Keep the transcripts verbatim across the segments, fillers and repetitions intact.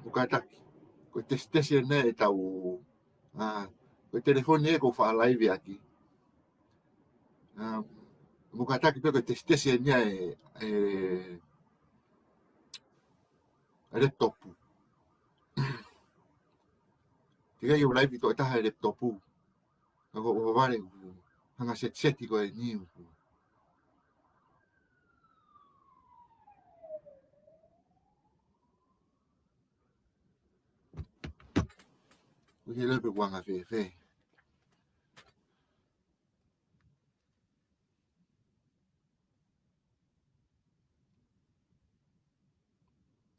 Mou kātaki. Ko e tesitesi ʻeni ʻetau, ā, ko e telefoni ē ʻoku ou faʻa laivi ʻaki. Ā, mou kātaki pē ko e tesitesi ʻeni ʻa e, e, e laptop. Teʻeki ai ke u laivi toe taha he laptop. Ka ko e ʻohovale ʻoku hanga setiseti ko eni ʻoku. ʻOku ʻikai ke u ʻilo pe ʻoku anga fēfē.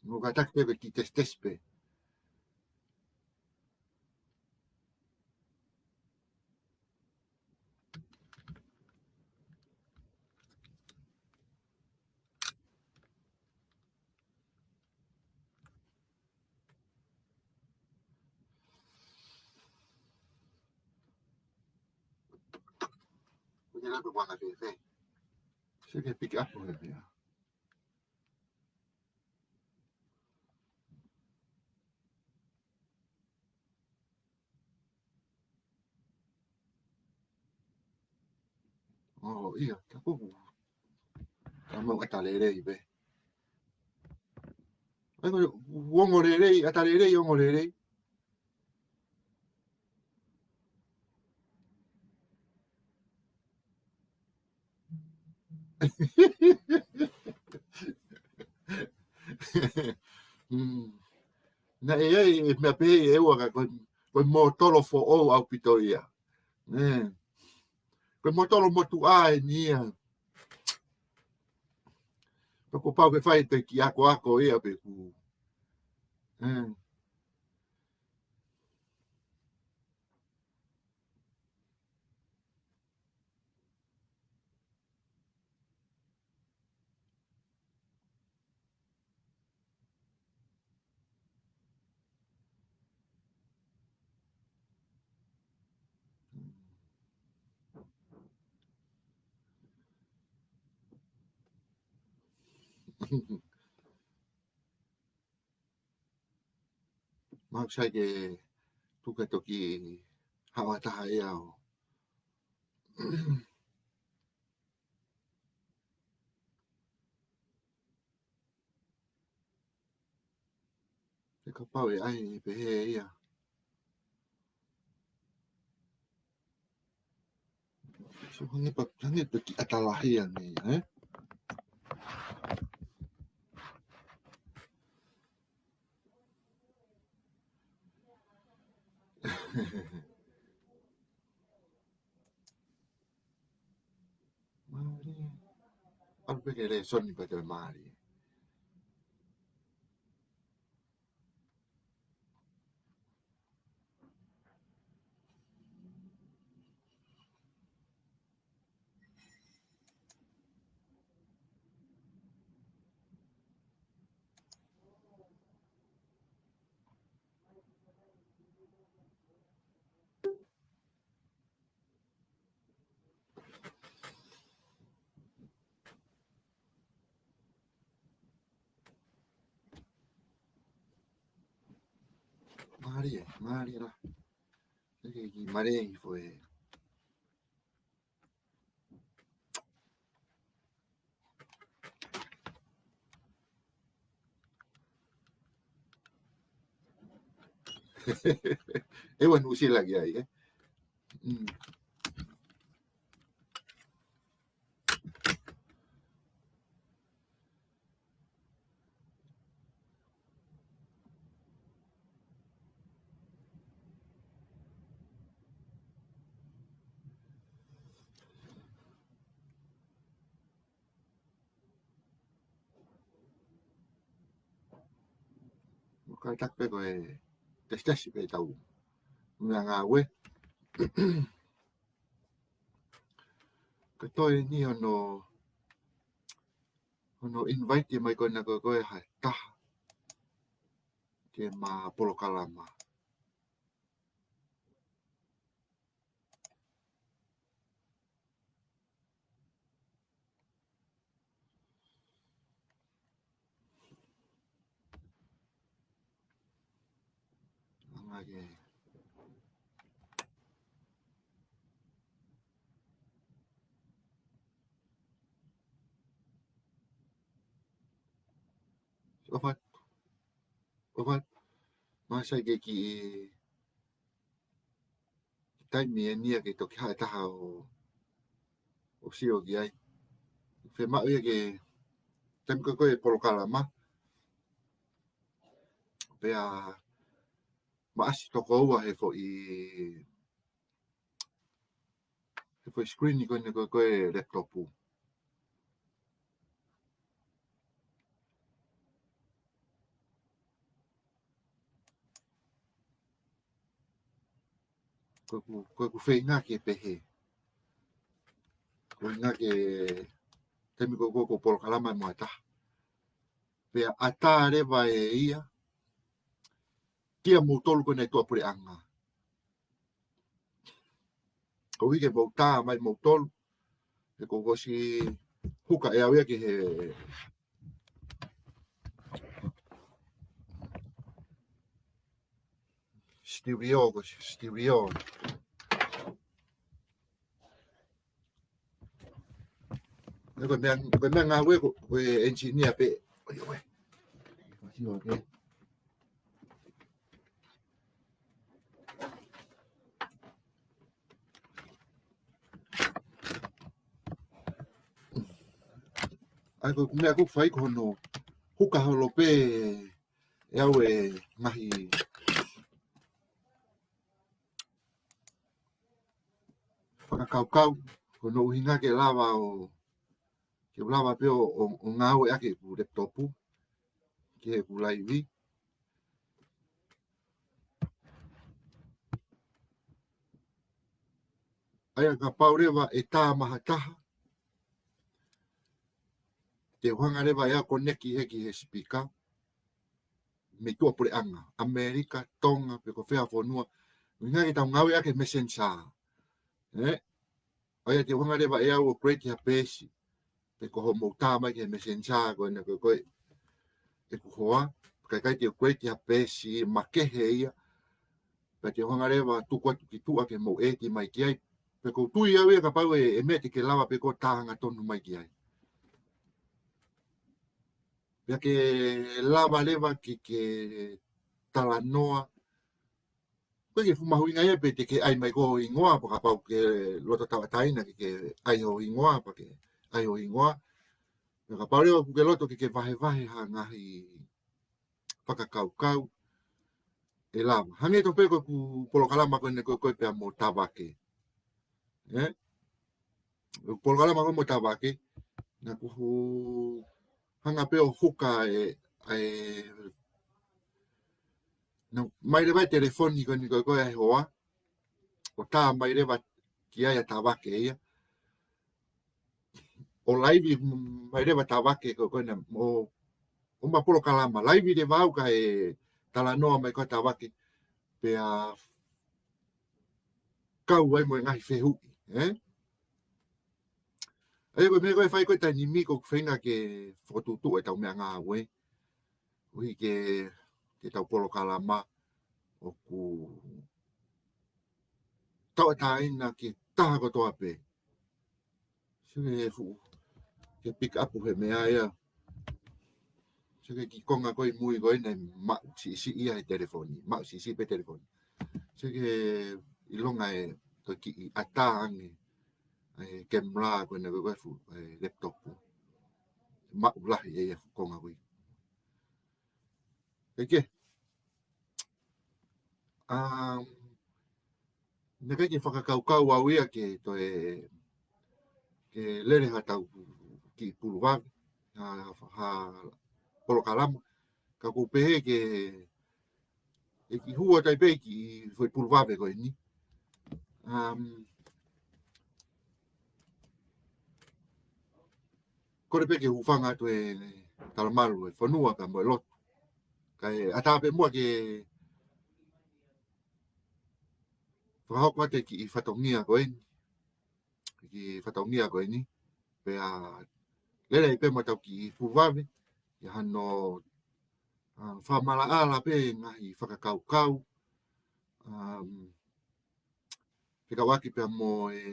Mou kātaki pē ke kiʻi tesitesi pē. ʻOku ʻikai ke u ʻilo pe ʻoku anga fēfē. Sio ki he pick up ʻo e pea. ʻO, ʻio, ka ʻoku, ka mau ʻata lelei pē. ʻAi ko e ongo lelei, ʻata lelei, ongo lelei. Mm. Naʻe ʻi ai e meʻa pehē ʻe ua ka ko e, ko e mōtolo foʻou ʻaupito ia. Ē. Ko e mōtolo motuʻa ʻeni ia. Pea kuo pau ke fai e kiʻi akoako ia pe ʻoku. Ē. Mahalo sai ke tuku e toki haʻu ha taha ia ʻo Te kapau ʻe ʻai ʻe pehē ia. So, hangē pē, hangē pē kiʻi ʻata lahi ange ia, ē? Mālie. ʻAlu pē ke lēsoni pē te mālie. Mālie, mālie lā. Eke ki mālie i foe. ʻE ua Nuʻusila ki ai, ē? Mm. Mou kātaki pē ko e tasi tasi pē tau. Mea ngāue. Ka toe ni hono, hono invite mai ko ena ko e ko e ha taha. ʻema polokalama. Anga ke. ʻOfa atu. ʻOfa atu. Mou saiʻia ke kiʻi taimi ʻeni ia ke toki haʻu e taha ʻo, ʻo sio ki ai. Fiemaʻu ia ke taimi ko ē ko e polokalama. Pea maʻasi toko ua he foʻi, he foʻi screen ko eni ko ē ko e laptop. Ko ʻeku, ko ʻeku feinga ke pehē. Ko e ʻuhinga ke taimi ko ē ko e polokalama mo ha taha. Pea ʻatā leva ʻe ia kia moutolu ko eni ʻi tuʻapuleʻanga. Koeʻuhi ke mou tā mai moutolu, he kuo u ʻosi huka ʻe au ia ki he studio, ko e studio. Ko e meʻa, ko e meʻa ngāue ko, ko e engineer pē. ʻOi, ʻoi. Sio ke. ʻAi, ko e meʻa ʻoku fai ko hono huka holo pē ʻe au e ngaahi fakakaukau, ko hono ʻuhinga ke lava ʻo, ke lava pē ʻo, ʻo, ʻo ngāueʻaki ʻeku laptop ki heʻeku laivi. ʻA ia kapau leva ʻe tā mai ha taha, te u hanga leva ʻe au ʻo koneki hē ki he sipika mei tuʻapuleʻanga, ʻAmelika, Tonga, pe ko fē ha fonua, ʻuhinga ke tau ngāueʻaki e Messenger. Ē? ʻA ia te u hanga leva ʻe au ʻo create ha peesi, pe ko hoʻomou tā mai ki he Messenger ko ena ko ē ko e ʻeku hoa, kae ʻikai te u create ha peesi makehe ia, pea te u hanga leva ʻo tuku atu ki tuʻa ke mou ʻeti mai ki ai. Pea ʻoku ou tui au ia kapau ʻe, ʻe meʻa te ke lava pē ʻo tā hangatonu mai ki ai. Pea ke lava leva ke, ke talanoa. Ko e fuʻu mahuʻinga ia pe te ke ʻai mai ko ho hingoa, pea kapau ʻoku ke loto tauʻatāina ke, ke ʻai ho hingoa, pea ke ʻai ho hingoa. Pea kapau leva ʻoku ke loto ke, ke vahevahe ha ngaahi fakakaukau, ʻe lava. Hangē tofu pē ko ʻeku polokalama ko eni ko ē ko e pea mo Tavake. Ē? ʻEku polokalama ko ē mo Tavake, naʻá ku hanga pē ʻo huka e, e, naʻe ʻomai leva e telefoni ko eni ko ē ko e hoa, ʻo tā mai leva ki ai ʻa Tavake ia. ʻO laivi mai leva Tavake ko, ko ena, ʻo, ʻo ʻomai polokalama. Laivi leva au kae talanoa mai ko ē Tavake. Pea kau ai mo e ngaahi fehuʻi, ē? ʻA ia ko e meʻa ko ē ʻe fai ko ē he taimi ni ʻoku ou feinga ke fokotuʻutuʻu ʻetau meʻangāue. ʻUhi ke, ke tau polokalama ʻoku tauʻatāina ki he taha kotoa pē. Sio ki he fuʻu, ke pick up he meʻa ia. Sio ki he kiʻi konga ko ē ʻi mui ko ē naʻe maʻu siʻisiʻi ia he telefoni. Maʻu siʻisiʻi pē telefoni. Sio ki he ʻilonga e, ko e kiʻi ʻatā ange e camera ko ena ko e fuʻu, e laptop. Maʻu lahi ʻe ia fuʻu konga ko ē. Ke ke. Um, naʻe ʻikai ke fakakaukau au ia ke toe, ke lele haʻatau kiʻi pulu vave, ha, ha polokalama. Ka ʻoku ou pehē ke, ʻe kiʻi hū atu ai pē kiʻi foʻi pulu vave ko eni. Um, kole pē ke hūfanga atu e talamalu e fonua ka mo e lotu. Kae ʻatā pē muʻa ke fakahoko atu e kiʻi fatongia ko eni. Kiʻi fatongia ko eni. Pea lele pē mo tau kiʻi fuʻu vave. ʻI hano, ʻa, fakamaʻalaʻala pē ngaahi fakakaukau. Um, fekauʻaki pea mo e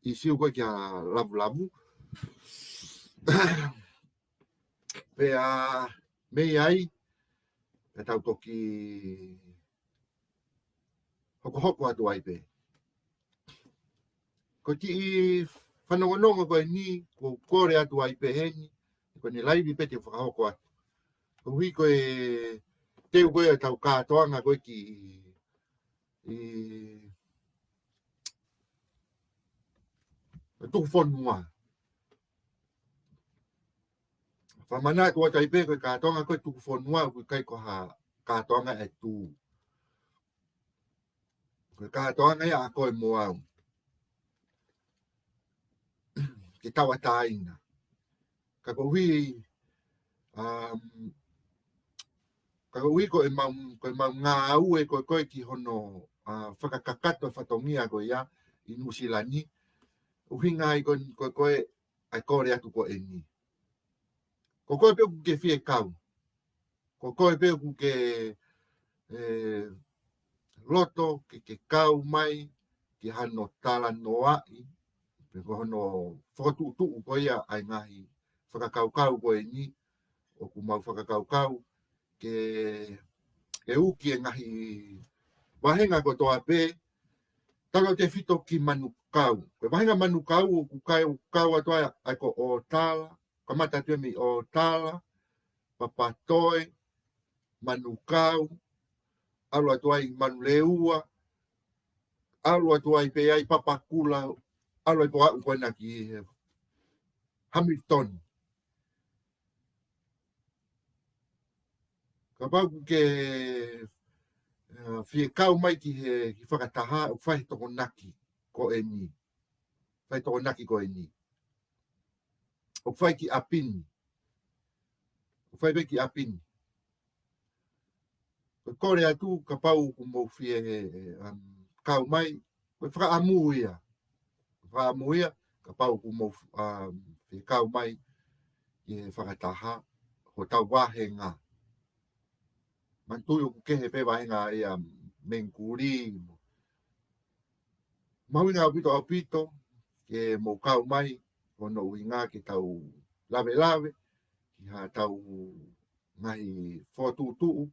ʻīsiu ko ē kia Lavulavu. Pea mei ai, pea tau toki hokohoko atu ai pē. Ko e kiʻi fanongonongo ko eni, ʻoku ou kole atu ai pē heni, ko eni laivi pē te u fakahoko atu. Koeʻuhi ko e teu ko ē ʻetau kātoanga ko ē ki ʻi ʻi tuku fonua. Fakamanatu atu ai pē ko e kātoanga ko ē tuku fonua ʻoku ʻikai ko ha kātoanga ʻe tū. Ko e kātoanga ia ʻa koe mo au. Ke tauʻatāina. Ka koeʻuhi, um, ka koeʻuhi ko e mau, ko e mau ngāue ko ē ko ē ki hono, ʻa, fakakakato e fatongia ko ia ʻi Nuʻusila ni. ʻUhinga ai ko, ko, ko e, ʻa e kole atu ko eni. Ko koe pē ʻoku ke fie kau. Ko koe pē ʻoku ke, e, loto ke, ke kau mai ki hano talanoaʻi, pe ko hono fokotuʻutuʻu ko ia ʻa e ngaahi fakakaukau ko eni, ʻoku mau fakakaukau ke, ke uki e ngaahi vahenga kotoa pē, tautautefito ki Manukau. Ko e vahenga Manukau ʻoku kau, kau atu ai ʻa e ko ʻOtala, kamata atu ia mei ʻOtala, Papatoe, Manukau, ʻalu atu ai Manurewa, ʻalu atu ai pē ai Papakura, ʻalu ai pē ʻo aʻu ko ena ki he Hamilton. Kapau ʻoku ke, ʻa, fie kau mai ki he, ki Fakataha, ʻoku fai e tokonaki ko eni. Fai e tokonaki ko eni. ʻOku fai ki ʻapi ni. ʻOku fai pē ki ʻapi ni. Ko e kole atu kapau ʻoku mou fie, e, um, kau mai, ko e fakaʻamu ia. Fakaʻamu ia, kapau ʻoku mou, um, fie kau mai ki he Fakataha, hotau vahenga. Manatuʻi ʻoku kehe pē vahenga ia mei Kuli. Mahuʻinga ʻaupito ʻaupito ke mou kau mai, ko hono ʻuhinga ke tau lavelave ki haʻatau ngaahi fokotuʻutuʻu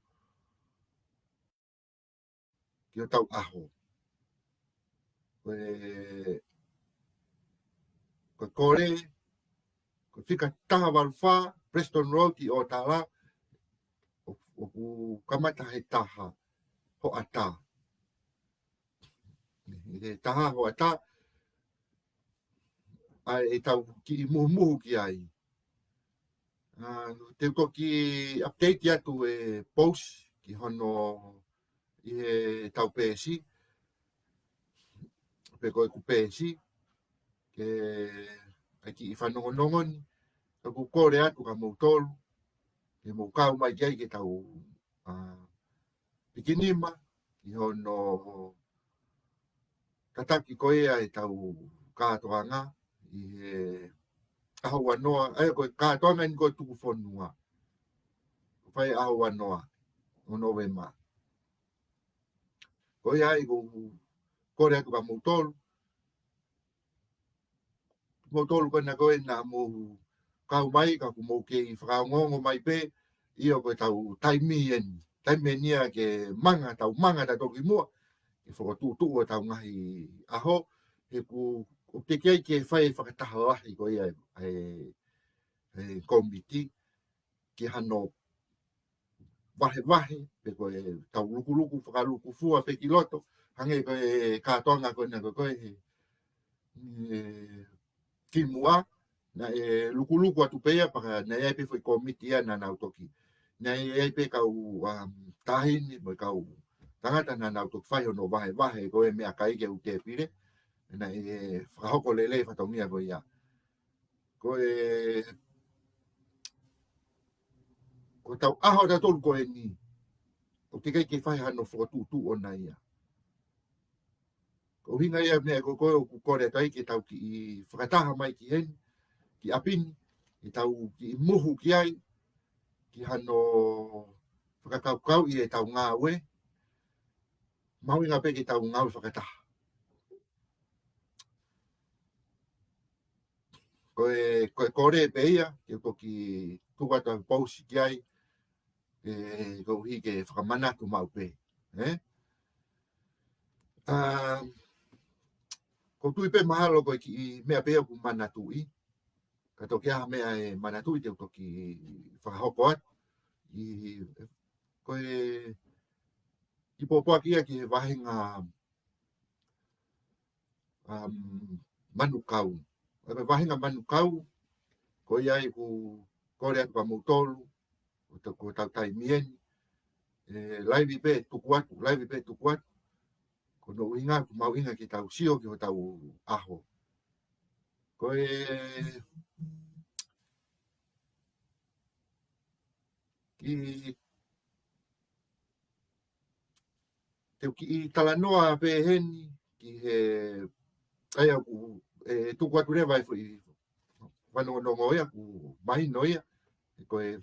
ki hotau ʻaho. Ko e, ko e kole, ko e fika taha valu fā, Preston Road ʻi ʻOtala, ʻo, ʻoku kamata he taha hoʻatā. ʻI he taha hoʻatā, ʻa ʻetau kiʻi muhumuhu ki ai. ʻA, te u toki update atu e post ki hono ʻi heʻetau peesi, pe ko ʻeku peesi, ke ʻai kiʻi fanongonongo ni, ka ʻoku kole atu kia moutolu, ke mou kau mai ki ai ke tau, ʻa, pikinima, ʻi hono tataki ko ia ʻetau kātoanga, ʻi he ʻaho ua noa, ʻa ia ko e kātoanga ni ko e tuku fonua. Fai ʻaho ua noa, ʻo Nōvema. Ko ia ai ʻoku ou kole atu kia moutolu, moutolu ko ena ko ē naʻa mou kau mai, ka ʻoku mou kei fakaongoongo mai pē, ʻio ko ʻetau taimi eni. Taimi eni ia ke manga, tau manga tautolu ki muʻa, ke fokotuʻutuʻu ʻetau ngaahi ʻaho, he ʻoku, ʻoku teʻeki ai ke fai e fakataha lahi ko ia ʻe, ʻe, ʻe kōmiti, ki hano vahevahe, pe ko ʻetau lukuluku, fakalukufua pē ki loto, hangē ko e kātoanga ko ena ko ē, ko e, ʻe, kimuʻa, naʻe lukuluku atu pē ia, pea naʻe ʻi ai pē foʻi kōmiti ia naʻa nau toki. Naʻe ʻi ai pē kau, um, taʻahine, mo e kau tangata naʻa nau toki fai hono vahevahe, ko e meʻakai ke u tēpile, naʻe fakahoko lelei e fatongia ko ia. Ko e, Ko ʻetau ʻaho ʻatautolu ko eni, ʻoku teʻeki ke fai hano fokotuʻutuʻu ʻona ia. Ko e ʻuhinga ia meʻa ko ē ʻoku ou kole atu ai ke tau kiʻi fakataha mai ki heni, ki ʻapi ni, ke tau kiʻi muhu ki ai, ki hano fakakaukauʻi ʻetau ngāue, mahuʻinga pē ke tau ngāue fakataha. Ko e, ko e kole pē ia, ke u toki tuku atu ha pousi ki ai, ē, koeʻuhi ke fakamanatu maʻu pē, ē? ʻA, ʻoku ou tui pē mahalo ko e kiʻi meʻa pē ia ʻoku manatuʻi. Ka toki ʻi ai ha meʻa ʻe manatuʻi te u toki fakahoko atu. ʻI, ko e, ʻi pōpoaki ia ki he vahenga, um, manukau. ʻA e vahenga manukau, ko ia ʻoku ou kole atu kia moutolu, ʻo tau, ko ʻetau taimi eni. ʻE, laivi pē tuku atu, laivi pē tuku atu. Ko hono ʻuhinga, ʻoku mahuʻinga ke tau sio ki hotau ʻaho. Ko e, ki, te u kiʻi talanoa pē heni, ki he, ʻa ia ʻoku, ʻe, tuku atu leva e foʻi fanongonongo ia, ʻoku mahino ia, ko e,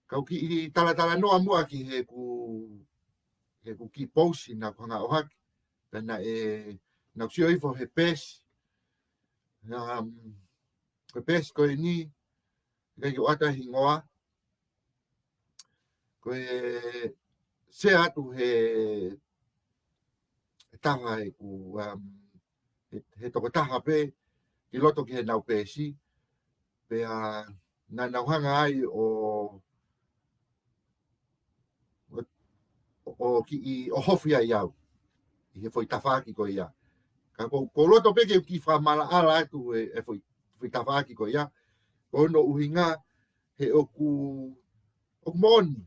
kau kiʻi talatalanoa muʻa ki heʻeku, heʻeku kiʻi pousi naʻá ku hanga ʻo ʻohake, pea naʻe, naʻá ku sio hifo he peesi, um, ko e peesi ko eni, ʻikai ke u ʻoatu e hingoa, ko e sea atu he taha ʻeku, um, he, he tokotaha pē, ʻi loto ki heʻenau peesi, pea naʻa nau hanga ai ʻo, ʻo, ʻo kiʻi ʻohofi ai au, ʻi he foʻi tafaʻaki ko ia. Ka ʻoku ou, ʻoku ou loto pē ke u kiʻi fakamaʻalaʻala atu e, e foʻi, foʻi tafaʻaki ko ia, ko hono ʻuhinga he ʻoku, ʻoku moʻoni.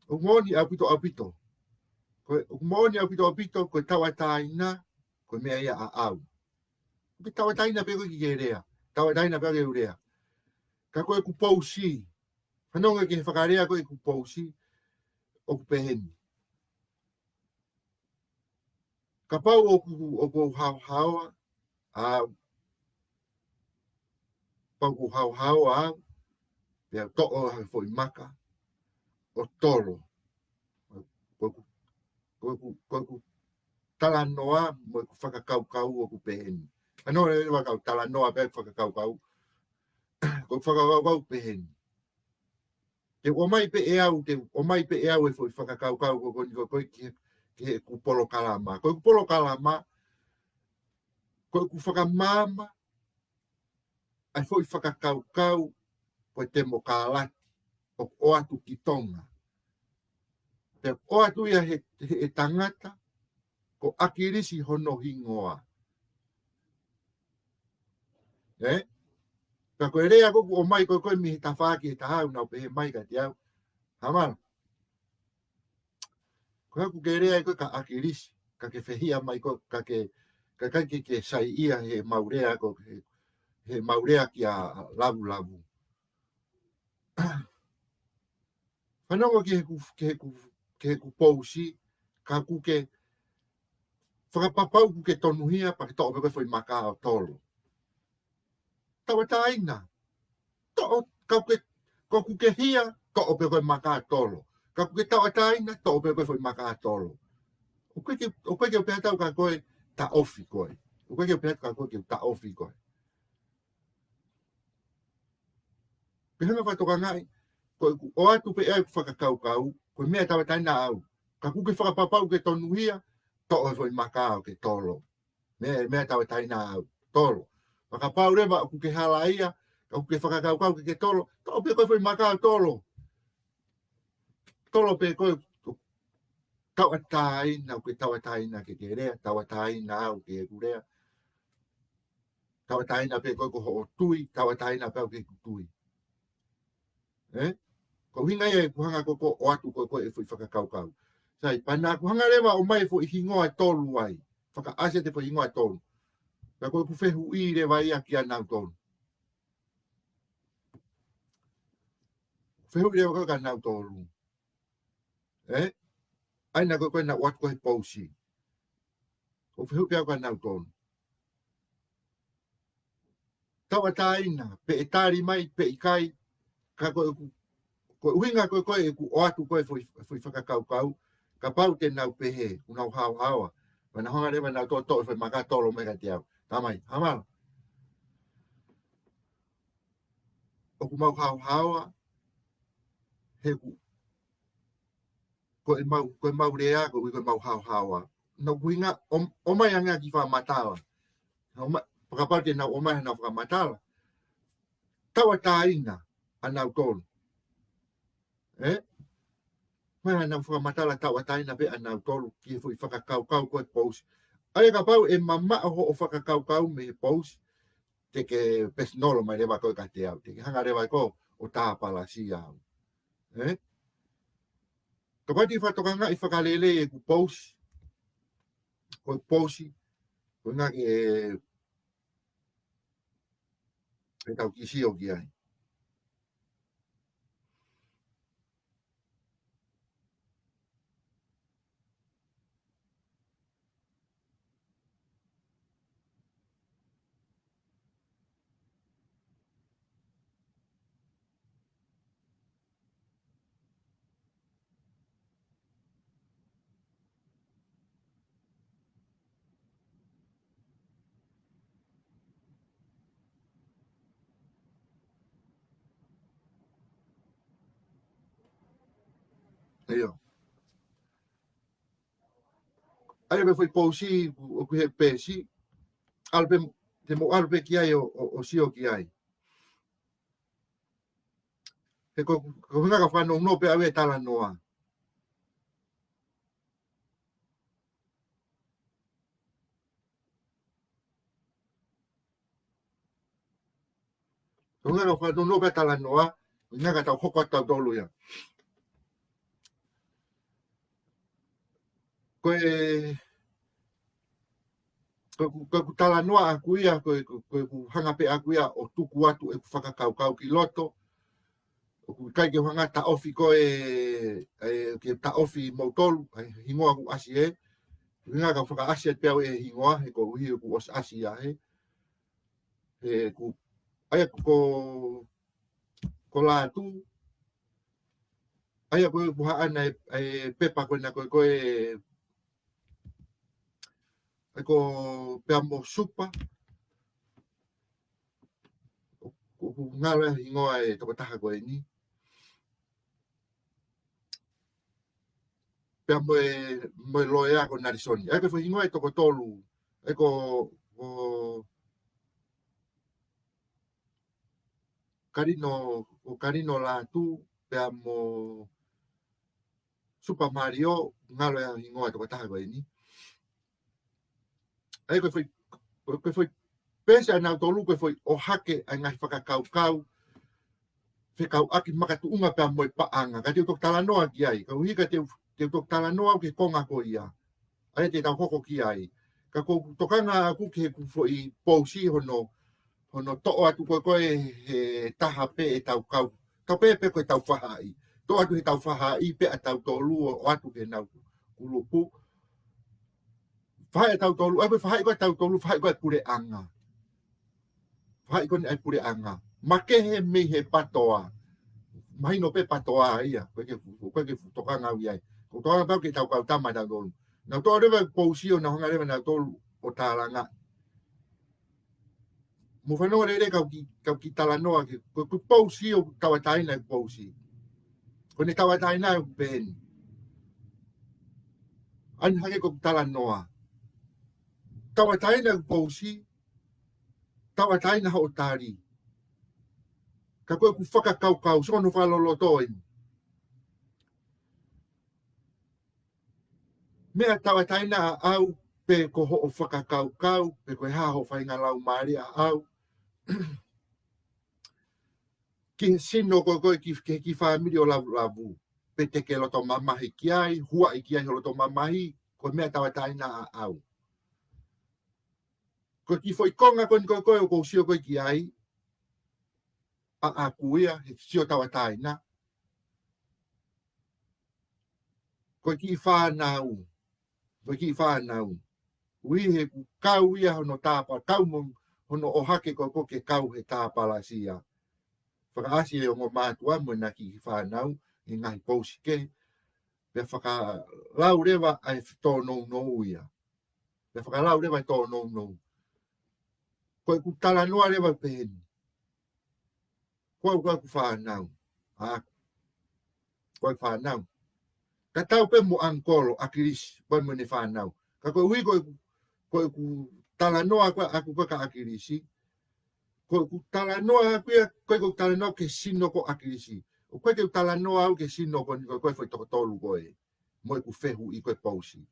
ʻOku moʻoni ʻaupito, ʻaupito. Ko e, ʻoku moʻoni ʻaupito, ʻaupito, ko e tauʻatāina, ko e meʻa ia ʻaʻau. ʻOku ke tauʻatāina pē koe ke ke lea. Tauʻatāina pē ke u lea. Ka ko ʻeku pousi, fanongo ki he fakalea ko ē ʻeku pousi, ʻoku peheni. Kapau ʻoku, ʻoku ou haohaoa au, kapau ʻoku ou haohaoa au, pea u toʻo ha foʻi maka, ʻo tolo. Ko ʻeku, ko ʻeku, ko ʻeku talanoa, mo ʻeku fakakaukau ʻoku peheni. ʻA ia ʻoku ou lava ʻo talanoa pē ʻeku fakakaukau, ko ʻeku fakakaukau peheni. Te u ʻomai pē ʻe au, te u ʻomai pē ʻe au e foʻi fakakaukau ko eni ko ē ki, ki heʻeku polokalama. Ko ʻeku polokalama, ko ʻeku fakamaama ʻa e foʻi fakakaukau ko e temokalati ʻoku ʻoatu ki Tonga. Pea ʻoatu ia he, he, he tangata, ko ʻAkilisi hono hingoa. Ē? Pea ko e lea ko ē ʻoku ʻomai ko ē ko ē mei he tafaʻaki ʻe taha ʻoku nau pehē mai kiate au, Hamala, ko e hā ʻoku ke lea ai ko ē kia ʻAkilisi, ka ke fehiʻa mai ko ē, ka ke, ka ʻikai ke ke saiʻia heʻemau lea ko ē, he, heʻemau lea kia Lavulavu. Fanongo ki heʻeku, ki heʻeku, ki heʻeku pousi, ka ʻoku ke fakapapau ʻoku ke tonuhia, pea ke toʻo pē ko ē foʻi maka ʻo tolo. Tauʻatāina. Toʻo, ka ʻoku ke, ka ʻoku ke hia, toʻo pē ko ē maka ʻo tolo. Ka ʻoku ke tauʻatāina, toʻo pē ko ē foʻi maka ʻo tolo. ʻOku ʻikai ke, ʻoku ʻikai ke u pehē atu au kia koe, taʻofi koe. ʻOku ʻikai ke u pehē atu kia koe ke u taʻofi koe. Pea hanga fakatokangaʻi, ko ʻeku ʻoatu pē ʻeku fakakaukau, ko e meʻa tauʻatāina au. Ka ʻoku ke fakapapau ke tonuhia, toʻo e foʻi maka ʻo ke tolo. Meʻa, meʻa tauʻatāina au, tolo. Fakapapau leva ʻoku ke halaia, ka ʻoku ke fakakaukau ke ke tolo, toʻo pē ko ē foʻi maka ʻo tolo. Tolo pē ko ē, tauʻatāina, ʻoku ke tauʻatāina ke ke lea, tauʻatāina au ke u lea. Tauʻatāina pē ko ē ko hoʻo tui, tauʻatāina pē au ke u tui. Ē? Ko e ʻuhinga ia ʻeku hanga ko ē ʻo ʻoatu ko ē ko ē e foʻi fakakaukau. Sai, pea naʻá ku hanga leva ʻo ʻomai e foʻi hingoa ʻe tolu ai. Fakaʻasi atu e foʻi hingoa ʻe tolu. Pea ko ʻeku fehuʻi leva ia kia nautolu. Fehuʻi leva ko ē kia nautolu. Ē? ʻA ia ko ē ko ē naʻa nau ʻoatu ko ē he pousi. ʻOku fehuʻi pē au kia nautolu. Tauʻatāina, pe ʻe tali mai, pe ʻikai, ka ko ʻeku, ko e ʻuhinga ko ē ko ē ʻeku ʻoatu ko ē foʻi, foʻi fakakaukau, kapau te nau pehē, ʻoku nau haohaoa. Pea nau hanga leva ʻo nau toʻo, toʻo e foʻi maka tolo mai kiate au. Tamai, Hamala. ʻOku mau haohaoa, he ʻoku, ko ʻemau, ko ʻemau lea, ko e ʻuhi ko ʻemau haohaoa. Naʻa ku ʻuhinga, ʻo, ʻomai ange ʻa e kiʻi fakamatala. ʻOmai, kapau te nau ʻomai haʻanau fakamatala. Tauʻatāina ʻa nautolu. Ē? Mai haʻanau fakamatala tauʻatāina pē ʻa nautolu ki he foʻi fakakaukau ko ē he pousi. ʻA ia kapau ʻe mamaʻo hoʻo fakakaukau mei he pousi, te ke pesinolo mai leva ko ē kiate au. Te ke hanga leva ko ē ʻo tāpalasia au. Ē? Kapau te ke fakatokangaʻi fakalelei ʻeku pousi, ko e pousi, ko e ʻuhinga ke, ke tau kiʻi sio ki ai. ʻIo. ʻA ia pē foʻi pousi ʻoku, ʻoku ʻi he peesi. ʻAlu pē, te mou ʻalu pē ki ai ʻo, ʻo, ʻo sio ki ai. He ko, ko e ʻuhinga ka fakanounou pē au e talanoa. Ko e ʻuhinga ka fakanounou pē talanoa, ʻuhinga ka tau hoko atu tautolu ia. Ko e, ko, ko, ko ʻeku talanoa ʻaku ia, ko, ko, ko ʻeku hanga pē ʻaku ia ʻo tuku atu ʻeku fakakaukau ki loto, ʻoku ʻikai ke u hanga taʻofi ko ē, ē, ke taʻofi moutolu, ʻa e hingoa ʻoku ʻasi ē. ʻUhinga ka fakaʻasi atu pē au e hingoa, he ko e ʻuhi ʻoku ʻosi ʻasi ia ē. He ʻoku, ʻa ia ko, ko Lātū, ʻa ia ko ē ʻoku haʻana e, e pepa ko ena ko ē, ko ē, ʻa ia ko pea mo Supa, ʻoku ngalo e hingoa e tokotaha ko eni. Pea mo e, mo e loea ko Nalesoni. ʻA ia ko e foʻi hingoa e toko tolu. ʻA ia ko, ko Kalino, ko Kalino Lātū, pea mo Supa Malio, ngalo e hingoa e tokotaha ko eni. ʻA ia ko e foʻi, ko e, ko e foʻi peesi ʻa nautolu, ko e foʻi ʻohake ʻa e ngaahi fakakaukau fekauʻaki makatuʻunga pea mo e paʻanga. Ka te u toki talanoa ki ai, ka ʻuhi ka te u, te u toki talanoa au ki he konga ko ia. ʻA ia te tau hoko ki ai. Ka ko ʻeku tokanga ʻaku ki heʻeku foʻi pousi hono, hono toʻo atu ko ē ko ē he taha pē ʻetau kau. Tau pehē pē ko ʻetau fahaʻi. Toʻo atu heʻetau fahaʻi pē ʻa tautolu ʻo, ʻoatu ki heʻenau kulupu. Fahaʻi ʻa tautolu, ʻa ia ko e fahaʻi ko ē ʻa tautolu, fahaʻi ko ē ʻa e puleʻanga. Fahaʻi ko eni ʻa e puleʻanga. Makehe mei he patoa. Mahino pē patoa ia. Ko e ke fu-, ko e ke fu-, tokanga au ia. Ko e tokanga pau ke tau kau tama tautolu. Nau toʻo leva pousi ʻo nau hanga leva nautolu ʻo tālanga. Mo fanongo lelei kau kiʻi, kau kiʻi talanoa ke, ko, ko e pousi ʻoku tauʻatāina e pousi. Ko ʻene tauʻatāina ʻoku peheni. ʻAni hake ko e talanoa. Tauʻatāina e pousi, tauʻatāina hoʻo tali. Ka ko ʻeku fakakaukau, sio hono fakaloloto eni. Meʻa tauʻatāina ʻaʻau, pe ko hoʻo fakakaukau, pe ko e hā hoʻo faʻahinga laumālie ʻaʻau. Ki he sino ko ē ko ē ki, ki, ki he fāmili ʻo Lavulavu. Pe te ke loto mamahi ki ai, huaʻi ki ai hoʻo loto mamahi, ko e meʻa tauʻatāina ʻaʻau. Ko e kiʻi foʻi konga ko eni ko ē ko ē ʻoku ou sio ko ē ki ai, ʻa, ʻaku ia, he sio tauʻatāina. ko e kiʻi fānau, ko e kiʻi fānau. Ui he ʻoku kau ia hono tāpa, kau mo hono ʻohake ko ē ke kau he tāpalasia. Fakaʻasi e ongo mātuʻa mo ʻena kiʻi fānau, ʻi he ngaahi pousi kehe. Pea fakalau leva ʻa e tōnounou ia. Pea fakalau leva e tōnounou. Ko ʻeku talanoa leva pehē ni. Ko au, ko ʻeku fānau. ʻA, ko ʻeku fānau. Ka tau pē mo ʻAngikolo ʻAkilisi, pea mo ʻene fānau. Ka koeʻuhi ko ʻeku, ko ʻeku talanoa ko ē ʻaʻaku ko ē kia ʻAkilisi. Ko ʻeku talanoa ʻaʻaku ia, ko ʻeku talanoa ki he sino ko ē ʻo ʻAkilisi. ʻOku ʻikai ke u talanoa au ki he sino ko eni ko ē ko e foʻi toko tolu ko ē. Mo ʻeku fehuʻi ko e pousi.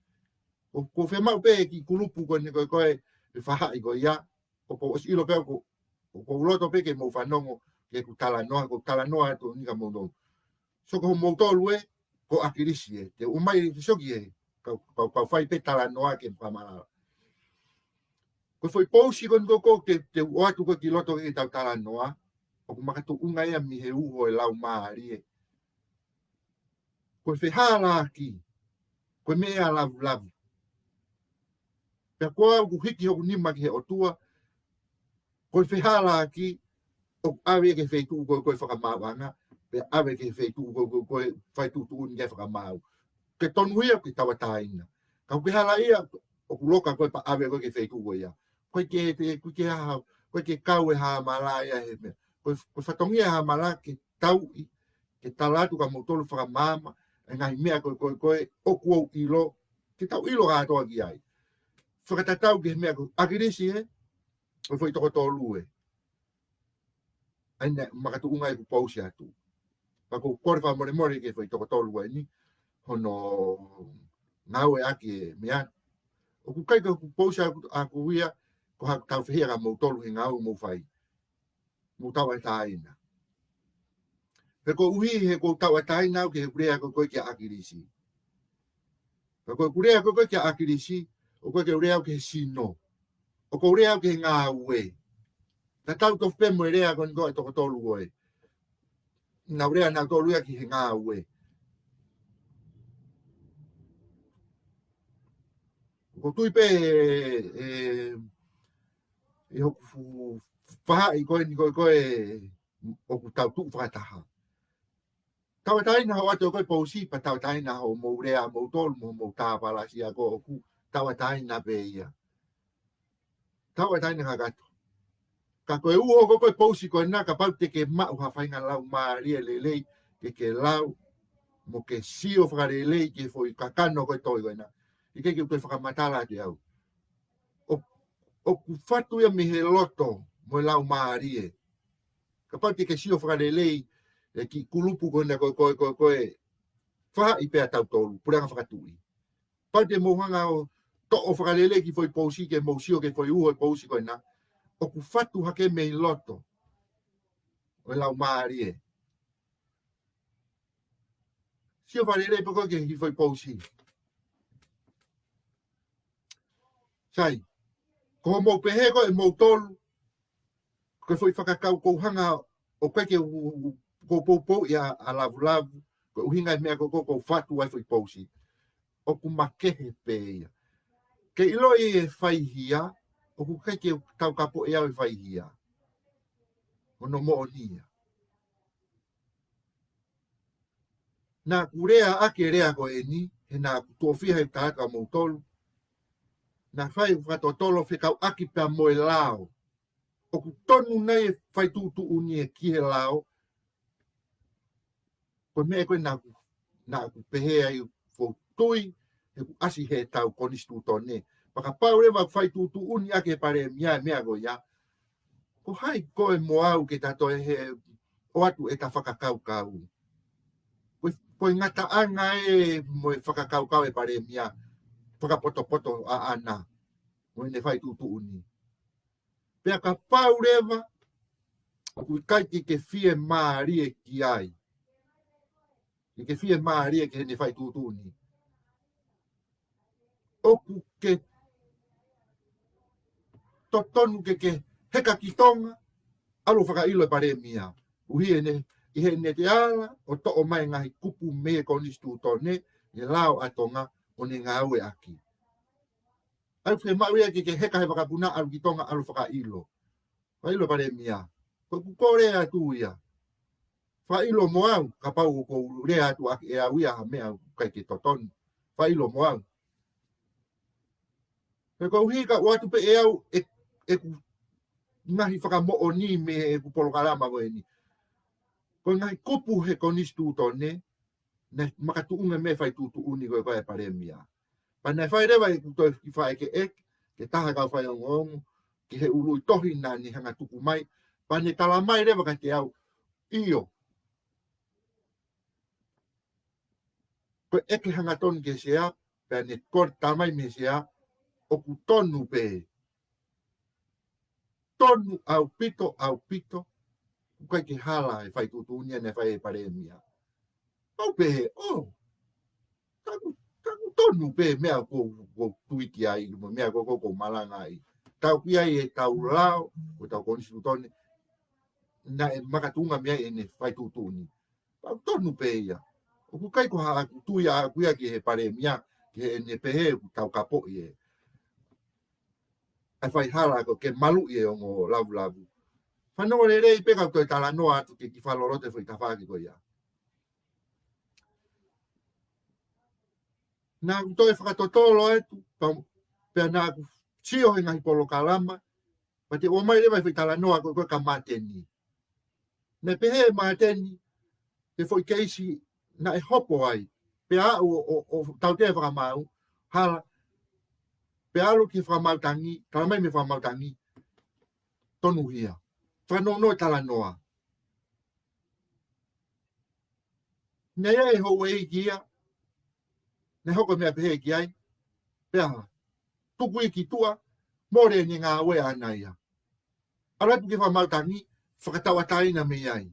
ʻOku, ʻoku ou fiemaʻu pē kiʻi kulupu ko eni ko ē ko e faʻahi ko ia. ʻOku ou ʻosi ʻilo pē ʻoku, ʻoku ou loto pē ke mou fanongo ki heʻeku talanoa, ko e talanoa atu ni kia moutolu. So ko moutolu ē, ko ʻAkilisi ē, te u ʻomai ke soki ē, kau, kau, kau fai pē talanoa ke fakamalala. Ko e foʻi pousi ko eni ko ē, ko ē te, te u ʻoatu ko ē ki loto ke tau talanoa, ʻoku makatuʻunga ia mei he uho e laumālie. Ko e fehālaaki, ko e meʻa lavulavu. Pea ko au ʻoku hiki hoku nima ki he ʻOtua, ko e fehālaaki, ʻoku ʻave ki he feituʻu ko ē ko e fakamaauʻanga, pea ʻave ki he feituʻu ko ē ko e, ko e fai tuʻutuʻuni ke fakamaau. Ke tonu ia, ke tauʻatāina. Ka ʻoku ke hala ia, ʻoku loka koe pea ʻave koe ki he feituʻu ko ia. Ko e ke, te, ko e ke aha, ko e ke kau e hāmala ia he meʻa. Ko e, ko e fatongia e hāmala ke tauʻi, ke tala atu kia moutolu fakamaama, e ngaahi meʻa ko ē, ko ē, ko ē, ʻoku ou ʻilo, ke tau ʻilo kātoa ki ai. Fakatatau ki he meʻa ko ē, ʻAkilisi ē, ko e foʻi toko tolu ē. ʻA ia naʻe makatuʻunga ʻeku pousi atu. Pea ʻoku ou kole fakamolemole ki he foʻi toko tolu ko eni, hono ngāueʻaki e meʻa. ʻOku ʻikai ko ʻeku pousi ʻaʻaku, ʻaʻaku ia, ko haʻaku taufehiʻa kia moutolu he ngāue ʻoku mou fai. Mou tauʻatāina. He koeʻuhi, he ʻoku ou tauʻatāina au ki heʻeku lea ko ē ko ē kia ʻAkilisi. Ka ko ʻeku lea ko ē ko ē kia ʻAkilisi, ʻoku ʻikai ke u lea au ki he sino. ʻOku ou lea au ki he ngāue. Ka tau tofu pē mo e lea ko eni ko ē ʻa e toko tolu ko ē. Naʻa nau lea nautolu ia ki he ngāue. ʻOku ou tui pē, ē, ʻi hoku fu-, faʻahi ko eni ko ē ko ē ʻoku tau tuʻu fakataha. Tauʻatāina hoʻo ʻoatu ko ē pousi, pea tauʻatāina hoʻomou lea moutolu mo homou tāpalasia ko ē ʻoku tauʻatāina pē ia. Tauʻatāina kakato. Ka ko e uho ko ē ko e pousi ko ena kapau te ke maʻu ha faʻahinga laumālie lelei, ke ke lau, mo ke sio fakalelei ki he foʻi kakano ko ē tohi ko ena. ʻIkai ke u toe fakamatala atu ʻe au. ʻO, ʻoku fatu ia mei he loto mo e laumālie. Kapau te ke sio fakalelei, e kiʻi kulupu ko ena ko ē, ko ē, ko ē, ko ē, faʻahi pē ʻa tautolu, puleʻanga fakatuʻi. Kapau te mou hanga ʻo toʻo fakalelei kiʻi foʻi pousi ke mou sio ki he foʻi uho e pousi ko ena. ʻOku fatu hake mei loto ʻo e laumālie. Sio fakalelei pē koe ki he kiʻi foʻi pousi. Sai, ko hoʻomou pehē ko ē ʻe moutolu, ko e foʻi fakakaukau hanga ʻo ʻikai ke u, u, u, ko poupou ia ʻa lavulavu, ko e ʻuhinga e meʻa ko ē ko ē ʻoku fatu ai foʻi pousi. ʻOku makehe pē ia. Ke ʻiloʻi e faihia, ʻoku ʻikai ke taukapoʻi au e faihia. Hono moʻoni ia. Naʻa ku lea ʻaki e lea ko eni, he naʻa ku tuʻo fiha ʻi he tala kia moutolu. Naʻe fai fakatotolo fekauʻaki pea mo e lao. ʻOku tonu nai e fai tuʻutuʻuni ē ki he lao. Ko e meʻa ko ē naʻa ku, naʻa ku pehē ai ʻoku ou tui, he ʻoku ʻasi he tau konisitūtone. Pea kapau leva fai tuʻutuʻuni ʻaki e palēmia e meʻa ko ia. Ko hai koe mo au ke ta toe he ʻoatu ʻeta fakakaukau. Ko e, ko e ngataʻanga ē mo e fakakaukau e palēmia, fakapotopoto ʻaʻana, mo ʻene fai tuʻutuʻuni. Pea kapau leva, ʻoku ʻikai ke ke fiemālie ki ai. Ke ke fiemālie ki heʻene fai tuʻutuʻuni. ʻOku ke totonu ke ke heka ki Tonga, ʻalu ʻo fakaʻilo e palēmia. ʻUhi ʻene, ʻi heʻene te ala, ʻo toʻo mai e ngaahi kupu mei he konisitūtone, ʻi he lao ʻa Tonga ʻo ne ngāueʻaki. ʻAlu fiemaʻu ia ke ke heka he vakapuna, ʻalu ki Tonga, ʻalu fakaʻilo. Fakaʻilo Palēmia. Ko ʻeku kole atu ia. Fakaʻilo mo au, kapau ʻoku ou lea atu ʻaki ʻe au ia ha meʻa ʻoku ʻikai ke totonu. Fakaʻilo mo au. He koeʻuhi ka ʻoatu pē ʻe au ʻe, ʻeku ngaahi fakamoʻoni mei heʻeku polokalama ko eni. Ko e ngaahi kupu he konisitūtone, naʻe makatuʻunga mei he fai tuʻutuʻuni ko ē ko ē ʻa e Palēmia. Pea naʻe fai leva ʻeku toe kiʻi fakaʻekeʻeke, ki he taha kau faiongoongo, ki he ului tohi naʻa ne hanga tuku mai, pea ne tala mai leva kiate au, ʻio. Ko e ʻeke hangatonu ki he sea, pea ne kole tala mai mei he sea, ʻoku tonu pē. Tonu ʻaupito, ʻaupito, ʻoku ʻikai ke hala e fai tuʻutuʻuni naʻe fai ʻe he Palēmia. ʻOku ou pehē, ʻō, ka ʻoku, ka ʻoku tonu pē meʻa ʻoku, ʻoku ou tui ki ai, mo e meʻa ʻoku, ʻoku, ʻoku ou malanga ai. Tau ki ai ʻetau lao, ko ʻetau konisitūtone, naʻe makatuʻunga mei ai ʻene fai tuʻutuʻuni. Pea ʻoku tonu pē ia. ʻOku ʻikai ko haʻaku tui ʻaʻaku ia ki he Palēmia, ki heʻene pehē ʻoku taukapoʻi ʻe ʻa e faihala ko ē ke maluʻi e ongo lavulavu. Fanongo lelei pē kau toe talanoa atu ke kiʻi fakaloloto e foʻi tafaʻaki ko ia. Naʻa ku toe fakatotolo atu, pea, pea naʻa ku sio he ngaahi polokalama, pea toe ʻomai leva e foʻi talanoa ko ē ko ē kia Māteni. Naʻe pehē ʻe Māteni, he foʻi keisi naʻe hopo ai, pea aʻu ʻo, ʻo, ʻo tautea e fakamaau, hala, pea ʻalu ki he fakamaau tangi, tala mai mei he fakamaau tangi, tonuhia. Fanongo e talanoa. Naʻe ʻi ai e houʻeiki ia, naʻe hoko e meʻa pehē ki ai, pea tuku ia ki tuʻa, mole ʻene ngāue ʻaʻana ia. ʻAlu atu ki he fakamaau tangi, fakatauʻatāina mei ai.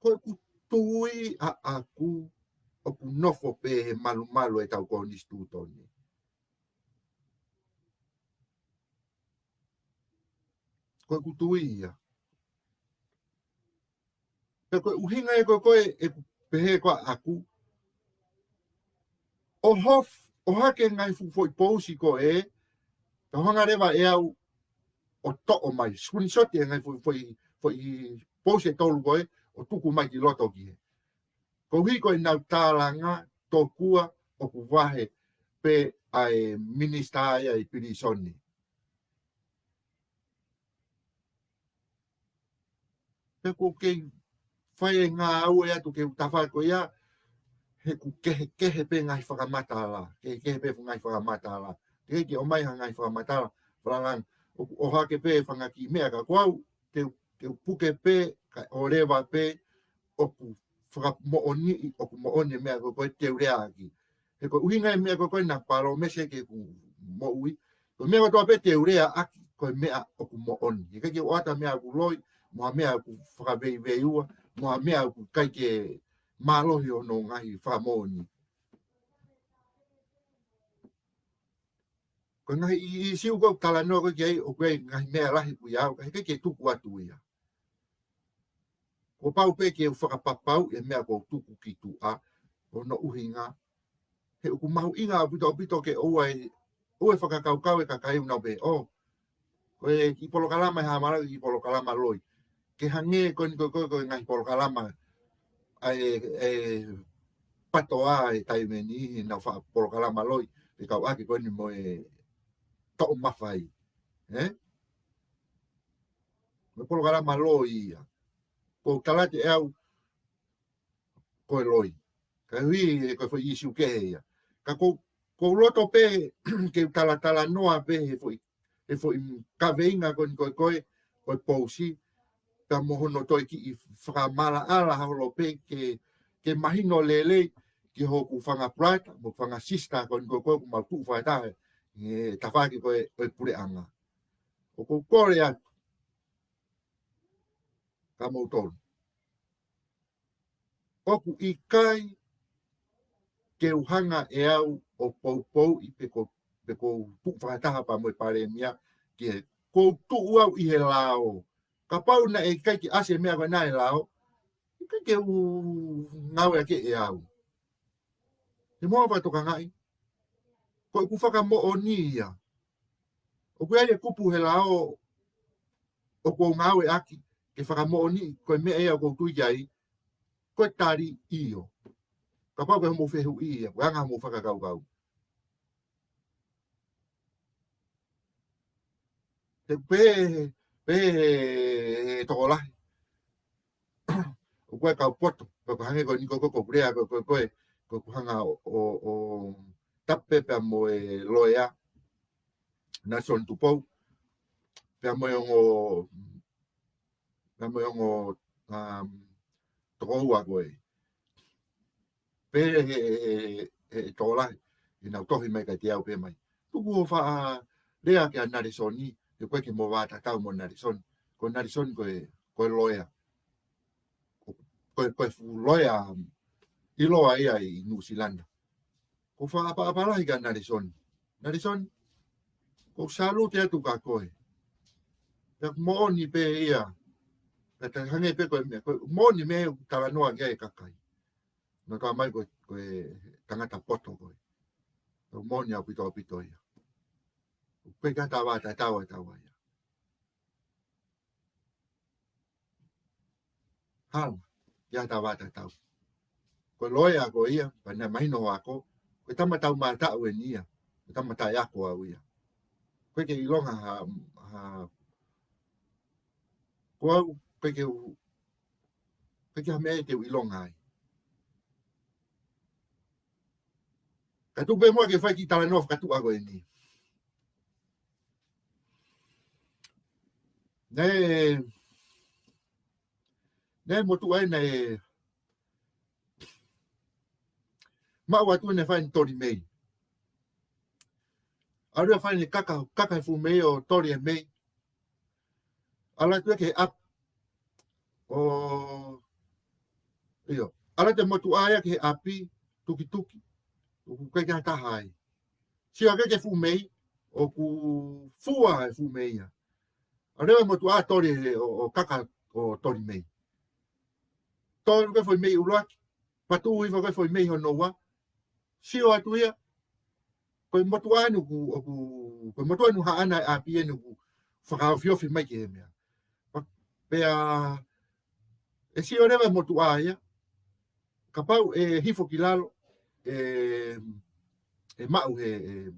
Ko ʻeku tui ʻaʻaku ʻoku nofo pē he malumalu ʻetau konisitūtone. Ko ʻeku tui ia. Pea ko e ʻuhinga ia ko ē ko ē ʻeku pehē ko ē ʻaʻaku, ʻo hof-, ʻohake e ngaahi fuʻu foʻi pousi ko ē, ka hanga leva ʻe au ʻo toʻo mai, screenshot e ngaahi foʻi, foʻi, foʻi pousi ʻe tolu ko ē, ʻo tuku mai ki loto ki hē. Koeʻuhi ko ʻenau tālanga, tokua ʻoku vahe pē ʻa e minisitā ia ʻi pilīsone. Pea ʻoku ou kei fai e ngāue atu ki he tafaʻaki ko ia, he ʻoku kehekehe pē ngaahi fakamatala, kehekehe pē ngaahi fakamatala. Teʻeki ke ʻomai ha ngaahi fakamatala fakalanga, ʻoku ʻohake pē fanga kiʻi meʻa ka ko au, te u, te u puke pē, kae ʻoleva pē, ʻoku fakamoʻoniʻi, ʻoku moʻoni e meʻa ko ē ko ē te u leaʻaki. He ko e ʻuhinga e meʻa ko ē ko ē naʻe palōmesi ki heʻeku moʻui, ko e meʻa kotoa pē te u leaʻaki, ko e meʻa ʻoku moʻoni. He ʻikai ke u ʻoatu ha meʻa ʻoku loi, mo ha meʻa ʻoku fakaveiveiua, mo ha meʻa ʻoku ʻikai ke mālohi hono ngaahi fakamoʻoni. Ko e ngaahi ʻi-, ʻīsiu ko ē ʻoku talanoa ko ē ki ai, ʻoku ʻi ai e ngaahi meʻa lahi ʻoku ʻi ai, ka he ʻikai ke tuku atu ia. Kuo pau pē ke u fakapapauʻi e meʻa kuo u tuku ki tuʻa, ko hono ʻuhinga. He ʻoku mahuʻinga ʻaupito, ʻaupito ke ʻoua ʻe, ʻoua ʻe fakakaukau e kakai ʻoku nau pehē, ʻō, ko e kiʻi polokalama ʻi Haʻa Malaʻe, kiʻi polokalama loi. Ke hangē ko eni ko ē ko ē, ko e ngaahi polokalama ʻa e, e PTOA he taimi ni, he naʻa nau faʻa polokalama loi, fekauʻaki ko eni mo e Toʻo Mafai. Ē? Ko e polokalama loi ia. Ko e tala atu ʻe au, ko e loi. Ka hui, ko e foʻi ʻīsiu kehe ia. Ka ko, ko u loto pē ke u talatalanoa pē he foʻi, he foʻi kaveinga ko eni ko ē ko ē, ko e pousi, ka mo hono toe kiʻi fakamaʻalaʻala holo pē ke, ke mahino lelei ki hoku fanga brother, mo fanga sister ko eni ko ē ko ē ʻoku mau tuʻu fakataha he tafaʻaki ko ē ʻo e puleʻanga. ʻOku ou kole atu kia moutolu. ʻOku ʻikai ke u hanga ʻe au ʻo poupouʻi pe ko, pe ko u tuʻu fakataha pea mo e palēmia, ke ko u tuʻu au ʻi he lao. Kapau naʻe ʻikai ke ʻasi e meʻa ko ena he lao, ʻIkai ke u ngāueʻaki ʻe au. He mou fakatokangaʻi, ko ʻeku fakamoʻoni ia. ʻOku ʻi ai e kupu he lao ʻoku ou ngāueʻaki ke fakamoʻoni, ko e meʻa ia ʻoku ou tui ki ai, ko e tali ʻio. Kapau ko e mou fehuʻi ia, ko e anga mou fakakaukau. He pē, pē he tokolahi. ʻOku ʻi ai e kau poto, ko e hangē ko eni ko, ko, ko e lea, ko, ko, ko e, ko e hanga ʻo, ʻo, ʻo tapu pē pea mo e loea, Nelson Tupou, pea mo e ongo, pea mo e ongo, um, tokoua ko ē. Pē he, he, he, he tokolahi, ʻenau tohi mai kiate au pē mai. Tuku hoʻo faʻa lea kia Nalesoni, he ʻoku ʻikai ke mou vātatau mo Nalesoni. Ko Nalesoni ko e, ko e loea. Ko e, ko e fuʻu loea, um, ʻiloa ia ʻi Nuʻusila na. ʻOku ou fakaʻapaʻapa lahi kia Nalesoni. Nalesoni, ʻoku ou salute atu kia koe. Pea ʻoku moʻoni pē ia. Pea ta hangē pē ko e meʻa, ko e moʻoni meʻa ʻoku talanoa ki ai e kakai. Naʻa tau mai ko e, ko e tangata poto koe. ʻOku moʻoni ʻaupito ʻaupito ia. ʻOku ʻikai ke ta vātatau ʻe taua ia. Hala, ʻikai ke ta vātatau. Ko e loea ko ia, pea naʻe mahino ʻa koe, ko e tama tau mātaʻu eni ia, ko e tama taʻeako au ia. ʻOku ʻikai ke ʻilonga ha, ha, ko au, ʻoku ʻikai ke u, ʻoku ʻikai ke ha meʻa te u ʻilonga ai. Ka tuku pē muʻa ke fai e kiʻi talanoa fakatuʻa ko eni. Naʻe, naʻe motuʻa ia naʻe maʻu atu naʻe fai ʻene toli mei. ʻAlu ia ʻo fai ʻene kaka, kaka he fuʻu mei ʻo toli e mei. ʻAlu atu ia ki he ʻapi. ʻO, ʻio. ʻAlu atu e motuʻa ia ki he ʻapi, tukituki. ʻOku ʻikai ke ʻi ai ha taha ai. Sio hake ki he fuʻu mei, ʻoku fua e fuʻu mei ia. ʻAlu leva e motuʻa ʻo toli e, ʻo, ʻo kaka ʻo toli mei. Toli ko ē foʻi mei ʻuluaki, patu hifo ko ē foʻi mei hono ua. Sio atu ia, ko e motuʻa eni ʻoku, ʻoku, ko e motuʻa eni ʻoku haʻana e ʻapi eni ʻoku fakaofiofi mai ki he meʻa. Pea, pea ʻe sio leva e motuʻa ia, kapau ʻe hifo ki lalo, ʻe, ʻe maʻu he, ʻe,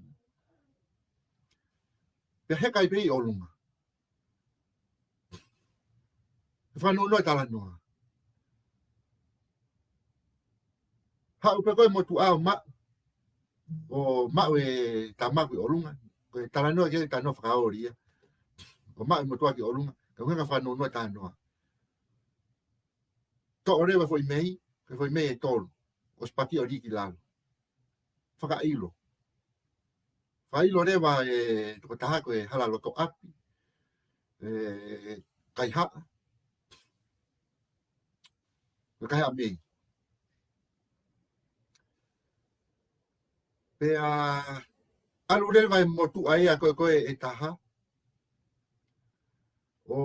pea heka ai pē ʻi ʻolunga. He fanongo e talanoa. Haʻu pē ko ē motuʻa ʻo maʻu, ʻo maʻu e tamaku ʻi ʻolunga. Ko e talanoa ki he talanoa fakaoli ia. ʻO maʻu e motuʻa ki ʻolunga. Ka ʻuhinga fanongo e talanoa. Toʻo leva foʻi mei, ko e foʻi mei ʻe tolu. ʻOsi paki ʻo lī ki lalo. Fakaʻilo. Fakaʻilo leva e tokotaha ko e hala loto ʻapi. E kaihaʻa. Ko e kaihaʻa mei. Pea ʻalu leva e motuʻa ia ko ē ko ē ʻe taha. ʻO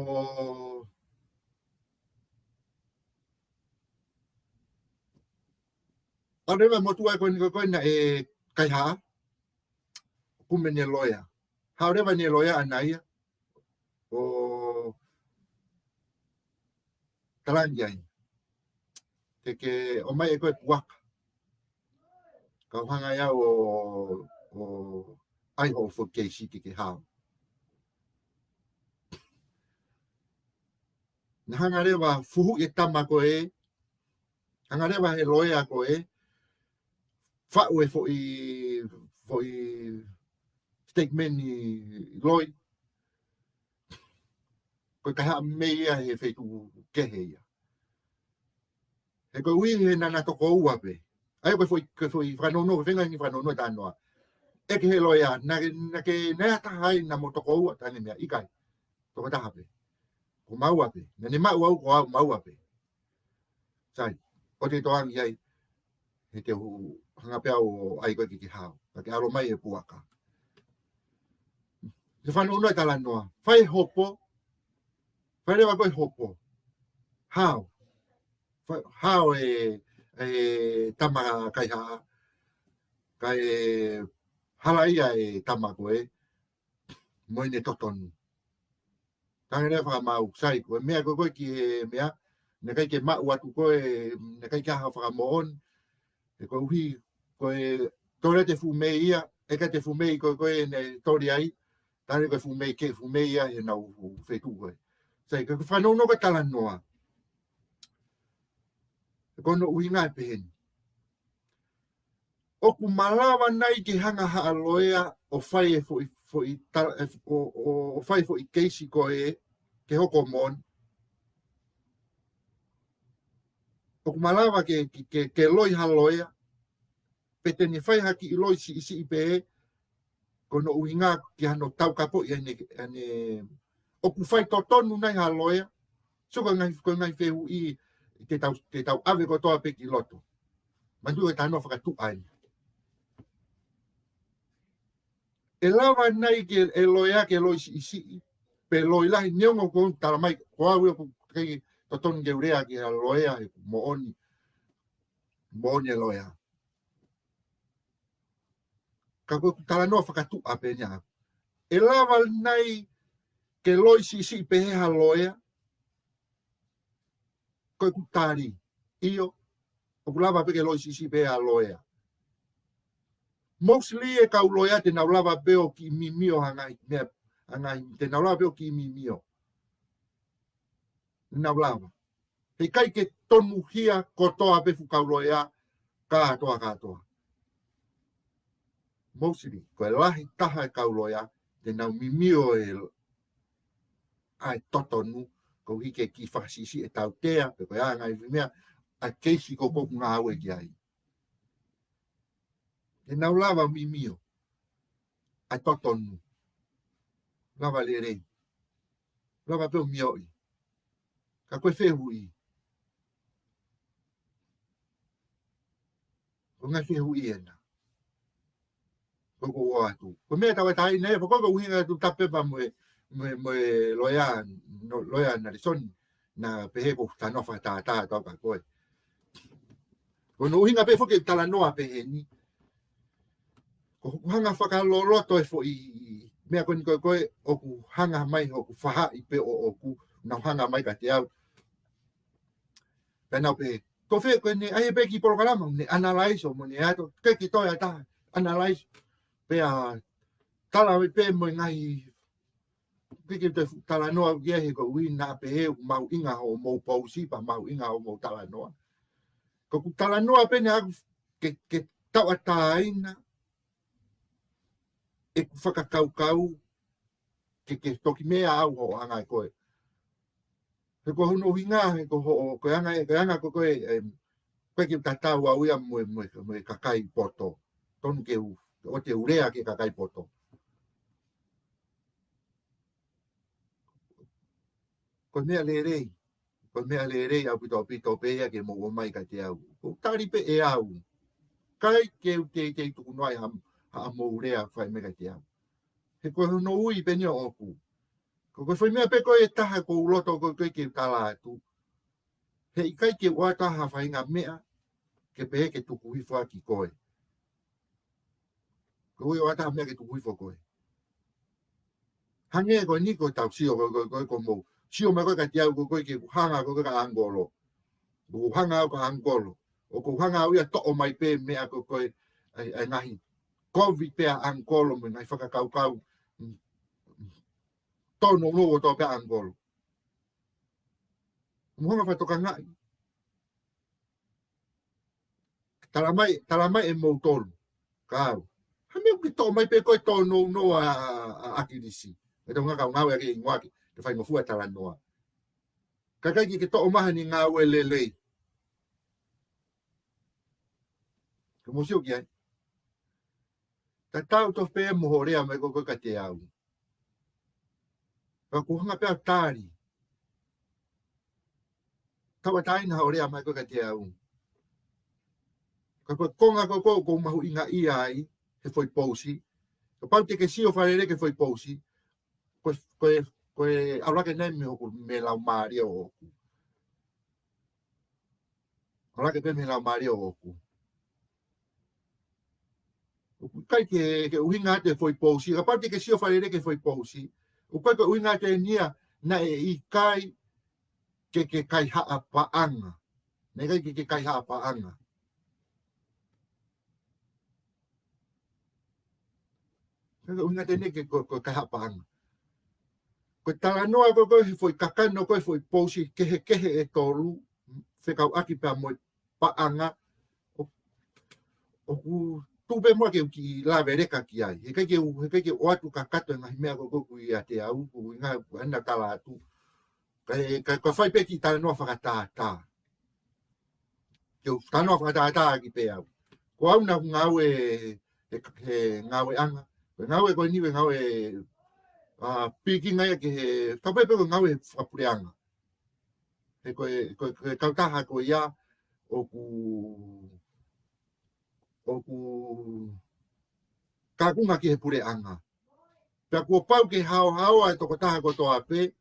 ʻalu leva e motuʻa ko eni ko ē ko ē naʻe kaihaʻa. Kumi ʻene loea. Haʻu leva ʻene loea ʻana ia. ʻO talaange ai. Ke ke ʻomai ʻe koe e puaka. Kau hanga ia ʻo, ʻo ʻai hoʻo foʻi keisi ke ke hao. Naʻe hanga leva fuhuʻi e tama ko ē, hanga leva he loea ko ē, faʻu e foʻi, foʻi statement ʻi loi. Ko e kaihaʻa mei ia he feituʻu kehe ia. He koeʻuhi he naʻa na tokoua pē. ʻA ia ko e foʻi, ko e foʻi fanongo, ko e feinga ni fanongo e talanoa. ʻEke he loea, naʻa ke, naʻa ke, naʻe ʻi ai ha taha ai naʻa mo tokoua, talaange meʻa, ʻikai. Tokotaha pē. Ko maua pē. Naʻa ne maʻu au ko au maua pē. Sai, ʻoua te ke toange ai, he te u hanga pē au ʻo ʻai koe ke ke hao. Ka ke ʻalu mai e puaka. Te fanongo e talanoa. Fai hopo. Fai leva ko ē hopo. Hao. Hao e, e tama kaihaʻa, kae halaia e tama ko ē mo ʻene totonu. Tangi lea fakamaau, sai, ko e meʻa ko ē ko ē ki he meʻa, naʻe ʻikai ke maʻu atu ko ē, naʻe ʻikai ke ʻi ai ha fakamoʻoni, he koeʻuhi ko e tole te fumei ia, ʻikai te fumei ko ē ko ē naʻe tole ai, tale ko e fumei ke fumei ia he nau fetu ko ē. Sai, ko e fanongo ko e talanoa. Ko hono ʻuhinga ʻe peheni. ʻOku malava nai ke hanga haʻa loea ʻo fai e foʻi, foʻi ta-, e f-, ʻo, ʻo, ʻo fai foʻi keisi ko ē ke hoko moʻoni? ʻOku malava ke, ke, ke, ke loi ha loea, pe te ne fai ha kiʻi loi siʻisiʻi pē, ko hono ʻuhinga ki hano taukapoʻi ʻene, ʻene, ʻoku fai totonu nai ha loea? So ko e ngaahi, ko e ngaahi fehuʻi te tau, te tau ʻave kotoa pē ki loto. Manatuʻi ko e talanoa fakatuʻa eni. ʻE lava nai ke, e loea ke loi siʻisiʻi, pe loi lahi, neongo ko e talamai, ko au ia ʻoku ʻikai totonu ke u lea ki ha loea, he ʻoku moʻoni, moʻoni e loea. Ka ko ʻeku talanoa fakatuʻa pē eni ʻaʻaku. ʻE lava nai ke loi siʻisiʻi pehē ha loea? Ko ʻeku tali, ʻio, ʻoku lava pē ke loi siʻisiʻi pehē ha loea. Mostly e kau loea te nau lava pē ʻo kiʻi mimio ha ngaahi, meʻa, ha ngaahi, te nau lava pē ʻo kiʻi mimio. Nau lava. He ʻikai ke tonuhia kotoa pē fuʻu kau loea kātoa, kātoa. Mostly, ko e lahi taha e kau loea, te nau mimio e, ʻa e totonu, koeʻuhi ke kiʻi fakasiʻisiʻi e tautea, pe ko e anga e meʻa, ʻa e keisi ko ē ʻoku ngāue ki ai. Te nau lava mimio ʻa e totonu. Lava lelei. Lava pē ʻo mioʻi. Ka ko e fehuʻi. Ko e ngaahi fehuʻi ena. Ko ʻeku ʻoatu. Ko e meʻa tauʻatāina ia, pea ko e ʻuhinga atu tapepa mo e, mo e, mo e loea, no, loea Nalesoni, naʻa pehē ko e talanoa fakatātā atu kia koe. Ko hono ʻuhinga pē foki e talanoa peheni. Ko hoku hanga fakaloloto e foʻi meʻa ko eni ko ē ko ē ʻoku hanga mai hoku faʻahi pē ʻoʻoku, nau hanga mai kiate au. Pea nau pehē, ko fē ko eni, ʻai pē ki he polokalama, ne analyze ʻo mo ne ʻai atu, ke ki toe ʻa e taha, analyze, pea tala mai pē mo e ngaahi, ke ke te talanoa ki ai he koeʻuhi naʻa pehē ʻoku mahuʻinga hoʻomou pousi, pea mahuʻinga hoʻomou talanoa. Ko ʻeku talanoa pē eni ʻaʻaku ke, ke tauʻatāina ʻeku fakakaukau, ke, ke toki meʻa au hoʻo anga ʻe koe. He ko hono ʻuhinga, he ko hoʻo, ko e anga, ko e anga ko ē ko ē, em, ko e ke tatau au ia mo e, mo e, mo e kakai poto. Tonu ke u, ʻoua te u lea ki he kakai poto. Ko e meʻa lelei. Ko e meʻa lelei ʻaupito, ʻaupito pē ia ke mou ō mai kiate au. Ko e tali pē ʻe au. ʻIkai ke u teitei tuku noa ʻi ha, haʻamou lea fai mai kiate au. He ko hono ui pē eni ʻoʻoku. Ko, ko e foʻi meʻa pē ko ē ʻe taha ʻoku ou loto ko ē ke u tala atu. He ʻikai ke u ʻoatu ha faʻahinga meʻa ke pehē ke tuku hifo ʻaki koe. Ko e ʻoatu ha meʻa ke tuku hifo koe. Hangē ko eni ko ʻetau sio ko ē, ko ē, ko ē, ko ē mou. Sio mai ko ē kiate au ko ē, ko ē ke u hanga ko ē kia Angolo. Ko u hanga au kia Angolo. ʻOku ou hanga au ia ʻo toʻo mai pē meʻa ko ē, ko ē, ʻa e, ʻa e ngaahi kovi pē ʻa Angolo mo e ngaahi fakakaukau. Mm, mm. Tōnounou ʻo toʻo pē ʻa Angolo. Mou hanga ʻo fakatokangaʻi. Tala mai, tala mai ʻe moutolu. Kia au. Ha meʻa ke toʻo mai pē ko e tōnounou ʻa, ʻa, ʻa ʻAkilisi. Ke tau ngākau ngāue ʻaki e hingoa ke, ke faingofua talanoa. Kae ʻikai ke, ke toʻo mai ha ngāue lelei. Ke mou sio ki ai. Tatau tofu pē mo hoʻo lea mai ko ē ko ē kiate au. Ka ʻoku ou hanga pē ʻo tali. Tauʻatāina hoʻo lea mai ko ē kiate au. Ka ko e konga ko ē ʻoku ou mahuʻingaʻia ai, he foʻi pousi. Kapau te ke sio fakalelei ki he foʻi pousi. Ko e, ko e, ko e ʻalu hake nai mei hoku, mei he laumālie ʻoʻoku. Laka pē mei he laumālie ʻoʻoku. ʻOku ʻikai ke, ke ʻuhinga atu e foʻi pousi. Kapau te ke sio fakalelei ki he foʻi pousi, ʻoku ʻikai ke ʻuhinga atu eni ia naʻe ʻikai ke ke kaihaʻa paʻanga. Naʻe ʻikai ke ke kaihaʻa paʻanga. ʻIkai ke ʻuhinga atu eni ke ko, ko e kaihaʻa paʻanga. Ko e talanoa ko ē, ko e foʻi kakano, ko e foʻi pousi kehekehe ʻe tolu, fekauʻaki pea mo e paʻanga, ʻo, ʻoku tuʻu pē muʻa ke u kiʻi lave leka ki ai. He ʻikai ke u, he ʻikai ke u ʻoatu kakato e ngaahi meʻa ko ē ʻoku ʻiate au, ko e ʻuhinga ʻoku ʻanau tala atu. Ka, ka, ka fai pē kiʻi talanoa fakatātā. Ke u talanoa fakatātā ʻaki pē au. Ko au naʻa ku ngāue he, he ngāueʻanga. Ko e ngāue ko eni, ko e ngāue, ā, pikinga ia ki he, ka pē pē ko e ngāue fakapuleʻanga. He ko e, ko e, ko e kautaha ko ia, ʻoku, ʻoku kaunga ki he puleʻanga. Pea kuo pau ke haohaoa e tokotaha kotoa pē,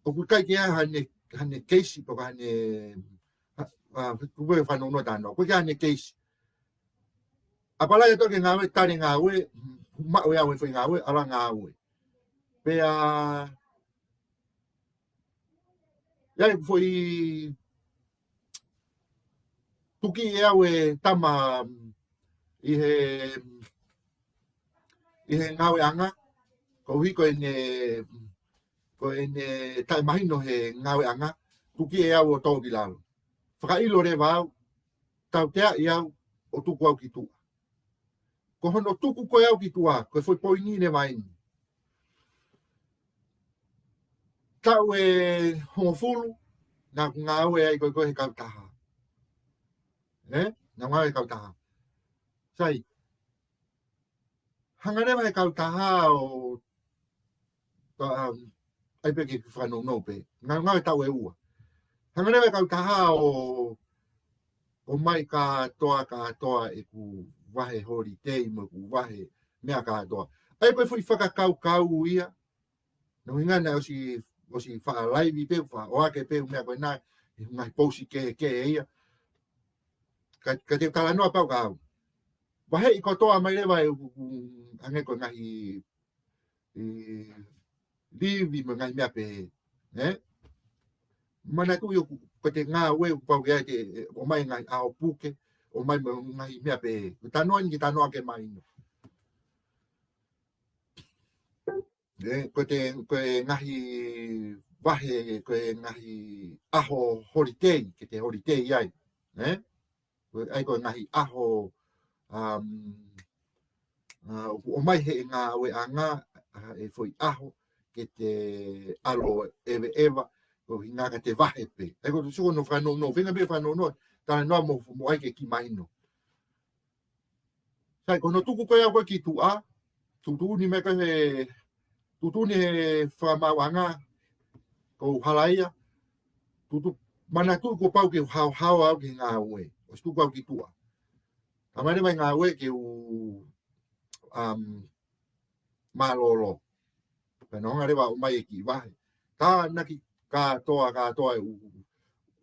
ʻoku ʻikai ke ʻi ai haʻane, haʻane keisi, pe ko haʻane, ha, ā, kuo fanongo tano, ʻoku ʻikai ke ʻi ai haʻane keisi. ʻApalai atu ke ngāue, tali ngāue, maʻu ʻe au e foʻi ngāue, ala ngāue. Pea, ʻi ai e foʻi tuki ʻe au e tama ʻi he, ʻi he ngāueʻanga, koeʻuhi ko ʻene, ko ʻene taʻemahino he ngāueʻanga, tuki ʻe au ʻo tō ki lalo. Fakaʻilo leva au, tauteaʻi au, ʻo tuku au ki tuʻa. Ko hono tuku ko ē au ki tuʻa, ko e foʻi poini leva eni. Taʻu ʻe hongofulu, naʻa ku ngāue ai ko ē ko ē he kautaha. Ē? Naʻa ku ngāue he kautaha. Sai. Hanga leva he kautaha ʻo, ʻa, ʻai pē ke fanongo pē. Naʻa ku ngāue taʻu ʻe ua. Hanga leva he kautaha ʻo, ʻomai kātoa, kātoa ʻeku vahe holiday mo ʻeku vahe meʻa kātoa. ʻA ia ko e foʻi fakakaukau ia. Naʻe ʻuhinga naʻe ʻosi, ʻosi faʻa laivi pē, faʻa ʻohake pē, meʻa ko ena, he ngaahi pousi kehekehe ia. Ka, ka te talanoa pau ka au. Vaheʻi kotoa mai leva e, u, u, hangē ko e ngaahi, e, livi mo e ngaahi meʻa pehē, ē? Manatuʻi ʻoku, ko e ngāue ʻoku pau ke ʻai ke, e, ʻomai ngaahi ʻaho puke, ʻomai mo e ngaahi meʻa pehē. Ko e talanoa eni ke talanoa ke mahino. Ē, ko e, ko e ngaahi vahe, ko e ngaahi ʻaho holiday, ke te holiday ai, ē? Ko e, ʻai ko e ngaahi ʻaho, um, ā, ʻoku ʻomai he ngāueʻanga, ā, e foʻi ʻaho, ke te ʻalu ʻo ʻeveʻeva, ko e ʻuhinga ka te vahe pē. ʻA ia ko e tuʻu ko hono fanongo, feinga pē fanongo, talanoa mo, mo ʻai ke kiʻi mahino. Sai, ko hono tuku ko ē au ko ē ki tuʻa, tuʻutuʻuni mai ko ē he, tuʻutuʻuni he fakamaauʻanga, ko u halaia, tuʻutu, manatuʻi kuo pau ke u haohaoa au ki he ngāue, ʻosi tuku au ki tuʻa. Talamai leva ʻe he ngāue ke u, um, mālōlō. Pea nau hanga leva ʻo ʻomai e kiʻi vahe. Tānaki kātoa, kātoa e u, u,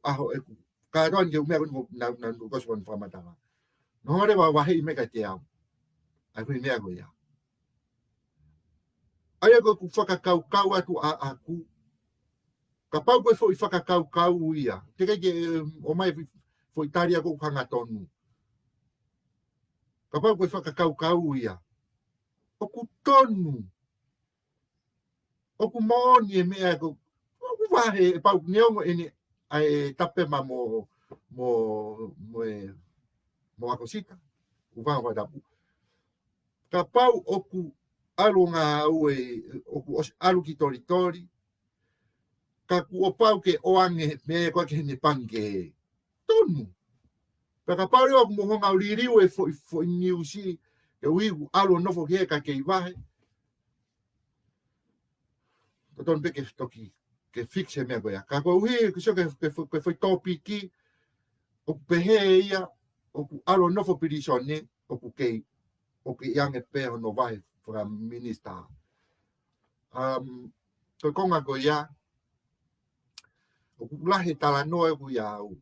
ʻaho ʻeku, kātoa ni ke u meʻa ko eni ko nau, nau, nau kosi ko eni fakamatala. Nau hanga leva ʻo vaheʻi mai kiate au. ʻA e foʻi meʻa ko ia. ʻA ia ko ʻeku fakakaukau atu ʻaʻaku. Kapau ko e foʻi fakakaukau ia. Teʻeki ke, em, ʻomai foʻi, foʻi tali ʻaʻaku ʻoku hangatonu. Kapau ko e fakakaukau ia. ʻOku tonu. ʻOku moʻoni e meʻa ko, ʻoku vahe ʻe pau neongo eni ʻa e Tapema mo, mo, mo e, mo ʻAkosita. ʻOku vahe ʻo tapu. Kapau ʻoku ʻalu ngāue, ʻoku ʻosi ʻalu ki Tolitoli. Ka kuo pau ke ʻoange meʻa ko ē ki heʻene pangikē. Tonu. Pea kapau leva ʻoku mo hanga ʻo liliu e foʻi, foʻi niusi, ke ui ʻoku ʻalu ʻo nofo ki he ka kei vahe. Totonu pē ke toki, ke fix e meʻa ko ia. Ka koeʻuhi, ke sio ke, ke, ke foʻi tōpiki, ʻoku pehē ia, ʻoku ʻalu ʻo nofo pilīsone, ʻoku kei, ʻoku kei ʻange pē hono vahe fakaminisitā. Um, ko e konga ko ia, ʻoku lahi e talanoa ʻoku ʻiate au.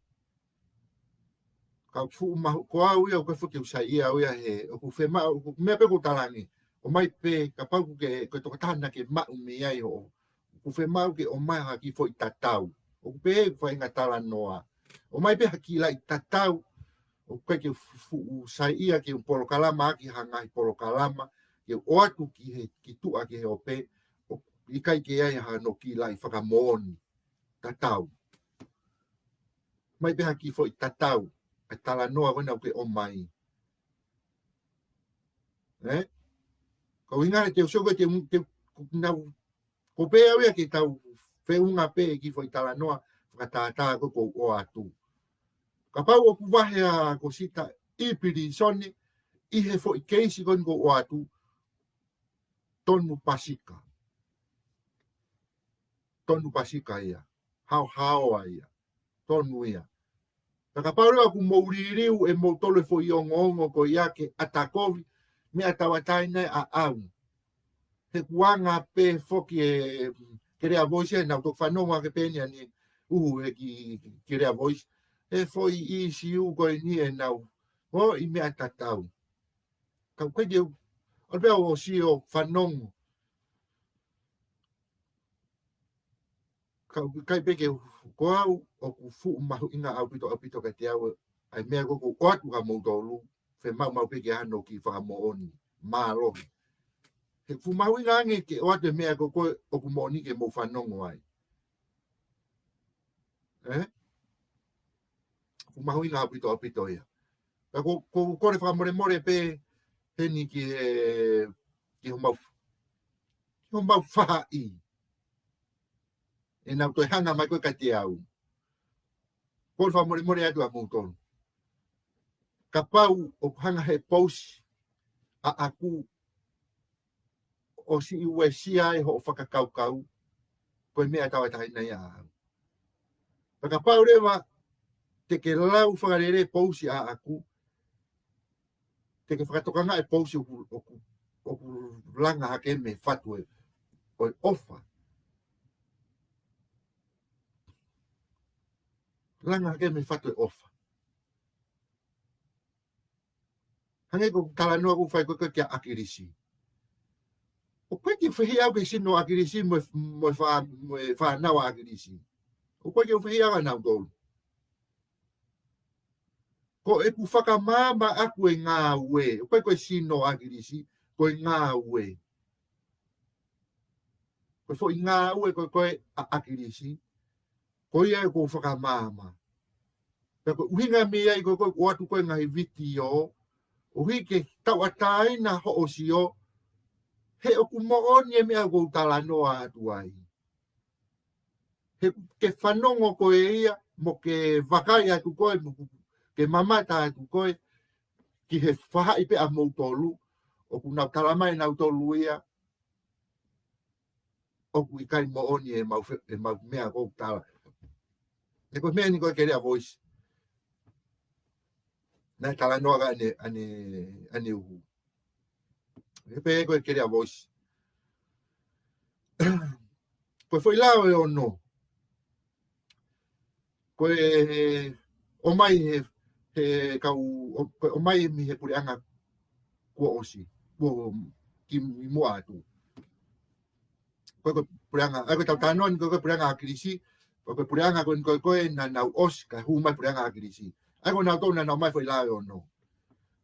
Ka fuʻu mahu, ko au ia, ʻoku ʻikai foki ke u saiʻia au ia he, ʻoku fiemaʻu, ʻoku meʻa pē ʻoku ou talaange. ʻOmai pē, kapau ʻoku ke, ko e tokotaha naʻa ke maʻu mei ai hoʻo. ʻOku fiemaʻu ke ʻomai ha kiʻi foʻi tatau. ʻOku pehē ʻeku faʻahinga talanoa. ʻOmai pē ha kiʻi laʻi tatau. ʻOku ʻikai ke fuʻu saiʻia ke u polokalama ʻaki ha ngaahi polokalama. Ke u ʻoatu ki he, ki tuʻa ki he ope. ʻOku ʻikai ke ʻi ai hano kiʻi laʻi fakamoʻoni. Tatau. ʻOmai pē ha kiʻi foʻi tatau, ʻa e talanoa ko ena ʻoku ke ʻomai. Ē? Ko e ʻuhinga ia te u sio ko e te, te, nau, ko pē au ia ke tau feʻunga pē ki he foʻi talanoa, fakatātā ko ē ʻoku ou ʻoatu. Kapau ʻoku vahe ʻa Kosita ʻi pilīsone, ʻi he foʻi keisi ko eni ʻoku ou ʻoatu, tonu pasika. Tonu pasika ia. Haohaoa ia. Tonu ia. Pea kapau leva ʻoku mou liliu ʻe moutolu e foʻi ongoongo ko ia ke ʻata kovi, meʻa tauʻatāina ia ʻaʻau. He ʻoku anga pē foki e, mm, Kelea Voice ē, naʻa ku toki fanongo ʻaki pē eni ʻaneuhu he ki, ki Kelea Voice. E foʻi ʻīsiu ko eni ʻenau, ʻo e meʻa tatau. Ka ʻoku ʻikai ke u, ʻalu pē au ʻo sio fanongo. Ka ʻoku ʻikai pē ke u, ko au ʻoku fuʻu mahuʻinga ʻaupito, ʻaupito kiate au, ʻa e meʻa ko ē ʻoku ou ʻoatu kia moutolu, fiemaʻu maʻu pē ke ʻi ai hano kiʻi fakamoʻoni, mālohi. He fuʻu mahuʻinga ange ke ʻoatu e meʻa ko ē ʻoku moʻoni ke mou fanongo ai. Ē? Fuʻu mahuʻinga ʻaupito, ʻaupito ia. Ka ko, ko, ko e fakamolemole pē heni ki he, ki homau, ki homau faʻahi. ʻEnau toe hanga mai ko ē kiate au. Ko e fakamolemole atu ʻa moutolu. Kapau ʻoku hanga he pousi ʻaʻaku ʻo siʻi uesia ai hoʻo fakakaukau, ko e meʻa tauʻatāina ia ʻaʻau. Pea kapau leva te ke lau fakalelei pousi ʻaʻaku, te ke fakatokangaʻi e pousi ʻoku, ʻoku, ʻoku langa hake mei he fatu ē, ʻo e ʻofa. Langa hake mei he fatu ʻo e ʻofa. Hangē ko e talanoa ʻoku fai ko ē kia ʻAkilisi. ʻOku ʻikai ke u fehiʻa au ki he sino ʻo ʻAkilisi mo e, mo e fā-, mo e fānau ʻa ʻAkilisi. ʻOku ʻikai ke u fehiʻa au kia nautolu. Ko ʻeku fakamaama ʻaku e ngāue. ʻOku ʻikai ko e sino ʻo ʻAkilisi, ko e ngāue. Ko e foʻi ngāue ko ē ʻa ʻAkilisi. Ko ia ʻoku ou fakamaama. Pea ko e ʻuhinga mei ai ko ē ʻoku ou ʻoatu ko ē ngaahi vitiō, ʻuhi ke tauʻatāina hoʻo sio, he ʻoku moʻoni e meʻa ʻoku ou talanoa atu ai. He ke fanongo ko ē ia, mo ke vakai atu ko ē, mo ke mamata atu ko ē, ki he faʻahi pē ʻa moutolu, ʻoku nau talamai ʻe nautolu ia, ʻoku ʻikai moʻoni e mau fe-, e mau meʻa ʻoku ou tala. He ko e meʻa ni ko ē Kelea Voice. Naʻe talanoa ka ʻane, ʻane, ʻaneuhu. He pē ko ē Kelea Voice. Ko e foʻi lao ʻe ono. Ko e ʻomai he, he kau, ʻo, ko e ʻomai mei he puleʻanga kuo ʻosi, kuo kimuʻa atu. Ko e, ko e puleʻanga, ʻa ia ko e tau talanoa ni ko e, ko e puleʻanga ʻa ʻAkilisi, ko e, ko e puleʻanga ko eni ko e, ko e naʻa nau ʻosi, kae hū mai puleʻanga ʻa ʻAkilisi. ʻA ia ko nautolu naʻa nau ʻomai foʻi lao ʻe ono.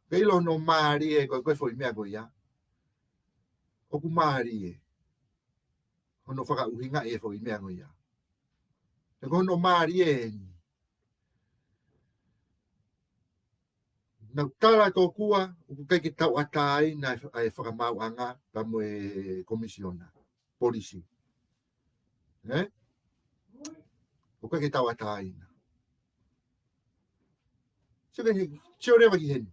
Ke ʻilo hono mālie ko e, ko e foʻi meʻa ko ia. ʻOku mālie. Hono fakaʻuhingaʻi e foʻi meʻa ko ia. He ko hono mālie eni. Nau tala tokua, ʻoku ʻikai ke tauʻatāina e, e fakamaauʻanga, pea mo e komisiona polisi. Ē? ʻOku ʻikai ke tauʻatāina. Sio ki he, sio leva ki heni.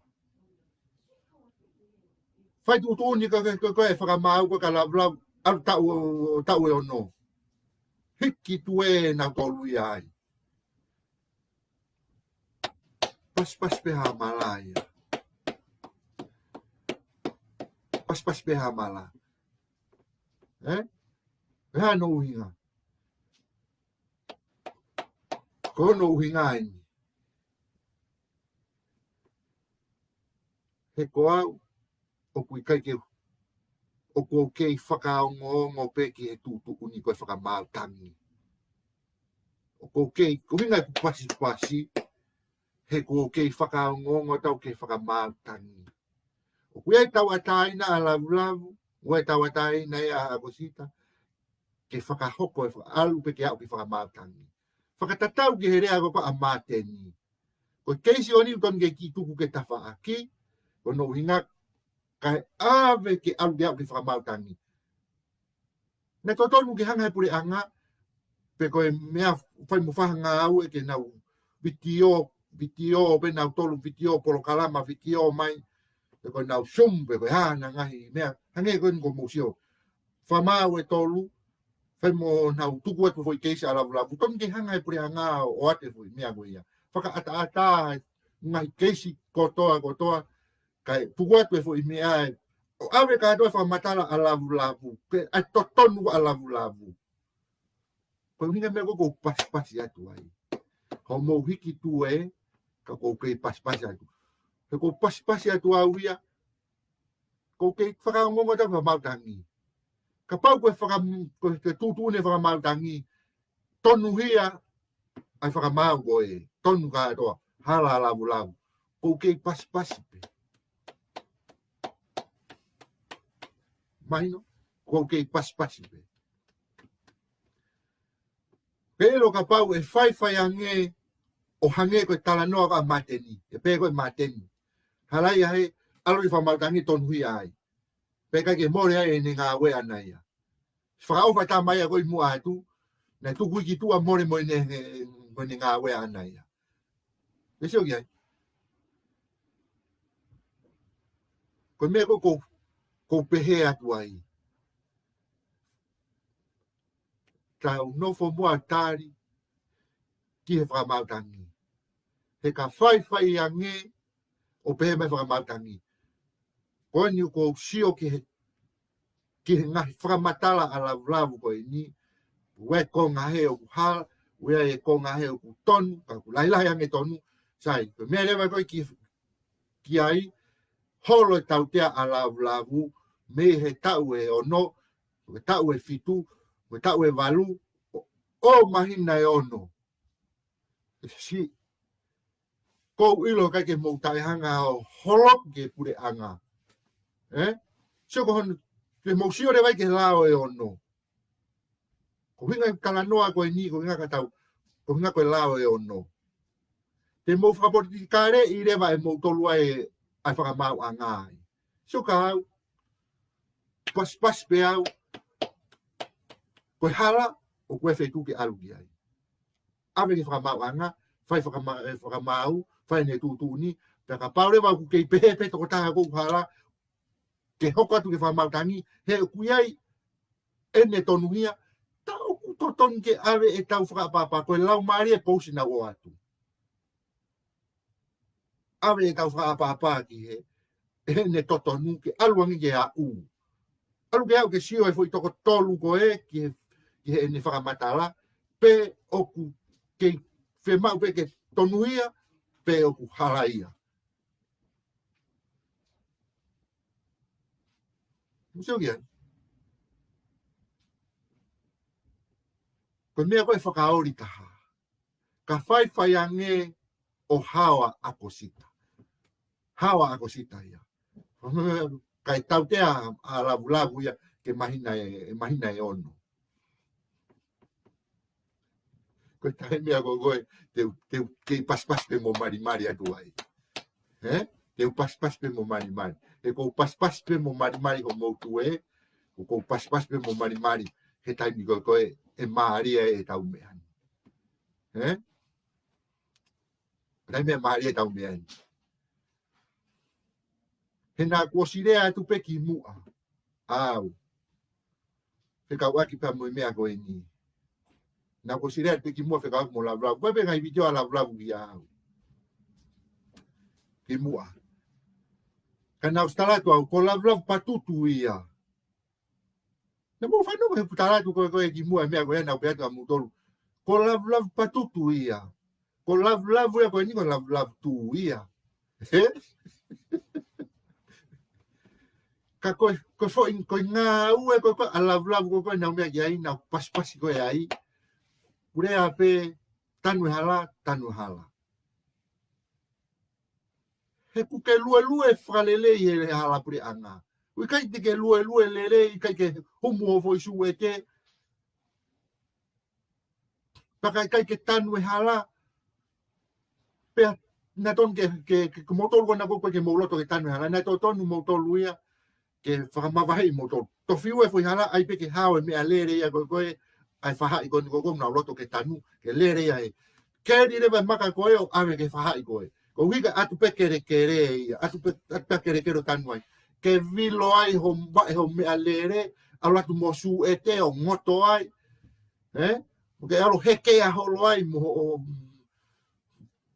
Fai tuʻutuʻuni ka, ka, ka, ka e fakamaau ko e ka laulau, ʻalu taʻu, taʻu ʻe ono. Hiki tuē nautolu ia ai. Pasipasi pē ha mala ia. Pasipasi pē ha mala. Ē? Pea hā hono ʻuhinga? Ko hono ʻuhinga eni. He ko au, ʻoku ʻikai ke, ʻoku ou kei fakaongoongo pē ki he tuʻutuʻuni ko e fakamaau tangi. ʻOku ou kei, ko e ʻuhinga ʻeku pasipasi, he ʻoku ou kei fakaongoongo atu au ki he fakamaau tangi. ʻOku ʻi ai e tauʻatāina ʻa Lavulavu, ʻoku ʻi ai e tauʻatāina ia ʻa ʻAkosita, ke fakahoko e fakaʻalu pē ke aʻu ki he fakamaau tangi. Fakatatau ki he lea ko ē ʻa Māteni. Ko e keisi ʻo eni ʻoku totonu ke kiʻi tuku ki tafaʻaki, ko hono ʻuhinga kae ʻave ke ʻalu ke aʻu ki he fakamaau tangi. Naʻe totonu ke hanga he puleʻanga, pe ko e meʻa fai mo fai ha ngāue ke nau vitiō, vitiō pe nau tolu vitiō, polokalama vitiō mai, pe ko e nau Zoom, pe ko e hā ha ngaahi meʻa, hangē ko eni ko mou sio. Fakamaau e tolu, fai mo nau tuku atu foʻi keisi ʻa Lavulavu, totonu ke hanga he puleʻanga ʻo ʻoatu e foʻi meʻa ko ia. Fakaʻataʻatā e ngaahi keisi kotoa kotoa, kae tuku atu e foʻi meʻa ē, ʻo ʻave kātoa e fakamatala ʻa Lavulavu, ke ʻai totonu ʻa Lavulavu. Ko e ʻuhinga meʻa ko ē ʻoku ou pasipasi atu ai. Hoʻomou hiki tuʻu ē, ka ʻoku ou kei pasipasi atu. He ʻoku ou pasipasi atu au ia, ʻoku ou kei fakaongoongo atu au ki he fakamaau tangi. Kapau ko e faka-, ko e tuʻutuʻuni e fakamaau tangi, tonuhia ʻa e fakamaau ko ē, tonu kātoa, hala ʻa Lavulavu. ʻOku ou kei pasipasi pē. Mahino, ʻoku ou kei pasipasi pē. Ke ʻilo kapau ʻe faifai ange ʻo hangē ko e talanoa ko ē ʻa Māteni, ʻe pehē ko ē ʻe Māteni. Hala ia he, ʻalu ki he fakamaau tangi tonuhia ai. Pea ʻikai ke mole ai ʻene ngāue ʻaʻana ia. Fakaʻofa e tama ia ko ē ʻi muʻa atu, naʻe tuku hiki tuʻa mole mo ʻene, mo ʻene ngāue ʻaʻana ia. Ke sio ki ai. Ko e meʻa ko ē ʻoku ou, ʻoku ou pehē atu ai. Tau nofo muʻa tali ki he fakamaau tangi. He ka faifai ange ʻo pehē mai fakamaau tangi. Ko eni ʻoku ou sio ki he, ki he ngaahi fakamatala ʻa Lavulavu ko eni, ʻoku ʻi ai e konga hē ʻoku hala, ʻoku ʻi ai e konga hē ʻoku tonu, ka ʻoku lahilahi ange tonu, sai, ko e meʻa leva ko ē ki, ki ai, holo e tautea ʻa Lavulavu, mei he taʻu ʻe ono, ko e taʻu ʻe fitu, ko e taʻu ʻe valu, ʻo, ʻo māhina ʻe ono. Siʻi, ʻoku ou ʻilo ʻikai ke mou taʻehanga ʻo holoki ki he puleʻanga. Ē? Sio ko hono, ke mou sio leva ki he lao ʻe ono. Ko e ʻuhinga e talanoa ko eni, ko e ʻuhinga ka tau, ko e ʻuhinga ko e lao ʻe ono. Te mou fakapolitikaleʻi leva ʻe moutolu ʻa e, ʻa e fakamaauʻanga ai. Sio ka au, pasipasi pē au, ko e hala, ʻoku ʻi ai e feituʻu ke ʻalu ki ai. ʻAve ki he fakamaauʻanga, fai fakama-, e fakamaau, fai ʻene tuʻutuʻuni, pea kapau leva ʻoku kei pehē pē tokotaha ko ē ʻoku hala, ke hoko atu ki he fakamaau tangi, he ʻoku ʻi ai ʻene tonuhia, tā ʻoku totonu ke ʻave ʻetau fakaʻapaʻapa, ko e laumālie pousi naʻa ʻoatu. ʻAve ʻetau fakaʻapaʻapa ki he, ʻene totonu ke ʻalu ange ke aʻu. ʻAlu ke aʻu ke sio e foʻi toko tolu ko ē ki he, ki heʻene fakamatala, pe ʻoku kei fiemaʻu pē ke tonuhia, pe ʻoku hala ia. Mou sio ki ai. Ko e meʻa ko ē fakaoli taha. Ka faifai ange ʻo hao ʻa ʻAkosita. Hao ʻa ʻAkosita ia. Kae tautea ʻa Lavulavu ia ke māhina ʻe, māhina ʻe ono. Ko e taimi ia ko ē, ko ē, te u, te u kei pasipasi pē mo malimali atu ai. Ē? Te u pasipasi pē mo malimali. He ʻoku ou pasipasi pē mo malimali hoʻomou tuʻu ē. ʻOku ou pasipasi pē mo malimali. He taimi ko ē, ko ē, ʻe mālie ʻetau meʻa ni. Ē? Taimi ʻe mālie ʻetau meʻa ni. He naʻá ku ʻosi lea atu pē kimuʻa. Au. Fekauʻaki pē mo e meʻa ko eni. Naʻá ku ʻosi lea atu pē kimuʻa fekauʻaki mo Lavulavu. Ko e pē ngaahi vitiō ʻa Lavulavu kia au. Kimuʻa. Ka naʻá ku ʻosi tala atu au, ko Lavulavu patutu ia. Naʻa mou fanongo he ʻeku tala atu ko ē, ko ē kimuʻa e meʻa ko ē naʻá ku pehē atu kia moutolu. Ko Lavulavu patutu ia. Ko Lavulavu ia ko eni ko Lavulavu tū ia. Ē? Ka ko e, ko e foʻi, ko e ngāue ko ē, ko ē ʻa Lavulavu ko ē, ko ē naʻa ku meʻa ki ai, naʻa ku pasipasi ko ē ai. Ku lea pē, tanu e hala, tanu e hala. He ʻoku ke luelue fakalelei he hala puleʻanga. ʻOku ʻikai te ke luelue lelei, ʻikai ke humu ho foʻi sū ʻete. Pea ka ʻikai ke tanu e hala. Pea naʻe tonu ke, ke, ke, ke moutolu ko ena ko ē ʻoku ʻikai ke mou loto ke tanu e hala. Naʻe totonu moutolu ia ke fakamavaheʻi moutolu. Tofiua e foʻi hala, ʻai pē ke hao e meʻalele ia ko ē, ko ē, ʻa e faʻahi ko eni ko ē, ko ē naʻa ku loto ke tanu, ke lele ia he. Keli leva e maka ko ē ʻo ʻave ki he faʻahi ko ē. Koeʻuhi ka ʻatu pē kelekele ia, ʻatu pē, ʻatu pē kelekele ʻo tanu ai. Ke vilo ai ho mba-, ho meʻalele, ʻalu atu mo sū ʻete ʻo ngoto ai. Ē? ʻO ke ʻalu hekea holo ai mo, mo,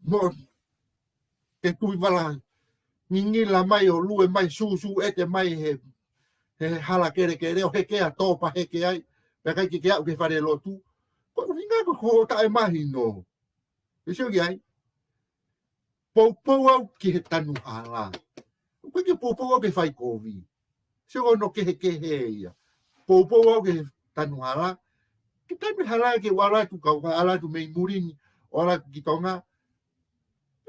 mo ke tui vala ngingila mai ʻo lue mai sūsū ʻete mai he, he hala kelekele ʻo hekea tō paheke ai. Pea ʻikai ke ke aʻu ki he falelotu. Ko e ʻuhinga ko ē ko e taʻemahino. Ke sio ki ai. Poupou au ki he tanu hala. ʻOku ʻikai ke poupou au ke fai kovi. Sio ko hono kehekehe ia. Poupou au ki he tanu hala. Ke tanu e hala ke u ʻalu atu kau, ka ʻalu atu mei muli ni, ʻo ʻalu atu ki Tonga.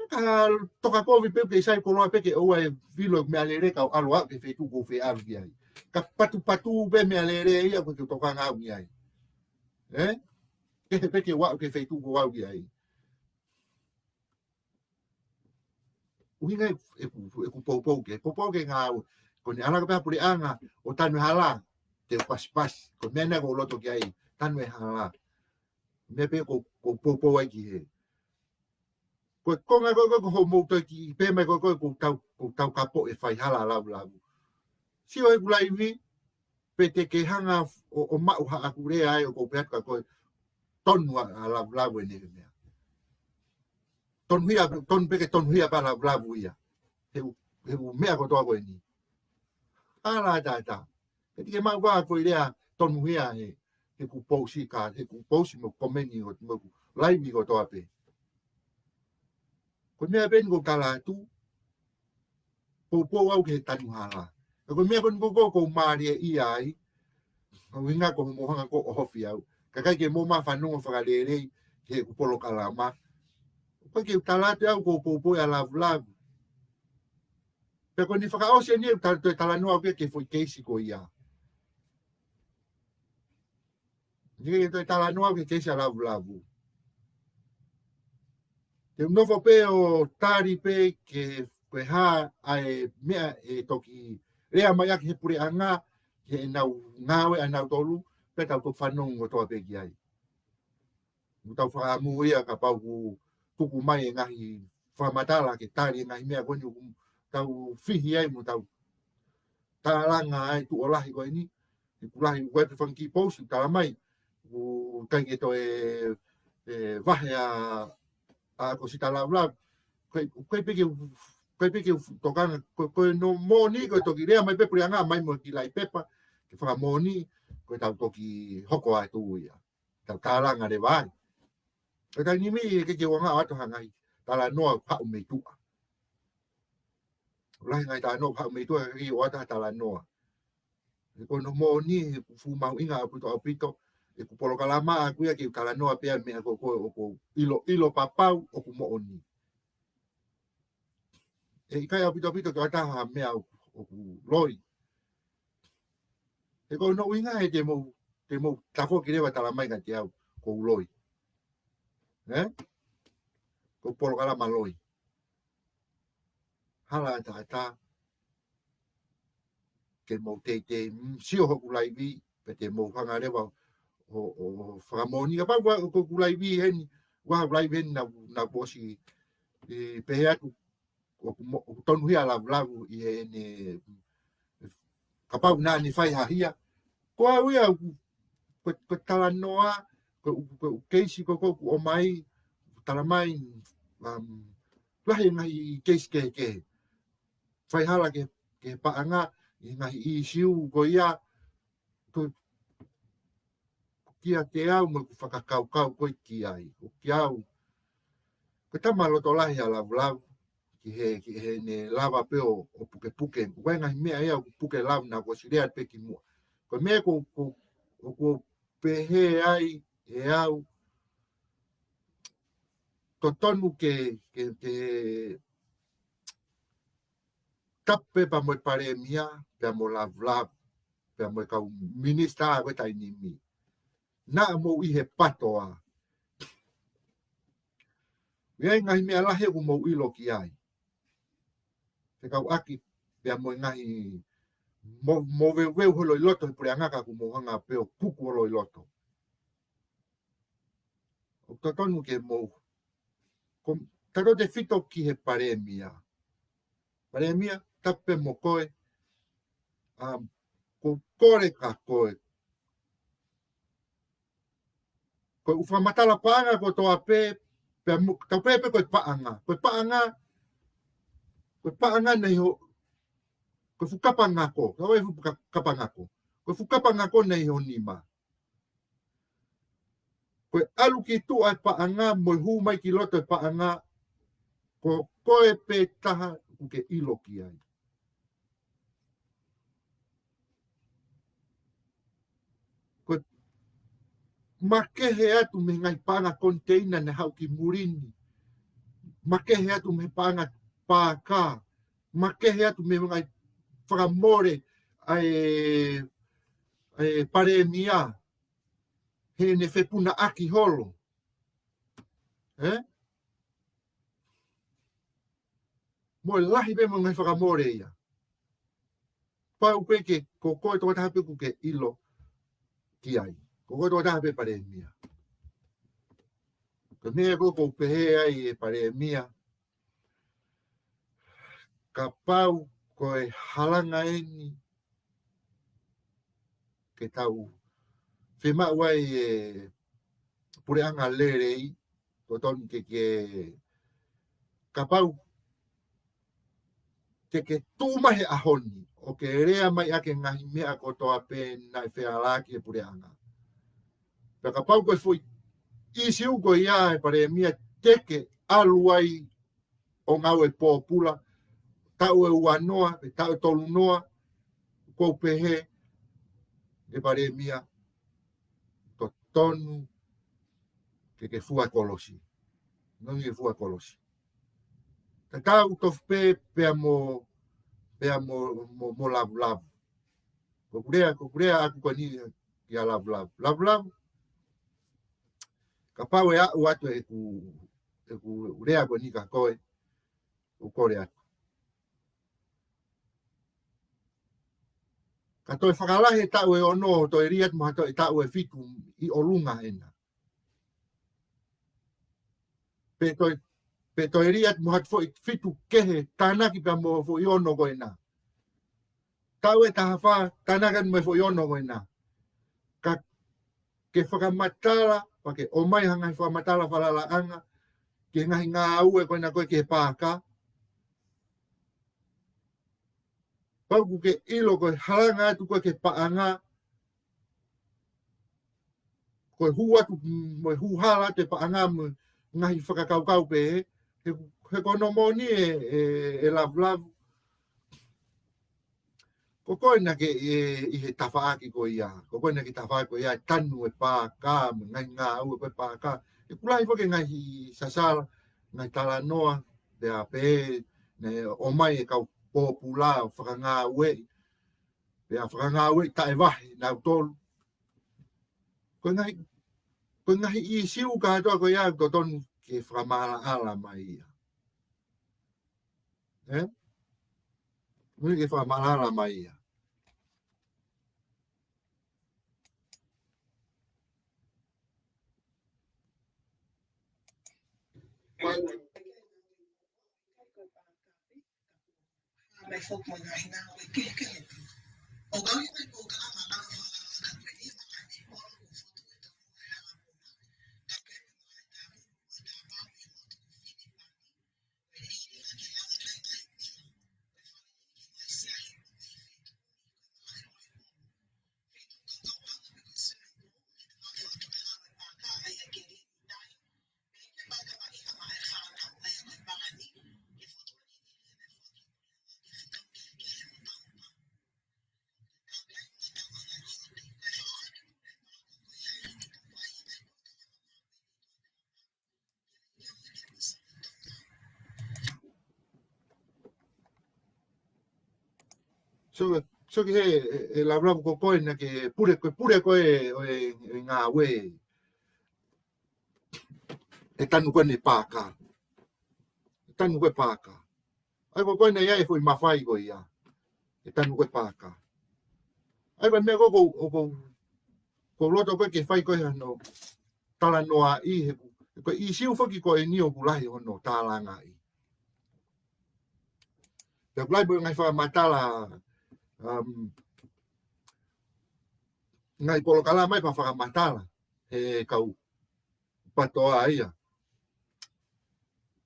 Ka toka kovi pē ke sai koloa pē ke ʻoua ʻe vilo e meʻalele kau ʻalu au ki he feituʻu ʻoku ou fie ʻalu ki ai. Ka patupatu pē meʻalele ia ʻoku ou tokanga au ki ai. Ē? Kehe pē ke u aʻu ki he feituʻu ʻoku ou ʻalu ki ai. ʻUhinga ʻeku, ʻeku poupou ke, poupou ke ngāue. Ko ʻene ʻalu ko ē pē ʻa e puleʻanga ʻo tanu e hala, te u pasipasi. Ko e meʻa naʻa ku loto ki ai, tanu e hala. Meʻa pē ʻoku, ʻoku ou poupou ai ki hē. Ko e konga ko ē, ko e, ko hoʻomou toe kiʻi pehē mai ko ē, ko e, ʻoku tau, ʻoku tau kapo e faihala ʻa Lavulavu. Sio ʻeku laivi, pe te ke hanga ʻo, ʻo maʻu haʻaku lea ai ʻoku ou pehē atu kia koe, tonu ʻa, ʻa Lavulavu ʻene meʻa. Tonuhia, tonu pē ke tonuhia pē ʻa Lavulavu ia. He ʻoku, he ʻoku meʻa kotoa ko eni. ʻAla ʻatā ʻatā. He te ke maʻu ʻa koe lea tonuhia he, he ʻeku pousi ka, he ʻeku pousi mo komeni ʻo, mo ʻeku laivi kotoa pē. Ko e meʻa pē eni ʻoku ou tala atu, poupou au ki he tanu hala. Ka ko e meʻa ko eni ʻoku ou, ʻoku ou mālieʻia ai, ʻuhinga ko hoʻomou hanga ko ē ʻo ʻohofi au. Ka ʻikai ke mou fanongo fakalelei ki heʻeku polokalama. ʻOku ʻikai ke u tala atu au ʻoku ou poupou ʻa Lavulavu. Pea ko eni fakaʻosi eni ʻeku tala, toe talanoa au ki he foʻi keisi ko ia. Ni ke toe talanoa au ki he keisi ʻa Lavulavu. Te u nofo pē ʻo tali pē ke, ko e hā ʻa e meʻa ʻe toki lea mai ʻaki he puleʻanga, ki heʻenau ngāue ʻanautolu, pea tau toki fanongo kotoa pē ki ai. Mo tau fakaʻamu ia kapau ʻoku tuku mai e ngaahi fakamatala ke tali e ngaahi meʻa ko eni ʻoku tau fihi ai mo tau tālanga ai tuʻo lahi ko eni. ʻOku lahi, ʻoku ʻi ai pē fanga kiʻi pousi, tala mai. ʻOku ʻikai ke toe, ē, vahe ʻa, ʻa ko si ta Lavulavu. Ko e, ko e pē ke, ko e pē ke tokanga, ko, ko hono moʻoni, ko e toki lea mai pē puleʻanga mai mo e kiʻi laupepa, ke fakamoʻoni, ko e tau toki hoko atu ia. Tau tālanga leva ai. Ko e taimi ni, ʻikai ke u hanga ʻo ʻoatu ha ngaahi talanoa ʻoku haʻu mei tuʻa. ʻOku lahi e ngaahi talanoa ʻoku haʻu mei tuʻa, ʻikai ke u ʻoatu ha talanoa. He ko hono moʻoni, he ʻoku fuʻu mahuʻinga ʻaupito, ʻaupito, ʻeku polokalama ʻaʻaku ia ke u talanoa pē ʻa e meʻa ko ē ʻoku ou ʻilo, ʻilo papau ʻoku moʻoni. ʻE ʻikai ʻaupito, ʻaupito ke ʻoatu ha meʻa ʻoku, ʻoku loi. He ko hono ʻuhinga he te mou, te mou tafoki leva tala mai kiate au ʻoku ou loi. Ē? ʻOku ou polokalama loi. Hala ʻatā ʻatā. Ke mou teitei, mm, sio hoku laivi, pea te mou hanga leva ʻo, ʻo, ʻo fakamoʻoni. Kapau ʻoku, ʻoku ou laivi heni, ʻoku ou laivi heni naʻa, naʻa ku ʻosi, ē, pehē atu, ʻoku mo-, ʻoku tonuhia ʻa Lavulavu ʻi heʻene, kapau naʻa ne fai ha hia. Ko au ia, ʻoku, ko, ko e talanoa, ko, ko, ko e keisi ko ē ʻoku ʻomai, tala mai, um, lahi e ngaahi keisi kehekehe. Faihala ki he, ki he paʻanga, ʻi he ngaahi ʻīsiu ko ia, ko, ko kiate au mo ʻeku fakakaukau ko ē ki ai. Ko kiate au, ko e tama loto lahi ʻa Lavulavu, ki he, ki heʻene lava pē ʻo, ʻo pukepuke. Ko e ngaahi meʻa ia ʻoku puke lava naʻa ku ʻosi lea pē ki muʻa. Ko e meʻa ko, ko, ʻoku ou pehē ai ʻe au, totonu ke, ke, ke tapu pē pea mo e Palēmia, pea mo Lavulavu, pea mo e kau minisitā ko e taimi ni. Naʻa mou ʻi he PATOA. ʻI ai ngaahi meʻa lahi ʻoku mou ʻilo ki ai. Fekauʻaki pea mo e ngaahi mo, mo veuveu holo ʻi loto he puleʻanga ka ʻoku mou hanga pē ʻo kuku holo ʻi loto. ʻOku totonu ke mou. Ko, tato te fito ki he Palēmia. Palēmia, tapu pē mo koe. Um, ko kole ka koe. Ko e ʻū fakamatala paʻanga kotoa pē, pea mo, tau pehē pē ko e paʻanga. Ko e paʻanga, ko e paʻanga naʻe ʻi ho, ko e fuʻu kapa ngako. Tau ʻai fuʻu ka-, kapa ngako. Ko e fuʻu kapa ngako naʻe ʻi ho nima. Ko e ʻalu ki tuʻa e paʻanga, mo e hū mai ki loto e paʻanga, ko koe pē taha ʻoku ke ʻilo ki ai. Ko e makehe atu mei he ngaahi paʻanga koniteina naʻe haʻu ki muli ni. Makehe atu mei he paʻanga pāka. Makehe atu mei he ngaahi fakamole ʻa e, ʻa e Palēmia. Heʻene fepunaʻaki holo. Ē? Mo e lahi pē mo e ngaahi fakamole ia. Pau pē ke ko koe tokotaha pē ʻoku ke ʻilo ki ai. Ko koe tokotaha pē Palēmia. Ko e meʻa ko ē ʻoku ou pehē ai ʻe Palēmia. Kapau ko e halanga eni ke tau fiemaʻu ai e puleʻanga lelei, totonu ke, ke kapau ke, ke tuʻu mai he ʻaho ni, ʻo ke lea mai ʻaki e ngaahi meʻa kotoa pē naʻe fealaaki e puleʻanga. Pea kapau ko e foʻi ʻīsiu ko ia ʻe Palēmia te ke ʻalu ai ʻo ngāue pōpula, taʻu ʻe uanoa, pe taʻu ʻe tolunoa, ʻoku ou pehē, ʻe Palēmia, totonu ke ke fua kolosi. Nongi ke fua kolosi. Tatau tofu pē pea mo, pea mo, mo, mo Lavulavu. Ko ʻeku lea, ko ʻeku lea ʻaku ko eni kia Lavulavu. Lavulavu. Kapau ʻe aʻu atu ʻeku, ʻeku lea ko eni kia koe, ʻoku kole atu. Ka toe fakalahi e taʻu ʻe ono, toe lī atu mo ha toe taʻu ʻe fitu ʻi ʻolunga ena. Pe toe, pe toe lī atu mo ha toe foʻi fitu kehe tānaki pea mo e foʻi ono ko ena. Taʻu ʻe taha fā, tānaki atu mo e foʻi ono ko ena. Ka ke fakamatala, pea ke ʻomai ha ngaahi fakamatala falalaʻanga, ki he ngaahi ngāue ko ena ko ē ki he pāka. Pau ʻoku ke ʻilo ko e halanga atu ko ē ki he paʻanga, ko e hū atu, mo e hū hala atu e paʻanga mo e ngaahi fakakaukau pē, he, he ko hono moʻoni ʻe, ʻe, ʻe Lavulavu. Ko koe naʻa ke, ʻe, ʻi he tafaʻaki ko ia. Ko koe naʻa ke tafaʻaki ko ia, tanu e pāka, mo e ngaahi ngāue ko ē pāka. ʻOku lahi foki e ngaahi sasala, ngaahi talanoa, pea pē, naʻe ʻomai e kau pōpula, ʻo fakangāueʻi. Pea fakangāueʻi taʻevahe, nautolu. Ko e ngaahi, ko e ngaahi ʻīsiu kātoa ko ia, totonu ke fakamaʻalaʻala mai ia. Ē? Mui ke fakamaʻalaʻala mai ia. So, so ki he, e, e Lavulavu ko koe naʻa ke pule, ko e pule ko ē ʻo e, e ngāue. ʻE tanu ko eni e paaka. ʻE tanu ko ē paaka. ʻA ia ko koe naʻe ʻi ai e foʻi mafai ko ia. ʻE tanu ko ē paaka. ʻA ia ko e meʻa ko ē ko, ko, ko, ko loto ko ē ke fai ko ē hano talanoaʻi he ko e ʻīsiu foki ko eni ʻoku lahi hono tālangaʻi. Pea ʻoku lahi mo e ngaahi fakamatala, um, ngaahi polokalama ʻi he fakamatala he kau PTOA ia.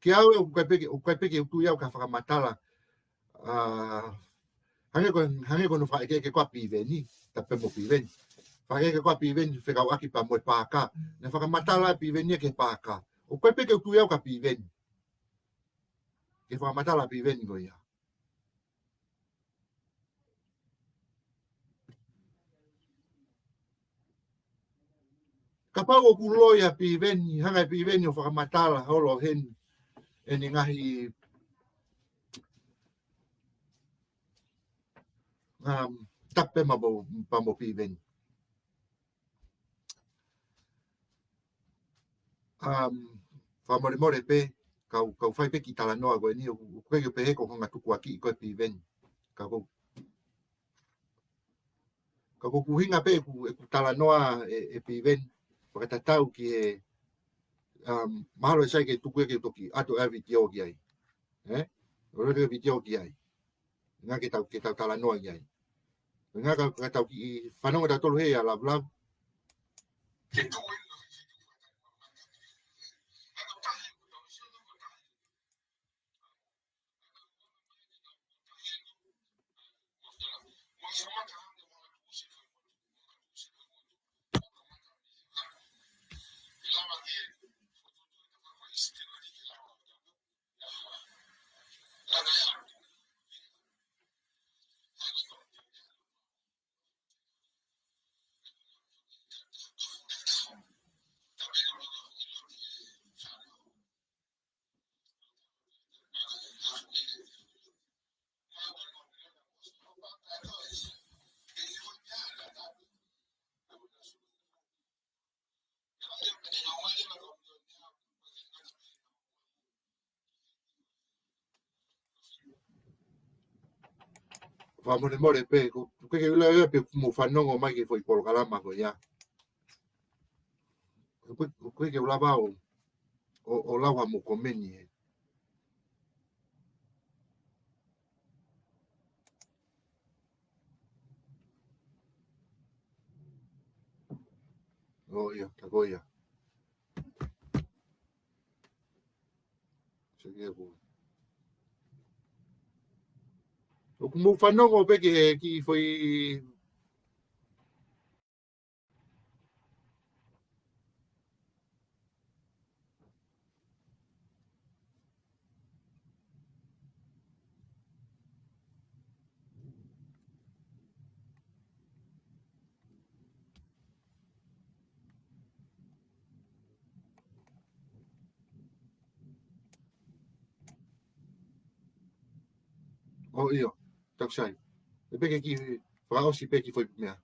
Kiate au ʻoku ʻikai pē ke, ʻoku ʻikai pē ke u tui au ki ha fakamatala, ʻa, hangē ko, hangē ko hono fakaʻekeʻeke ko ē ʻa Piveni, Tapu pē mo Piveni. Fakaʻekeʻeke ko ē ʻa Piveni fekauʻaki pea mo e paaka. Naʻe fakamatala ʻa Piveni ia ki he paaka. ʻOku ʻikai pē ke u tui au kia Piveni. Ki he fakamatala ʻa Piveni ko ia. Kapau ʻoku loi ʻa Piveni, hanga ʻe Piveni ʻo fakamatala holo heni ʻene ngaahi, um, Tapu pē mo, pea mo Piveni. Um, fakamolemole pē, kau, kau fai pē kiʻi talanoa ko eni, ʻoku, ʻoku ʻikai ke u pehē ko hono tukuakiʻi ko ē ʻa Piveni. Ka ko, ka ko e ʻuhinga pē ʻeku, ʻeku talanoa ē, ʻe Piveni, fakatatau ki he, um, mahalo ʻe sai ke tuku ia ke u toki ʻoatu e vitiō ki ai. Ē? ʻOatu e vitiō ki ai. Ngaahi ke tau, ke tau talanoa ki ai. Ngaahi ka, ka tau kiʻi fanongo tautolu he ʻa Lavulavu. Fakamolemole pē, ko, ko e ke ula ia pē mo fanongo mai ki he foʻi polokalama ko ia. Ko, ko e ke ula vao, ʻo, ʻo lau ha mo komeni ē. ʻO ia, tā ko ia. Sio ki he ko. ʻOku mou fanongo pē ki he kiʻi foʻi ʻO ʻio, taku sai. ʻE pē ke kiʻi fakaʻosi pē kiʻi foʻi meʻa.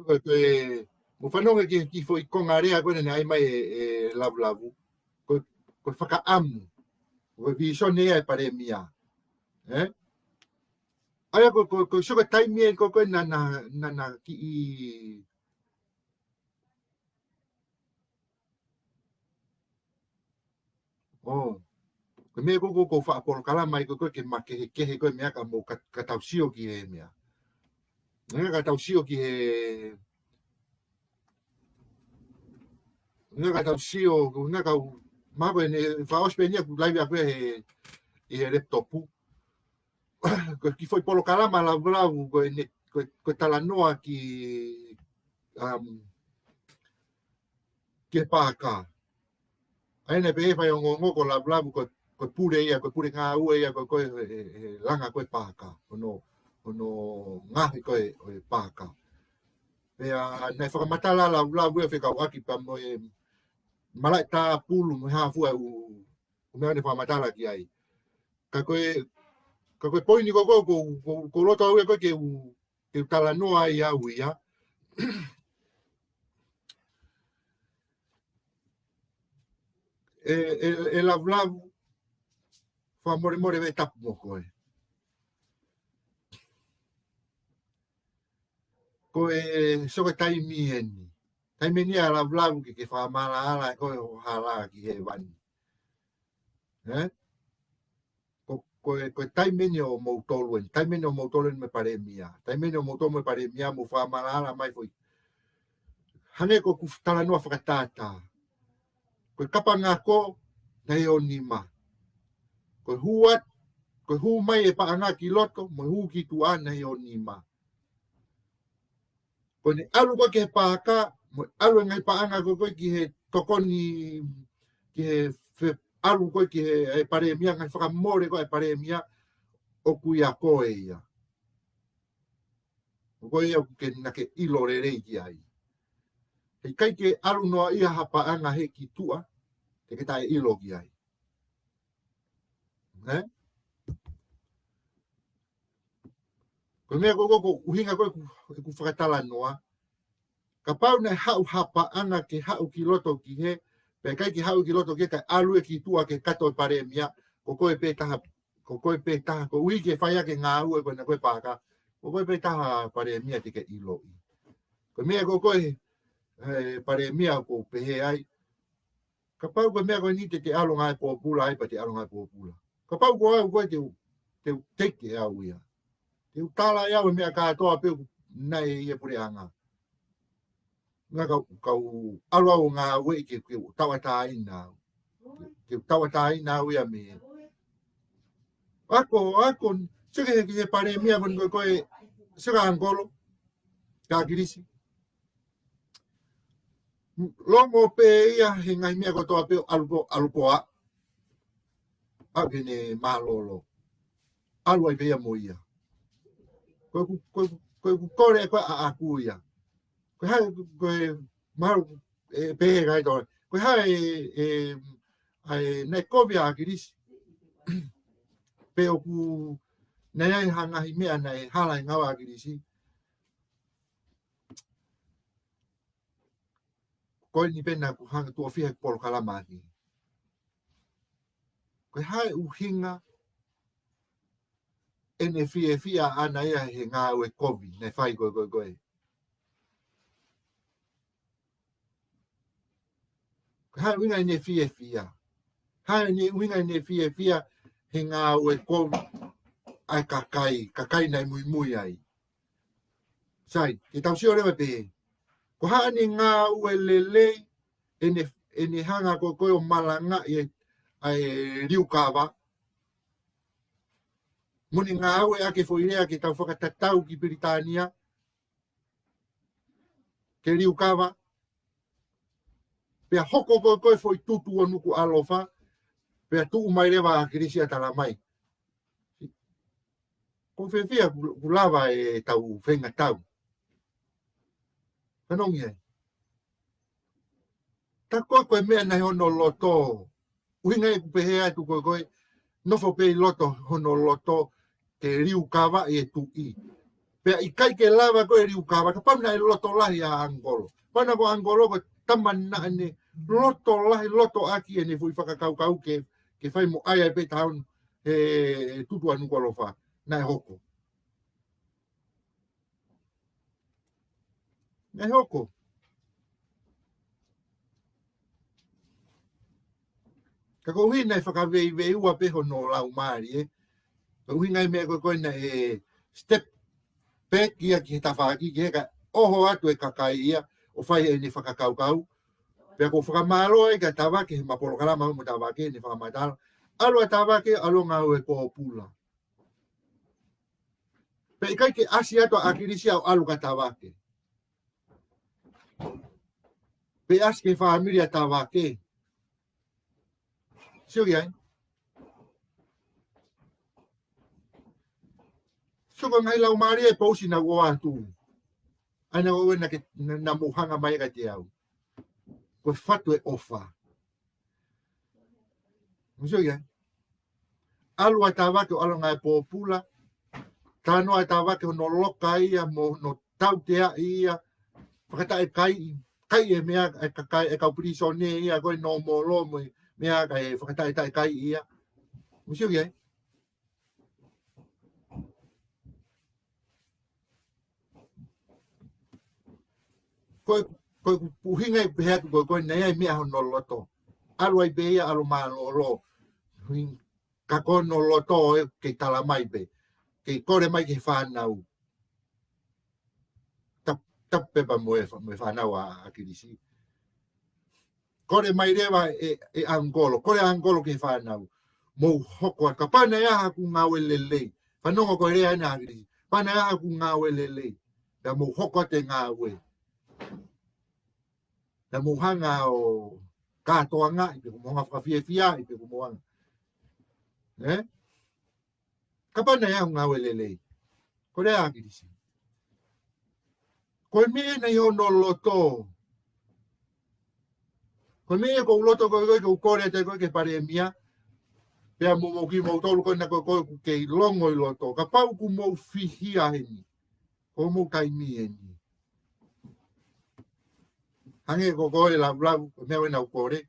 Ko e, ko e, mou fanongo ki, ki he foʻi konga lea ko ē naʻe ʻai mai ʻe, ʻe Lavulavu. Ko e, ko e fakaʻamu. Ko e vīsone ia ʻa e palēmia. Ē? ʻA ia ko, ko, ko, sio ko e taimi ē ko, ko ē naʻa, naʻa, naʻa, naʻa kiʻi ʻO. Ko e meʻa ko, ko, ko e faʻa polokalama ē ko, ko e ke makehekehe ko e meʻa ka mou ka, ka tau sio ki he meʻa. Meʻa ka tau sio ki he, meʻa ka tau sio, ko e meʻa ka u, ma ko ʻene fakaʻosi pē eni ʻeku laivi ʻaku ʻi he, ʻi he laptop. ko e kiʻi foʻi polokalama lavulavu ko eni, ko e, ko e talanoa ki, um, ki he pāka. ʻA ia naʻe pehē fai ongoongo ko lavulavu ko, ko e pule ia, ko e pule ngāue ia, ko, ko e, e, e langa ko e pāka. Hono, hono ngaohi ko e, ʻo e pāka. Pea naʻe fakamatala lavulavu ia fekauʻaki pea mo e malaʻe tāpulu mo e hā fua ʻū, ʻū meʻa naʻe fakamatala ki ai. Ka ko e, ka ko e poini ko, ko, ko, ko, ko loto au ia ko e ke u, ke u talanoa ai au ia. E, e, e lavulavu, fakamolemole vē tapu mo koe. Ko e sio ko e taimi eni. Taimi eni ʻa lavulavu ke, ke fakamaʻalaʻala ko e hohala ki hēvani. Ē? Ko, ko e, ko e taimi eni ʻo moutolu eni. Taimi eni ʻo moutolu eni mo e palēmia. Taimi eni ʻo moutolu mo e palēmia mo fakamaʻalaʻala mai foʻi. Hangē ko ʻeku talanoa fakatātā. Ko e kapa ngako naʻe ʻi ho nima. Ko e hū at-, ko e hū mai e paʻanga ki loto, mo e hū ki tuʻa naʻe ʻi ho nima. Ko ʻene ʻalu ko ē ki he pāka, mo e ʻalu e ngaahi paʻanga ko ē ki he tokoni, ki he fe-, ʻalu ko ē ki he, e palēmia, ngaahi fakamole ko ē e palēmia, ʻoku ʻia koe ia. Ko koe ia ʻoku ke, naʻa ke ʻilo lelei ki ai. Heʻikai ke ʻalu noa ia ha paʻanga hē ki tuʻa, te ke taʻeʻilo ki ai. Ē? Ko e meʻa ko, ko, ko e ʻuhinga ko ē ʻeku, ʻeku fakatalanoa. Kapau naʻe haʻu ha paʻanga ke haʻu ki loto ki hē, pea ʻikai ke haʻu ki loto ki hē kae ʻalu ia ki tuʻa ke kato e palēmia, ko koe pē taha, ko koe pē taha, koeʻuhi ke fai ʻaki e ngāue ko ena ko e pāka, ko koe pē taha palēmia te ke ʻiloʻi. Ko e meʻa ko ē ko e, e, palēmia ʻoku ou pehē ai, kapau ko e meʻa ko eni te, te ʻalu ngāue pōpula ai pea te ʻalu ngāue pōpula. Kapau ko au ko ē te u, te u take ʻe au ia. Te u tala ʻe au e meʻa kātoa pē ʻoku naʻe ʻi he puleʻanga. Naʻa kau, kau ʻalu au ngāue ke, ke u tauʻatāina au. Ke, ke u tauʻatāina au ia mei. Ako, ako, sio ki he, ki he palēmia ko eni ko e, ko e, sio kia Angolo, kia ʻAkilisi. Longo pē ia he ngaahi meʻa kotoa pē ʻo ʻalu pō, ʻalu pō a. ʻAʻu ke ne mālōlō. ʻAlu ai pē ia mo ia. Ko ʻeku, ko ʻeku, ko ʻeku kole ko ē ʻaʻaku ia. Ko e hā, ko e mahalo, e, pehē kai tō. Ko e hā e, e, ʻa e, naʻe kovi ʻa ʻAkilisi. Pe ʻoku, naʻe ʻi ai ha ngaahi meʻa naʻe hala e ngāue ʻa ʻAkilisi. Ko eni pē naʻa ku hanga tuʻo fiha polokalama ʻaki. Ko e hā e ʻuhinga ʻene fiefia ʻana ia he ngāue kovi, naʻe fai ko ē, ko ē, ko ē. Ko e hā e ʻuhinga ʻene fiefia. Hā ʻene ʻuhinga ʻene fiefia he ngāue kovi ʻa e kakai, kakai naʻe muimui ai. Sai, ke tau sio leva pē. Ko e hā ʻene ngāue lelei, ʻene, ʻene hanga ko ē ko ē ʻo malangaʻi e, ʻa e liukava. Mo ʻene ngāue ʻaki e foʻi lea ke tau fakatatau ki Pilitānia. Ke liukava. Pea hoko ko ē ko ē foʻi tutu ʻo Nukuʻalofa. Pea tuʻu mai leva ʻa ʻAkilisi ʻo tala mai. Ko e fiefia ku, ku lava e tau feinga tau. Fanongo ai. Tā ko ē ko e meʻa naʻe ʻi hono loto. ʻUhinga ʻeku pehē atu ko ē ko ē, nofo pē ʻi loto, hono loto, ke liukava e tuʻi. Pea ʻikai ke lava ko ē liukava, kapau naʻe loto lahi ʻa Angolo. Pau naʻa ko Angolo ko e tama naʻa ne loto lahi, loto ʻaki ʻene foʻi fakakaukau ke, ke fai mo ʻai ai pē taun he, he tutu ʻa Nukuʻalofa. Naʻe hoko. Naʻe hoko. Ka koeʻuhi naʻe fakaveiveiua pē hono laumālie, ē. Koeʻuhi ngaahi meʻa ko ē ko ē naʻe step back ia ki he tafaʻaki, ki he kae ʻoho atu e kakai ia, ʻo fai ʻene fakakaukau. Pea ko e fakamālō ai kia Tavake, he ma polokalama mo Tavake, ʻene fakamatala. ʻAlu ʻa Tavake, ʻalu ngāue pōpula. Pea ʻikai ke ʻasi atu ʻa ʻAkilisi ʻo ʻalu kia Tavake. Pe ʻasi ki he fāmili ʻa Tavake. Sio ki ai. Sio ko e ngaahi laumālie ʻe pousi naʻa ku ʻoatu. ʻA ia naʻa ku ʻoua naʻa ke, naʻa, naʻa mou hanga mai kiate au. Ko e fatu e ʻofa. Mou sio ia. ʻAlu ʻa Tavake ʻo ʻalu ngāue pōpula. Talanoa ʻa Tavake hono loka ia mo hono tautea ia. Fakataʻe kai, kai e meʻa, e kakai, e kau pilīsone ia, ko e nōmolo mo e meʻa kae fakataʻetaʻe kai ia. Mou sio ia. Ko e, ko e ʻuhinga ʻeku pehē atu ko e, ko e naʻe ʻi ai e meʻa hono loto. ʻAlu ai pē ia ʻalu mālōlō. Hui, ka ko hono loto ʻoku kei tala mai pē. Kei kole mai ki he fānau. Tap-, tapu pē pea mo e fā-, mo e fānau ʻa, ʻa ʻAkilisi. Kole mai leva e, e ʻangolo. Kole ʻangolo ki he fānau. Mou hoko atu. Kapau naʻe ʻi ai haʻaku ngāue lelei. Fanongo ko e lea ʻena ʻa ʻAkilisi. Kapau naʻe ʻi ai haʻaku ngāue lelei. Pea mou hoko atu e ngāue. Pea mou hanga ʻo kātoangaʻi, pe ko mou hanga fakafiefiaʻi, pe ko mou hanga. Ē? Kapau naʻe ʻi ai haʻaku ngāue lelei. Ko e lea ʻa ʻAkilisi. Ko e meʻa naʻe ʻi hono loto. Ko e meʻa ko ʻeku loto ko e, ko e, ko ʻeku kole atu ko e ki he palēmia. Pea mo, mo kimoutolu ko ena ko e, ko e ʻoku kei longo ʻi loto. Kapau ʻoku mou fihia heni. Ko hoʻomou taimi eni. Hangē ko e, ko e lau, lau, ko e meʻa ʻena ʻoku kole.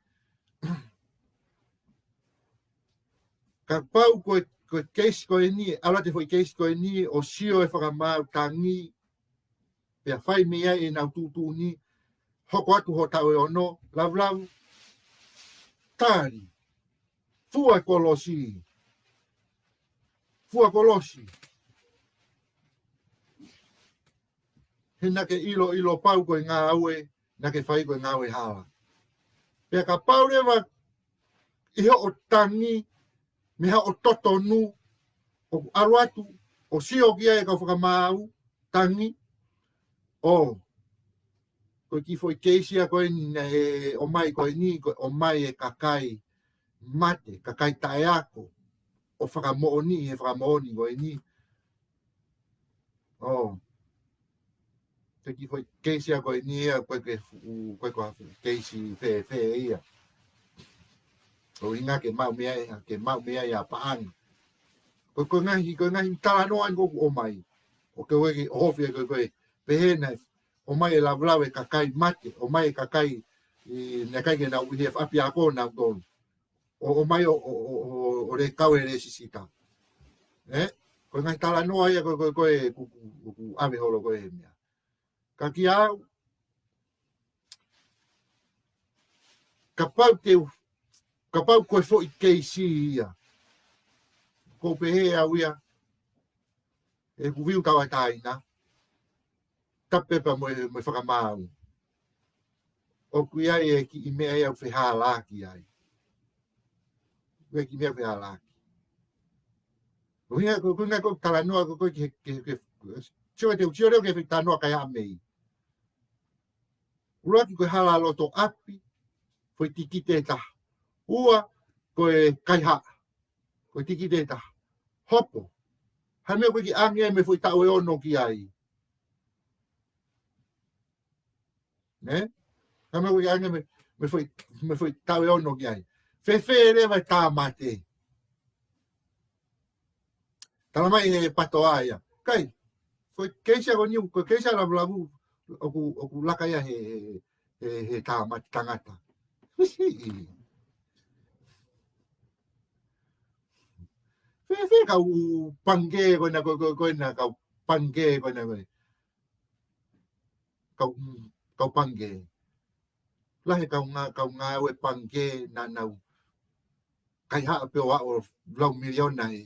Kapau ko e, ko e keisi ko eni, ʻalu atu e foʻi keisi ko eni, ʻo sio e fakamaau tangi, pea fai mei ai ʻenau tuʻutuʻuni, hoko atu hoʻo taʻu ʻe ono, lau, lau, tali, fua kolosi, fua kolosi. He naʻa ke ʻilo, ʻilo pau ko e ngāue, naʻa ke fai ko e ngāue hala. Pea kapau leva ʻi hoʻo tangi, mei hoʻo totonu, ʻoku ʻalu atu, ʻo sio ki ai e kau fakamaau, tangi, ʻo, ko e kiʻi foʻi keisi ia ko eni naʻe ʻomai ko eni, ko e ʻomai e kakai mate, kakai taʻeako, ʻo fakamoʻoni, he fakamoʻoni ko eni. ʻO. Ko e kiʻi foʻi keisi ia ko eni ia, ko e ke fu-, ko e ko ha fu-, keisi fēfē ia. ʻUhinga ke maʻu mei ai, ke maʻu mei ai ʻa paʻanga. Ko e, ko e ngaahi, ko e ngaahi talanoa eni ko ē ʻoku ʻomai. ʻOku ke ʻoua ke ʻohofi ko e, ko e, pehē naʻe ʻomai e lavelau e kakai mate, ʻomai e kakai, ʻi, naʻe ʻikai ke nau ʻi he ʻapiako nautolu. ʻO, ʻomai ʻo, ʻo, ʻo, ʻo, ʻo lēkau e lēsisita. Ē? Ko e ngaahi talanoa ia ko e, ko e, ko e, ʻoku, ʻoku, ʻoku ʻave holo ko e he meʻa. Ka kiate au, kapau te u, kapau ko e foʻi keisi ia. ʻOku ou pehē au ia, ʻeku view tauʻatāina, tapu pē pea mo e, mo e fakamaau. ʻOku ʻi ai e kiʻi meʻa ia ʻoku fehālaaki ai. ʻOku ʻi ai e kiʻi meʻa ʻoku fehālaaki. ʻUhinga ko e, ko e ʻuhinga ko e talanoa ko e, ko e ki he, ki he, ki he, sio te u sio leva ki he talanoa kai a mei. ʻUluaki ko e hala loto ʻapi, foʻi tikite ʻe taha. Ua, ko e kaihaʻa, ko e tikite ʻe taha. Hopo. Hā e meʻa ʻoku ke ʻange mei he foʻi taʻu ʻe ono ki ai. Nē? Hā e meʻa ʻoku ke ʻange mei, mei he foʻi, mei he foʻi taʻu ʻe ono ki ai. Fēfē leva e tāmate. Tala mai he PTOA ia. Kai, ko e keisi ia ko eni, ko e keisi ia ʻa Lavulavu, ʻoku, ʻoku laka ia he, he, he, he tāmate tangata. Fēfē kau pangikē ko ena, ko, ko, ko ena kau pangikē ko ena, ko e. Kau, kau pangikē. Lahi e kau ngā-, kau ngāue pangikē naʻa nau kaihaʻa pē ʻo aʻu lau miliona ʻi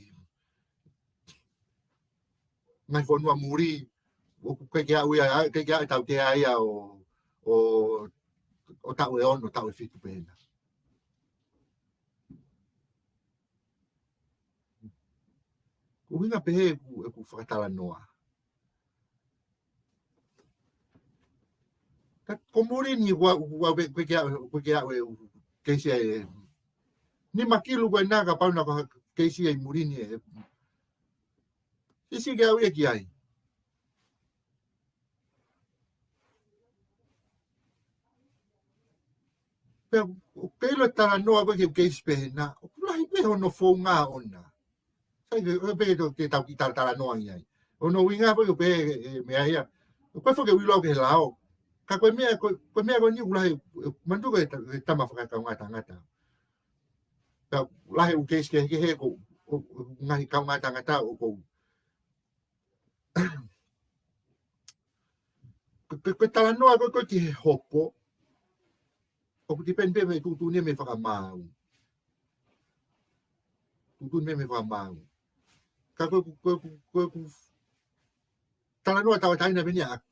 ngaahi fonua muli, ʻoku ʻikai ke aʻu ia, ʻikai ke aʻu e tautea ia ʻo, ʻo, ʻo taʻu ʻe ono, taʻu ʻe fitu pehē na. ʻUhinga pehē ʻeku, ʻeku fakatalanoa. Ka ko muli ni ua, ua pe, pe ke a, pe ke a, e, keisi ʻe nima kilu ko ena kapau naʻa ko ha keisi ʻi muli ni ʻe. Sisi ke au ia ki ai. Pea, ʻoku ke ʻilo talanoa ko e keisi pehē na, ʻoku lahi pē hono founga ʻona. Sai ke, ʻo pē ke tau kiʻi talatalanoa ange ai. ʻO hono ʻuhinga foki ʻo pehē, e, meʻa ia. ʻOku ʻikai foki ke u ʻilo au ki he lao. Ka ko e meʻa, ko, ko e meʻa ko eni ʻoku lahi, e, manatu ko e ta-, e tama fakakaungā tangata. Ka lahi ʻū keisi kehekehe ko, ʻo, ʻo, ngaahi kaungā tangata ʻoku, ko, ko, ko e talanoa ko, ko e ki he hopo, ʻoku tipeni pē mei tuʻutuʻuni mei fakamaau. Tuʻutuʻuni mei fakamaau. Ka ko, ko, ko, ko, ko talanoa tauʻatāina pē eni ʻaʻaku.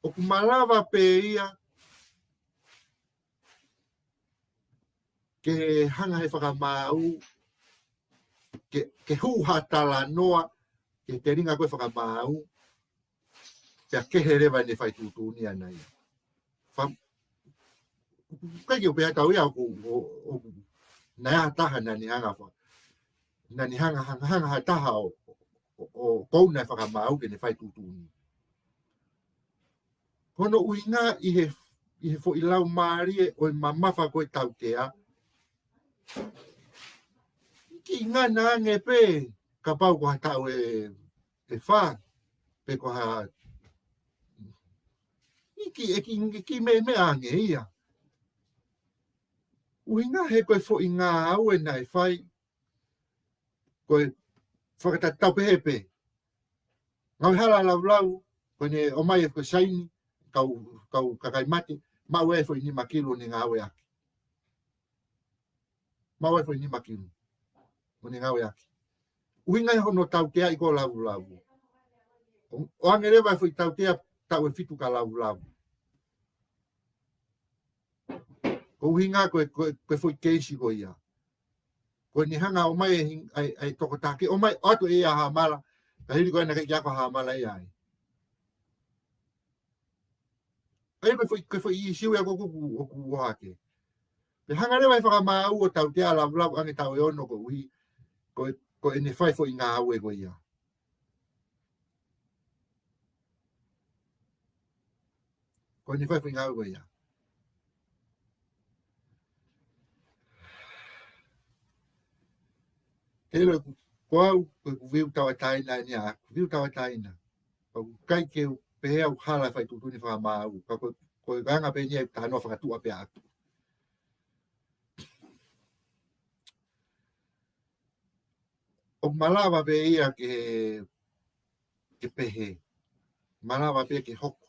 ʻOku malava pē ia ke hanga he fakamaau, ke, ke hū ha talanoa, ke telinga ko e fakamaau, pea kehe leva ʻene fai tuʻutuʻuni ʻana ia. Fa-, ʻikai ke u pehē atu au ia ʻoku, ʻo, ʻo, naʻe ʻi ai ha taha naʻa ne hanga fa-, naʻa ne hanga, hanga, hanga ha taha ʻo, ʻo, ʻo kouna e fakamaau ke ne fai tuʻutuʻuni. Ko hono ʻuhinga ʻi he, ʻi he foʻi laumālie ʻo e mamafa ko e tautea. Kiʻi ngana ange pē, kapau ko ha taʻu ʻe, ʻe fā, pe ko ha, ʻi kiʻi, ʻe kiʻi, kiʻi meʻa, meʻa ange ia. ʻUhinga he ko e foʻi ngāue naʻe fai, ko e fakatatau pehē pē. Ngāue hala laulau, ko ʻene ʻomai e ko e saini, kau, kau kakai mate, maʻu e foʻi nima kilu ʻo ne ngāueʻaki. Maʻu e foʻi nima kilu ʻo ne ngāueʻaki. ʻUhinga ia hono tauteaʻi ko laulau. ʻO, ʻoange leva e foʻi tautea taʻu ʻe fitu ka laulau. Ko e ʻuhinga ko e, ko e, ko e foʻi keisi ko ia. Ko ʻene hanga ʻo ʻomai e hing-, ʻa e, ʻa e tokotaha ke ʻomai ʻo ʻatu ʻe ia ha mala, ka hili ko ena ʻikai ke ako ha mala ia ai. ʻA ia ko e foʻi, ko e foʻi ʻīsiu ia ko ē ʻoku, ʻoku ʻohake. Pea hanga leva e fakamaau ʻo tautea laulau ange taʻu ʻe ono koeʻuhi, ko e, ko ʻene fai foʻi ngāue ko ia. Ko ʻene fai foʻi ngāue ko ia. Ke ʻilo ʻeku, ko au, ko ʻeku view tauʻatāina ʻeni ʻaʻaku, view tauʻatāina. ʻOku ʻikai ke u pehē au hala fai tuʻutuʻuni fakamaau, ka ko, ko e anga pē ʻeni e talanoa fakatuʻa pē ʻaʻaku. ʻO malava pē ia ke, ke pehē. Malava pē ke hoko.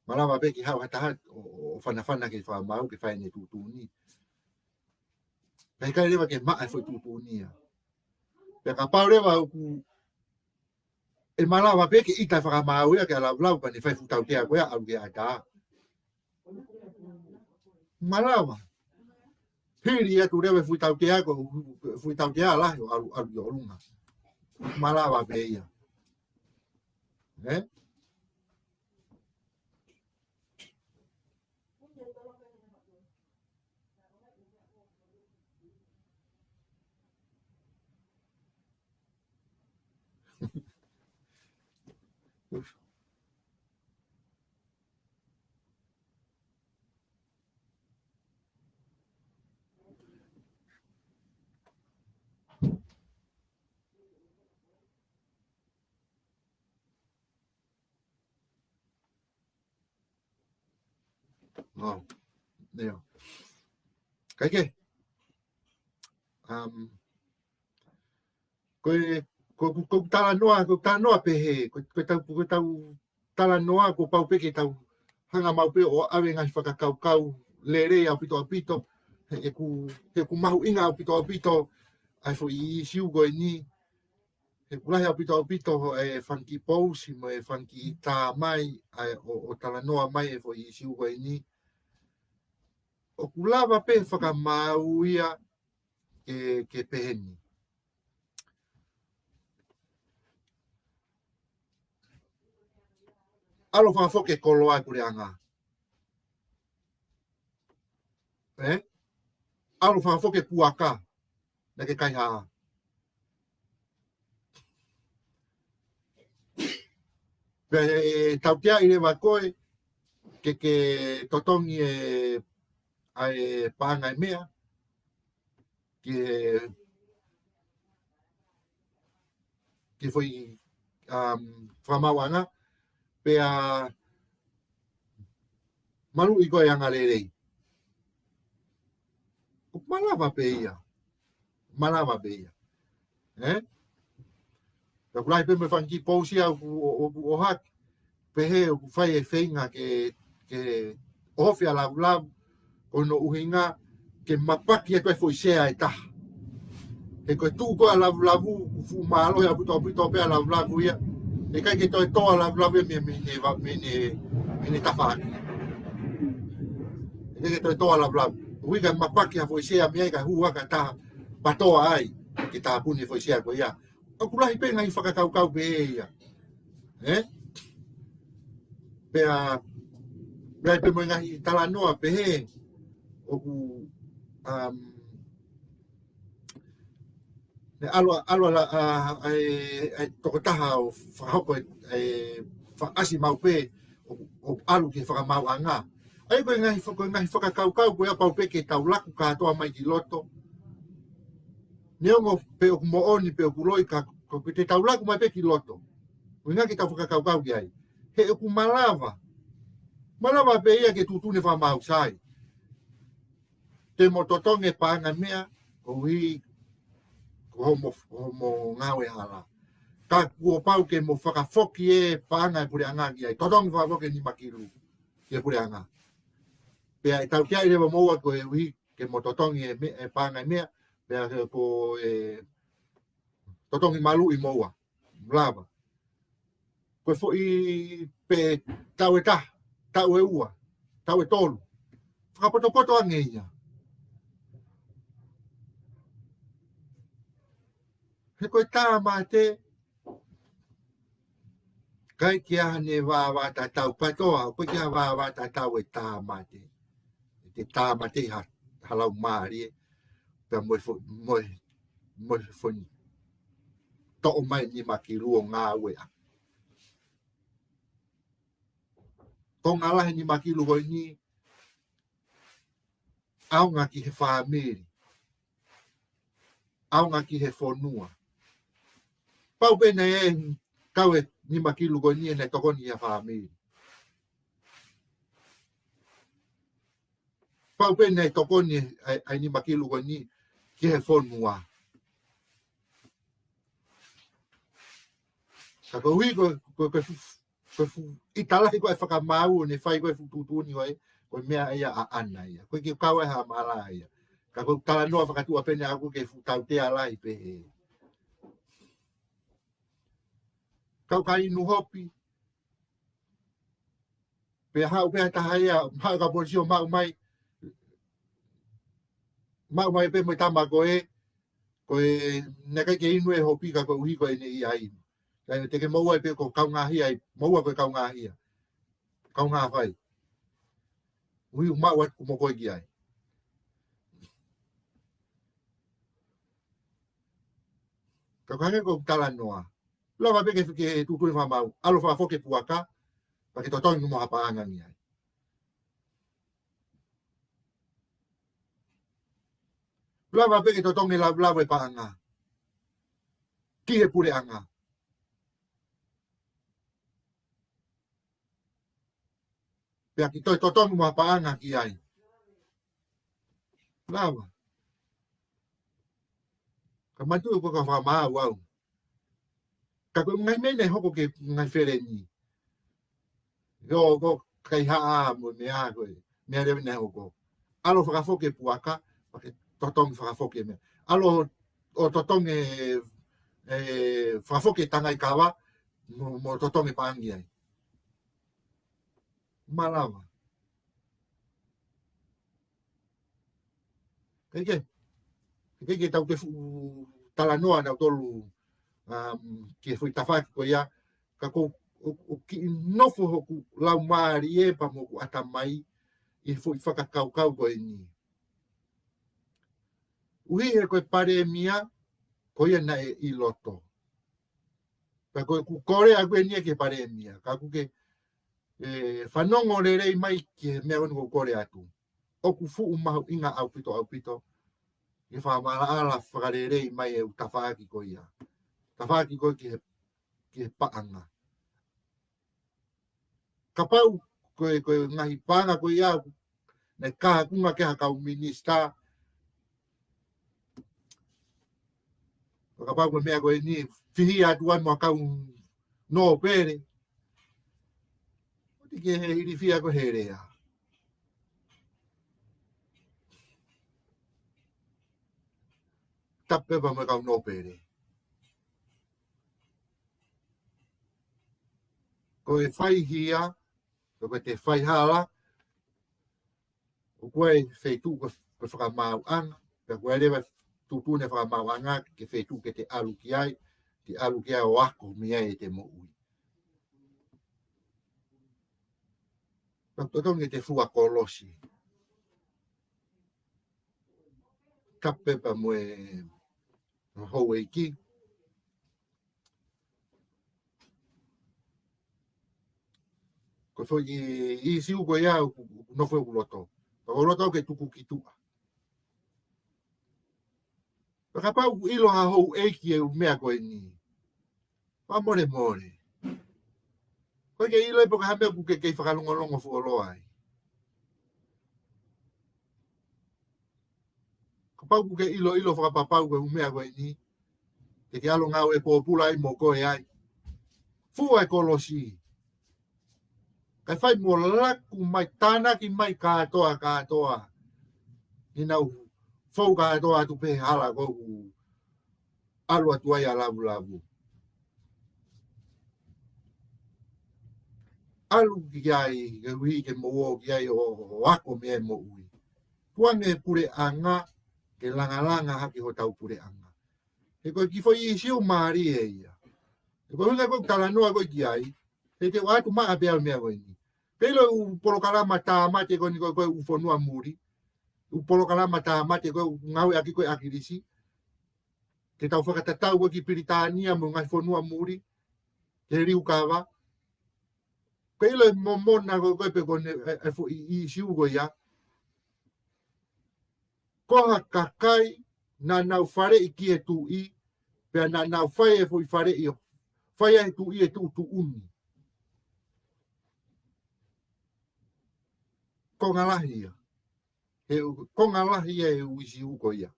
Malava pē ke haʻu ha taha ʻo, ʻo, ʻo fanafana ki he fakamaau ke fai ʻene tuʻutuʻuni. Pea ʻikai leva ke maʻa e foʻi tuʻutuʻuni ia. Pea kapau leva ʻoku ʻe malava pē ke ʻita e fakamaau ia ke laulau pea ne fai e fuʻu tautea ko ia ʻalu ki ʻatā. Malava. Hili atu leva e fuʻu tautea ko, fuʻu tautea lahi ʻo ʻalu, ʻalu ki ʻolunga. Malava pē ia. Ē? ʻO, ʻio. Kae kehe. Um, ko e, ko, ko, ko e talanoa, ko e talanoa pehē, ko, ko e tau, ko e tau talanoa, kuo pau pē ke tau hanga maʻu pē ʻo ʻave ngaahi fakakaukau lelei ʻaupito ʻaupito, he ʻoku, he ʻoku mahuʻinga ʻaupito ʻaupito ʻa e foʻi ʻīsiu ko eni, he ʻoku lahi ʻaupito ʻaupito e fanga kiʻi pousi mo e fanga kiʻi tā mai, ʻa e ʻo, ʻo talanoa mai e foʻi ʻīsiu ko eni. ʻOku lava pē fakamaau ia ke, ke pehē ni. ʻAlu fakafoki e koloa e puleʻanga. Ē? ʻAlu fakafoki e puaka naʻa ke kaihaʻa. Pea ʻe tautea ʻi leva koe ke ke totongi e, ʻa e paʻanga e meʻa, ke, ke foʻi, um, fakamaauʻanga, pea maluʻi koe anga lelei. ʻOku malava pē ia. Malava pē ia. Ē? Ka ʻoku lahi pē mo e fanga kiʻi pousi ia ʻoku, ʻoku ʻohake. Pehē ʻoku fai e feinga ke, ke ʻohofi ʻa Lavulavu, ko hono ʻuhinga ke mapaki atu e foʻi sea ʻe taha. He ko e tuʻu ko ē ʻa Lavulavu, ʻoku fuʻu mālohi ʻaupito ʻaupito pē ʻa Lavulavu ia. ʻE ʻikai ke toe tō ʻa Lavulavu ia mei, mei heʻene va-, mei heʻene, mei heʻene tafaʻaki. ʻE ʻikai ke toe tō ʻa Lavulavu. ʻUhinga ke mapaki ha foʻi sea mei ai kae hū hake ha taha PTOA ai, ke tāpuni e foʻi sea ko ia. ʻOku lahi pē ngaahi fakakaukau pehē ia. Ē? Pea, pea pehē mo e ngaahi talanoa pehē, ʻoku, um, ne ʻalu, ʻalu ʻa, ʻa, ʻa e, ʻa e tokotaha ʻo fakahoko e, e fakaʻasi maʻu pē, ʻo, ʻo ʻalu ki he fakamaauʻanga. ʻA ia ko e ngaahi fa-, ko e ngaahi fakakaukau ko ia pau pē ke tau laku kātoa mai ki loto. Neongo pe ʻoku moʻoni pe ʻoku loi ka, ko, ko te tau laku mai pē ki loto. ʻUhinga ke tau fakakaukau ki ai. He ʻoku malava. Malava pē ia ke tuʻutuʻuni e fakamaau sai. Te mo totongi e paʻanga meʻa, koeʻuhi ko homo, ko homo ngāue hala. Ka kuo pau ke mo fakafoki e paʻanga e puleʻanga ki ai. Totongi fakafoki e nima kilu ki he puleʻanga. Pea ʻe tautea ʻi leva moua koeʻuhi ke mo totongi e me-, e paʻanga e meʻa, pea ko e totongi maluʻi moua. Lava. Ko e foʻi pē taʻu ʻe taha, taʻu ʻe ua, taʻu ʻe tolu. Fakapotopoto ange ia. He ko e tāmate, ʻikai ke ʻi ai haʻane vāvātatau PTOA, ʻoku ʻikai ke ʻi ai ha vāvātatau e tāmate. Te tāmate ha, ha laumālie, pea mo e fo-, mo e, mo e foʻi toʻo mai nima kilu ʻo ngāueʻaki. Ko e ngaahi lahi nima kilu ko eni, ʻaonga ki he fāmili. ʻAonga ki he fonua. Pau pē naʻe kau e nima kilu ko eni ʻene tokoni ki ha fāmili. Pau pē naʻe tokoni ʻa e, ʻa e nima kilu ko eni ki he fonua. Ka koeʻuhi ko, ko, ko e fu-, ko e fuʻu ʻita lahi ko e fakamaau ʻo ne fai ko e fuʻu tuʻutuʻuni ko e, ko e meʻa ia ʻaʻana ia. ʻOku ʻikai ke kau ai ha mala ia. Ka ko e talanoa fakatuʻa pē eni ʻaʻaku ke fuʻu tautea lahi pehē. Kau ka inu hopi. Pea haʻu pē ha taha ia, haʻu ka polisi ʻo maʻu mai. Maʻu mai pē mo e tama ko ē, ko e naʻe ʻikai ke inu e hopi ka koeʻuhi ko ʻene ʻi ai. Ka te ke moʻua pē ko e kaungāhia ai, moʻua ko e kaungāhia. Kaungāfai. ʻUhi ʻoku maʻu atu kuo mo koe ki ai. Ka ko e hangē ko e talanoa. Lava pē ke, ke tuʻutuʻuni fakamaau. ʻAlu fakafoki e puaka, pea ke totongi mo ha paʻanga mei ai. Lava pē ke totongi e Lavulavu e paʻanga ki he puleʻanga. Pea ke toe totongi mo ha paʻanga ki ai. Lava. Ka manatuʻi ko e ka fakamaau au. Ka ko e ngaahi meʻa naʻe hoko ki he ngaahi feleni. Ko, ko e kaihaʻa mo e meʻa ko e, meʻa leva naʻe hoko. ʻAlu fakafoki e puaka, pea ke totongi fakafoki e meʻa. ʻAlu ʻo totongi e, e, fakafoki e tangai kava, mo, mo totongi paʻanga ai. Malava. Kae kehe. Kae kehe ke tau ke fuʻu talanoa nautolu, um, ki he foʻi tafaʻaki ko ia, ka ko e ʻo, ʻo kiʻi nofo hoku laumālie pea mo hoku ʻatamai ʻi he foʻi fakakaukau ko eni. ʻUhi he ko e palēmia, ko ia naʻe ʻi loto. Pea ko ʻeku kole ʻaʻaku eni ki he palēmia. Ka ʻoku ke, ē, fanongo lelei mai ki he meʻa ʻoku ou kole atu. ʻOku fuʻu mahuʻinga ʻaupito, ʻaupito. Ke fakamaʻalaʻala fakalelei mai e ʻū tafaʻaki ko ia. Tafaʻaki ko ia ki he, ki he paʻanga. Kapau ko e, ko e ngaahi paʻanga ko ia, naʻe kahakunga ki ai ha kau minisitā. Pea kapau ko e meʻa ko eni, fihi atu ai mo ha kau nōpele. ʻOku ʻikai ke ilifia ko e lea. Tapu pē pea mo e kau nōpele. Ko e fai hia, ko e te fai hala, ʻoku ʻi ai e feituʻu ko e, ko e fakamaauʻanga, pea ʻoku ʻi ai leva e tuʻutuʻuni e fakamaauʻanga, ki he feituʻu ke te ʻalu ki ai, te ʻalu ki ai ʻo ako mei ai ʻete moʻui. Pea totonu ke te fua kolosi. Tapu pē pea mo e houʻeiki. Ko e foʻi ʻīsiu ko ia ʻoku, ʻoku nofo ʻi hoku loto. Pea ʻoku ou loto ke tuku ki tuʻa. Pea kapau ʻoku ʻilo ha houʻeiki e ʻū meʻa ko eni. Fakamolemole. ʻOku ʻikai ke ʻilo ai pe ko e hā e meʻa ʻoku ke kei fakalongolongo fuoloa ai. Kapau ʻoku ke ʻiloʻilo fakapapau ko e ʻū meʻa ko eni, te ke ʻalu ʻo ngāue pōpula ai mo koe ai. Fua e kolosi. Kae fai mo laku mai, tānaki mai kātoa, kātoa. Ke nau fou kātoa atu pē he hala ko ē ʻoku ʻalu atu ai ʻa lavulavu. ʻAlu ki ai, ke ui ke mou ō ki ai ʻo, ʻo ako mei ai moʻui. Tuku ange puleʻanga, ke langalanga hake hotau puleʻanga. He ko e kiʻi foʻi ʻīsiu mālie ia. He ko e ʻuhinga ko e talanoa ko ē ki ai, he te u ʻoatu maʻa pē ʻa e meʻa ko eni. Pea ʻilo e ʻū polokalama tāmate ko eni ko ē, ko e ʻū fonua muli. ʻŪ polokalama tāmate ko ē ʻoku ngāueʻaki ko ē ʻa ʻAkilisi. Ke tau fakatatau ko ē ki Pilitānia mo e ngaahi fonua muli. Ke liukava. Pea ʻilo e momona ko ē, ko ē pe ko eni e, e foʻi ʻīsiu ko ia. Ko ha kakai naʻa nau faleʻi ki he tuʻi, pea naʻa nau fai e foʻi faleʻi ʻo, fai ʻe he tuʻi e tuʻutuʻuni. Konga lahi ia. He konga lahi ia e ʻīsiu ko ia.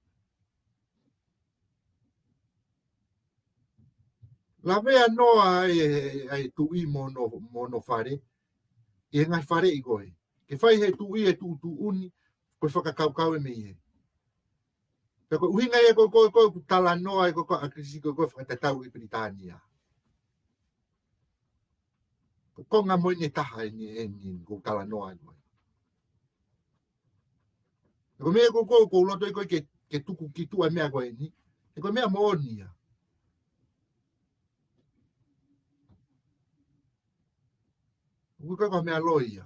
Lavea noa ai e, e, e tuʻi mo hono, mo hono fale, ʻi he ngaahi faleʻi ko ē. Ke fai ʻe he tuʻi e tuʻutuʻuni, ko e fakakaukau ē mei ai. Pea ko e ʻuhinga ia ko ē, ko e, ko e ʻoku talanoa ai ko ē ʻa ʻAkilisi ko ē, ko e fakatatau ki Pilitānia. Ko e konga moʻoni ʻe taha eni, eni, ʻoku talanoa ai ko ē. He ko e meʻa ko ē ʻoku ou loto ai ko ē ke, ke tuku ki tuʻa e meʻa ko eni. He ko e meʻa moʻoni ia. ʻOku ʻikai ko ha meʻa loi ia.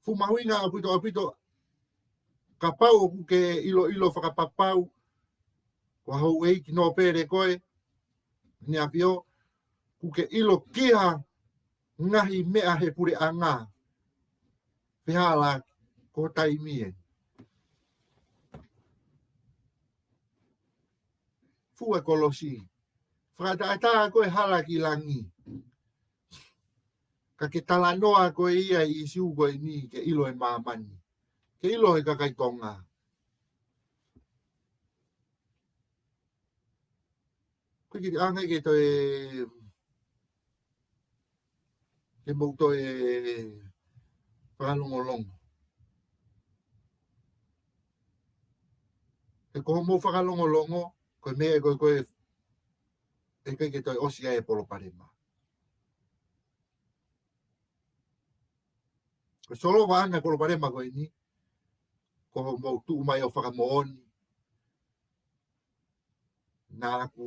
Fuʻu mahuʻinga ʻaupito, ʻaupito, kapau ʻoku ke ʻiloʻilo fakapapau, ko ha houʻeiki nōpele koe, ʻEne ʻAfio, ʻoku ke ʻilo ki ha ngaahi meʻa he puleʻanga. Fehālaaki, ko e taimi ē. Fua e kolosi. Fakaʻataʻatā ko e hala ki langi. Ka ke talanoa ko ē ia e ʻīsiu ko eni ke ʻilo e māmani. Ke ʻilo e kakai Tonga. Ko e kiʻi anga ke toe, ke mou toe fakalongolongo. He ko hoʻomou fakalongolongo, ko e meʻa ko ē, ko e, ʻe ʻikai ke toe ʻosi ai e palopalema. Ko e solovaʻanga e palopalema ko eni, ko hoʻomou tuʻu mai ʻo fakamoʻoni. Naʻa ku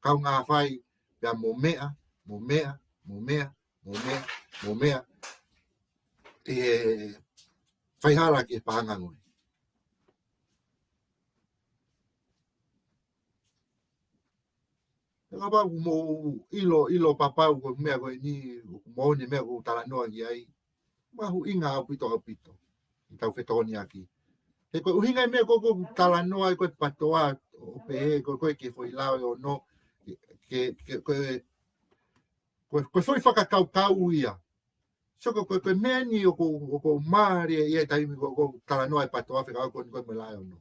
kaungā fai, Pea mo meʻa, mo meʻa, mo meʻa, mo meʻa, mo meʻa. ʻE faihala ki he paʻanga ko ē. He kapau ʻoku mou ʻilo, ʻilo papau ko e meʻa ko eni, ʻoku mou ne meʻa ʻoku ou talanoa ki ai. Mahuʻinga ʻaupito, ʻaupito. ʻI heʻetau fetokoniʻaki. He ko e ʻuhinga e meʻa ko ē ʻoku ou talanoa ai ko e PATOA ʻo pehē ko e, ko e ki he foʻi lao ʻe ono, ke, ke, ko e, ko e, ko e foʻi fakakaukau ia. So ko e, ko e, ko e meʻa ni ʻoku ou, ʻoku ou mālieʻia ai he taimi ko ē ʻoku ou talanoa e PATOA fekauʻaki ko eni ko e mo e lao ʻe ono.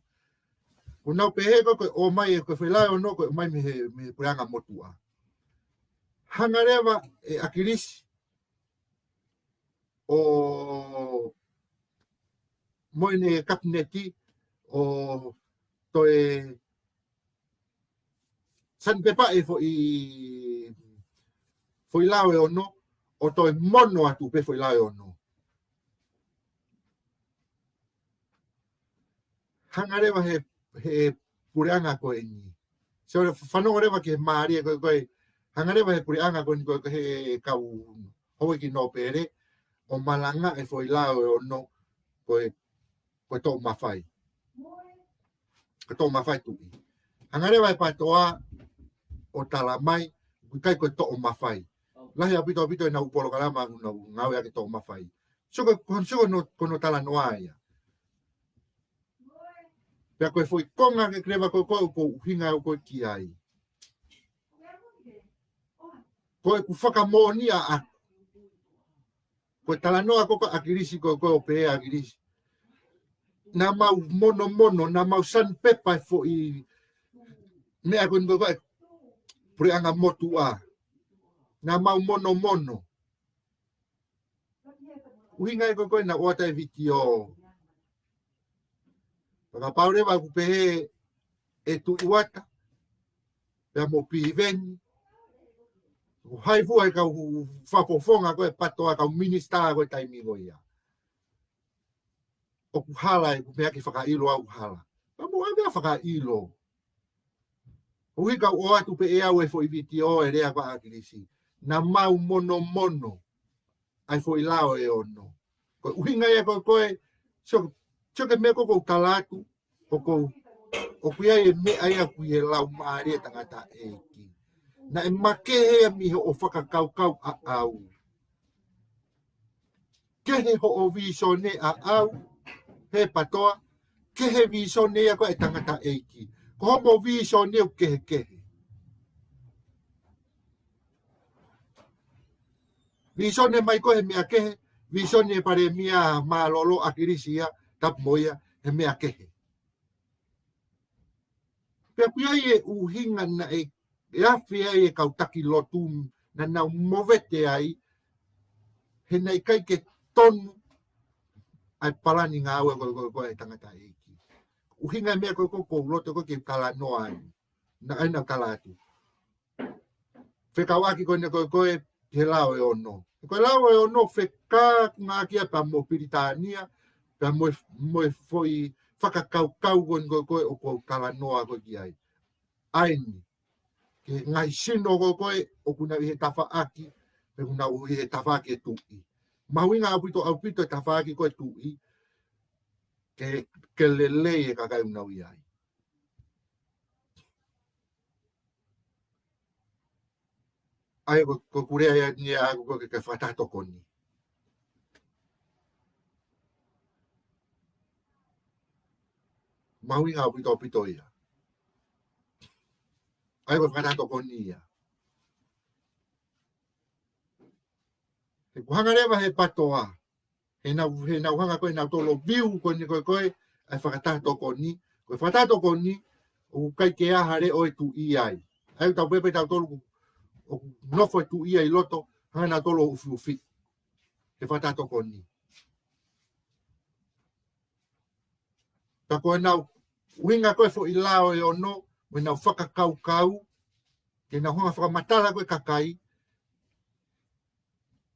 ʻOku nau pehē ko e, ko e ʻomai e, ko e foʻi lao ʻe ono ko e ʻomai mei he, mei he puleʻanga motuʻa. Hanga leva ʻe ʻAkilisi ʻo mo ʻene kapineti ʻo toe sandpaper e foʻi, foʻi lao ʻe ono, ʻo toe mono atu pē foʻi lao ʻe ono. Hanga leva he, he puleʻanga ko eni. So, fanongo leva ki he mālie ko e, ko e, hanga leva he puleʻanga ko eni ko e, ko e he kau houʻeiki nōpele, ʻo malanga e foʻi lao ʻe ono, ko e, ko e toʻomafai. Ko e toʻomafai tuʻi. Hanga leva e PATOA ʻo tala mai, ʻoku ʻikai ko e toʻomafai. Lahi ʻaupito, ʻaupito ʻenau polokalama ʻoku nau ngāueʻaki e toʻomafai. So ko, ko, so ko hono, ko hono talanoa ia. Pea ko e foʻi konga ke keleva ko e, ko e, ʻoku ou ʻuhinga au ko e ki ai. Ko ʻeku fakamoʻoni ʻaʻaku. Ko e talanoa ko e ko ʻAkilisi ko e, ko e ʻo pehē ʻa ʻAkilisi. Naʻa mau monomono, naʻa mau sandpaper e foʻi meʻa ko eni ko e, ko e puleʻanga motuʻa. Naʻa mau monomono. ʻUhinga ia ko e, ko e naʻa ʻoatu e vitiō. Fakapapau leva ʻoku pehē ʻe Tuʻi Uata, pea mo Piveni. ʻOku haifua e kau fakafofonga ko e PATOA, kau minisitā ko e taimi ko ia. ʻOku hala ʻeku meʻa ke fakaʻilo au hala. Pea mo e meʻa fakaʻilo. ʻUhi kau ʻoatu pē ʻe au e foʻi vitiō e lea ko ʻAkilisi. Naʻa mau monomono ʻa e foʻi lao ʻe ono. Ko e ʻuhinga ia ko e, ko e, so, so ko e meʻa ko ē ʻoku ou tala atu, ʻoku ou, ʻoku ʻi ai e meʻa ia ʻoku ʻi he laumālie e tangataʻeiki. Naʻe makehe ia mei hoʻo fakakaukau ʻaʻau. Kehe hoʻo vīsone ʻaʻau, he PATOA, kehe vīsone ia ko e tangataʻeiki. Ko homo vīsone ʻoku kehekehe. Vīsone mai ko e he meʻa kehe, vīsone e palēmia mālōlō ʻAkilisi ia, tapu mo ia, he meʻa kehe. Pea ʻoku ʻi ai e ʻuhinga naʻe, ʻe afe ai e kau taki lotu naʻa nau movete ai, he naʻe ʻikai ke tonu ʻa e palani ngāue ko e, ko e, ko e tangataʻeiki. ʻUhinga e meʻa ko e, ko e, ʻoku ou loto ko e ke talanoa ai. Naʻa nau tala atu. Fekauʻaki ko eni ko e, ko e, he lao ʻe ono. Ko e lao ʻe ono fekauʻaki ia pea mo Pilitānia, pea mo e, mo e foʻi fakakaukau ko eni ko e, ko e, ʻoku ou talanoa ko e ki ai. ʻA eni. Ki he ngaahi sino ko e, ko e, ʻoku nau ʻi he tafaʻaki, pe ʻoku nau ʻi he tafaʻaki e tuʻi. Mahuʻinga ʻaupito, ʻaupito e tafaʻaki ko e tuʻi, ke, ke lelei e kakai ʻoku nau ʻi ai. ʻA ia ko, ko e lea ia ni ʻaʻaku ko e ke, ke fakataha tokoni. Mahuʻinga ʻaupito, ʻaupito ia. ʻA ia ko e fakataha tokoni ia. He ʻoku hanga leva he PATOA. He nau, he nau hanga ko e nau tolo view ko eni ko e, ko e, ʻa e fakataha tokoni. Ko e fakataha tokoni, ʻoku ʻikai ke ʻi ai ha leʻo e tuʻi ai. ʻA ia ʻoku tau pehē pē tautolu ʻoku, ʻoku nofo e tuʻi ai ʻi loto, hanga nau tolo ʻufiʻufi. He fakataha tokoni. Ka ko e nau, ʻuhinga ko e foʻi lao ʻe ono, mo e nau fakakaukau, ke nau hanga fakamatala ko e kakai,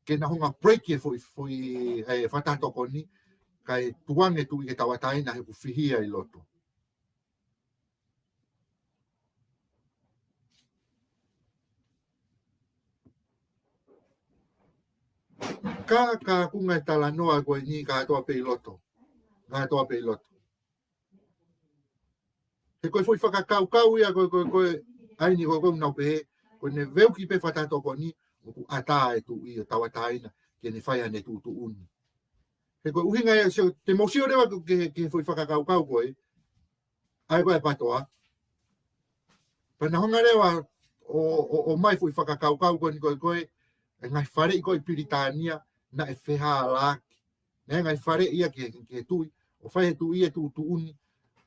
ke nau hanga break e foʻi, foʻi, e fakataha tokoni, kae tuku ange tuʻi ke tauʻatāina he ʻoku fihi ia ʻi loto. Ka, ka ko e ngaahi talanoa ko eni kātoa pē ʻi loto. Kātoa pē ʻi loto. He ko e foʻi fakakaukau ia ko e, ko e, ko e, ʻa eni ko e, ko e nau pehē, ko ʻene veuki pē fakataha tokoni, ʻoku ʻatā e tuʻi ʻo tauʻatāina, ke ne fai ʻene tuʻutuʻuni. He ko e ʻuhinga ia, so, te mou sio leva ki he, ki he foʻi fakakaukau ko ē, ʻa ē ko e PATOA. Pea nau hanga leva ʻo, ʻo, ʻomai foʻi fakakaukau ko eni ko e, ko e, e ngaahi faleʻi ko ē ʻi Pilitānia, naʻe fehālaaki. Naʻe ngaahi faleʻi ia ki he, ki he tuʻi, ʻo fai he tuʻi e tuʻutuʻuni.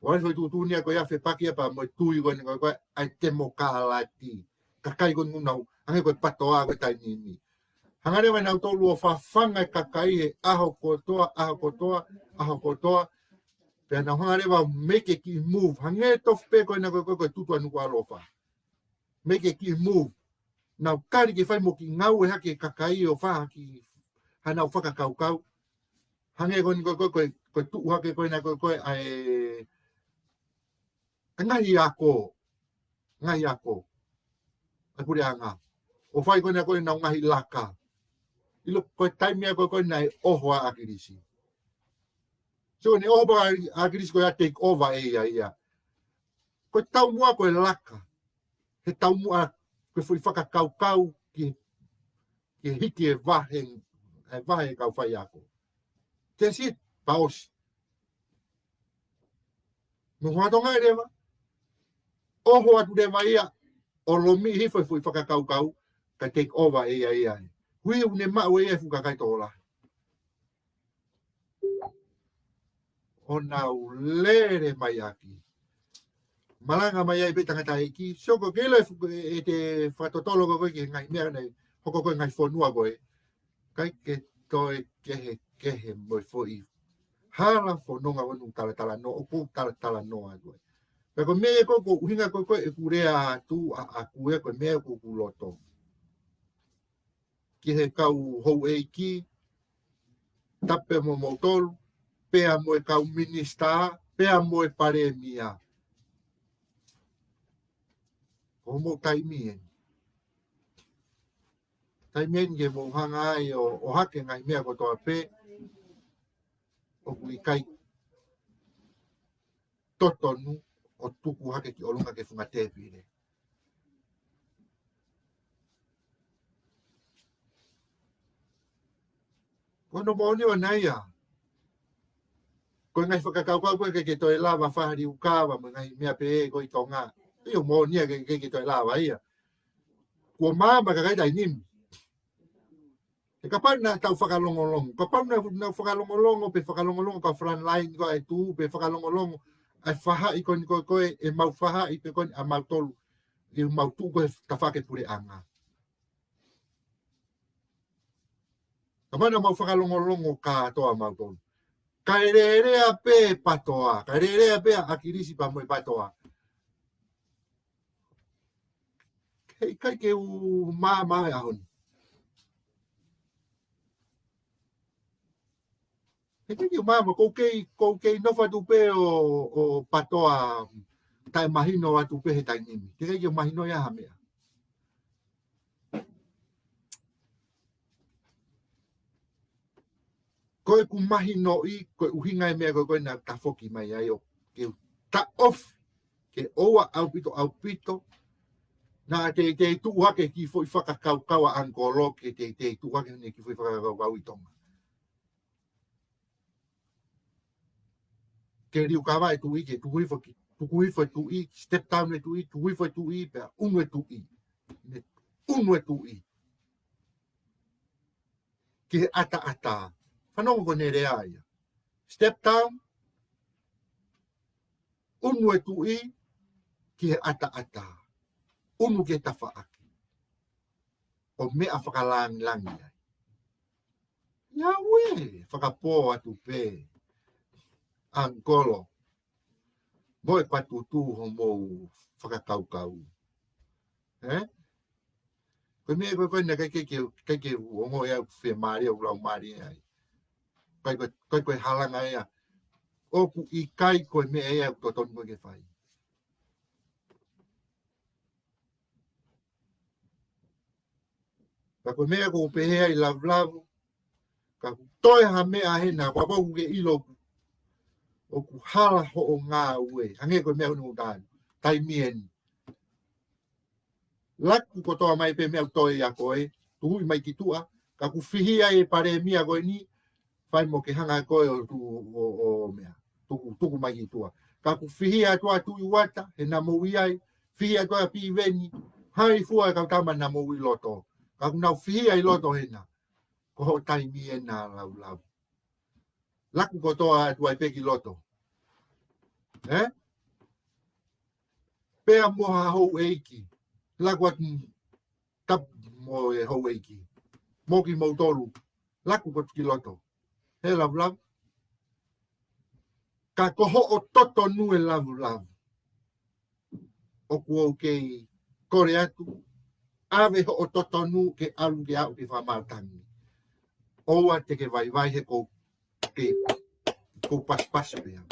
ʻO ʻai foʻi tuʻutuʻuni ia ko ia fepaki ia pea mo e tui ko eni ko e, ko e, ʻa e temokalati. Kakai ko eni ʻoku nau, hangē ko e PATOA ko e taimi ni. Hanga leva ʻe nautolu ʻo fafanga e kakai he ʻaho kotoa, ʻaho kotoa, ʻaho kotoa. Pea nau hanga leva ʻo make e kiʻi move. Hangē tofu pē ko ena ko e, ko e, ko e tutu ʻa Nukuʻalofa. Make e kiʻi move. Nau kali ke fai mo kiʻi ngāue hake e kakai ʻo fakahā ki haʻanau fakakaukau. Hangē ko eni ko e, ko e, ko e, ko e tuʻu hake ko ena ko e, ko e, ʻa e, ʻa e ngaahi ako. Ngaahi ako. ʻA e puleʻanga. ʻO fai ko ena ko ʻenau ngaahi laka. ʻIlo ko e taimi ia ko e, ko e naʻe ʻoho ʻa ʻAkilisi. So, naʻe ʻoho pē ʻa ʻAkilisi ko ia take over ʻe ia ia. Ko e taumuʻa ko e laka. He taumuʻa ko e foʻi fakakaukau ki, ki he hiki e vahe, e vahe e kau faiako. That's it, pea ʻosi. Mo hoa Tonga ʻe leva. ʻOho atu leva ia, ʻo lomiʻi hifo e foʻi fakakaukau, kae take over ʻe ia ia. Hui ʻoku ne maʻu ʻe ia e fuʻu kakai tokolahi. ʻO nau lele mai ʻaki. Malanga mai ai pē tangataʻeiki, so ko e kei ʻilo e fuʻu, ʻe, ʻete fakatotolo ko e, ko e ki he ngaahi meʻa naʻe hoko ko e ngaahi fonua ko ē. ʻIkai ke toe kehekehe mo e foʻi hala fononga ʻoku ou talatalanoa, ʻoku ou talatalanoa ko ē. Pea ko e meʻa ko e, ko e ʻuhinga ko e, ko e ʻeku lea atu ʻa, ʻaʻaku ia ko e meʻa ʻoku ou loto. Ki he kau houʻeiki, tapu mo moutolu, pea mo e kau minisitā, pea mo e palēmia. Ko hoʻomou taimi eni. Taimi eni ke mou hanga ai ʻo, ʻohake ngaahi meʻa kotoa pē, ʻoku ʻikai totonu ʻo tuku hake ki ʻolunga ki he funga tēpile. Ko hono moʻoni ʻona ia. Ko e ngaahi fakakaukau ko e ke, ke toe lava fahali ukava mo e ngaahi meʻa pē ko ē ʻi Tonga. ʻIo moʻoni ia ke, ke, ke toe lava ia. Kuo maama kakai taimi ni. He kapau naʻa tau fakalongolongo. Kapau naʻa, naʻa fakalongolongo, pe fakalongolongo ka frontline ko e tuʻu, pe fakalongolongo, ʻa e fahaʻi ko eni ko e, ko e, ʻemau fahaʻi pē ko eni ʻa mautolu, ʻemau tuʻu ko e tafaʻaki puleʻanga. Kapau naʻa mau fakalongolongo kātoa mautolu. Kae lelea pē PATOA, kae lelea pē ʻa ʻAkilisi pea mo e PATOA. He ʻikai ke u maama he ʻaho ni. He ʻikai ke u maama, ʻoku ou kei, ʻoku ou kei nofo atu pē ʻo, ʻo PATOA taʻemahino atu pē he taimi ni. He ʻikai ke u mahinoʻi ha meʻa. Ko ʻeku mahinoʻi, ko e ʻuhinga e meʻa ko e, ko e naʻa tafoki mai ai ʻo ke u taʻofi, ke ʻoua ʻaupito, ʻaupito, naʻa teitei tuʻu hake kiʻi foʻi fakakaukau ʻa ʻAngikolo, ke teitei tuʻu hake ʻene kiʻi foʻi fakakaukau ʻi Tonga. Ke liukava e tuʻi, ke tuku hifo ki, tuku hifo e tuʻi, step down e tuʻi, tuku hifo e tuʻi, pea ʻunu e tuʻi. Ne ʻunu e tuʻi ki he ʻataʻatā. Fanongo ko ʻene lea ia. Step down, ʻunu e tuʻi ki he ʻataʻatā. ʻUnu ki he tafaʻaki. ʻO meʻa fakalangilangi ai. Ia ue, fakapō atu pē. ʻAngikolo. Mo e patutu hoʻomou fakakaukau. Ē? Ko e meʻa ko e, ko e naʻe ʻikai ke, ke, ke, ke u ongoʻi au fiemālie, ʻoku laumālie ai. ʻIkai ko e, ʻikai ko e halanga ia. ʻOku ʻikai ko e meʻa ia ʻoku totonu ke fai. Ka ko e meʻa ʻoku ou pehē ai lavulavu, Ka ʻoku toe ha meʻa hena, kapau ʻoku ke ʻilo ʻoku hala hoʻo ngāue, hangē ko e meʻa ʻoku ou tala, taimi eni. Laku kotoa mai pē meʻa ʻoku toe ʻia koe, tuʻu mai ki tuʻa, ka ʻoku fihia e palēmia ko eni, fai mo ke hanga koe ʻo tu-, ʻo, ʻo meʻa. Tuku, tuku mai ki tuʻa. Ka ʻoku fihia atu ʻa Tuʻi Uata, he naʻa mou ʻi ai, fihia atu ʻa Piveni, hai fua e kau tama naʻa mou ʻi loto. Ka ʻoku nau fihia ʻi loto hena, ko hoʻo taimi ena Lavulau. Laku kotoa atu ai pē ki loto. Ē? Pea mo ha houʻeiki. Laku atu tapu mo e houʻeiki. Mo kimoutolu. Laku kotoa ki loto. He Lavulau. Ka ko hoʻo totonu ē Lavulau. ʻOku ou kei kole atu, ʻave hoʻo totonu ke ʻalu ke aʻu ki he fakamaau tangi. ʻOua te ke vaivai he ʻoku ou, ke, ʻoku ou pasipasi pē au.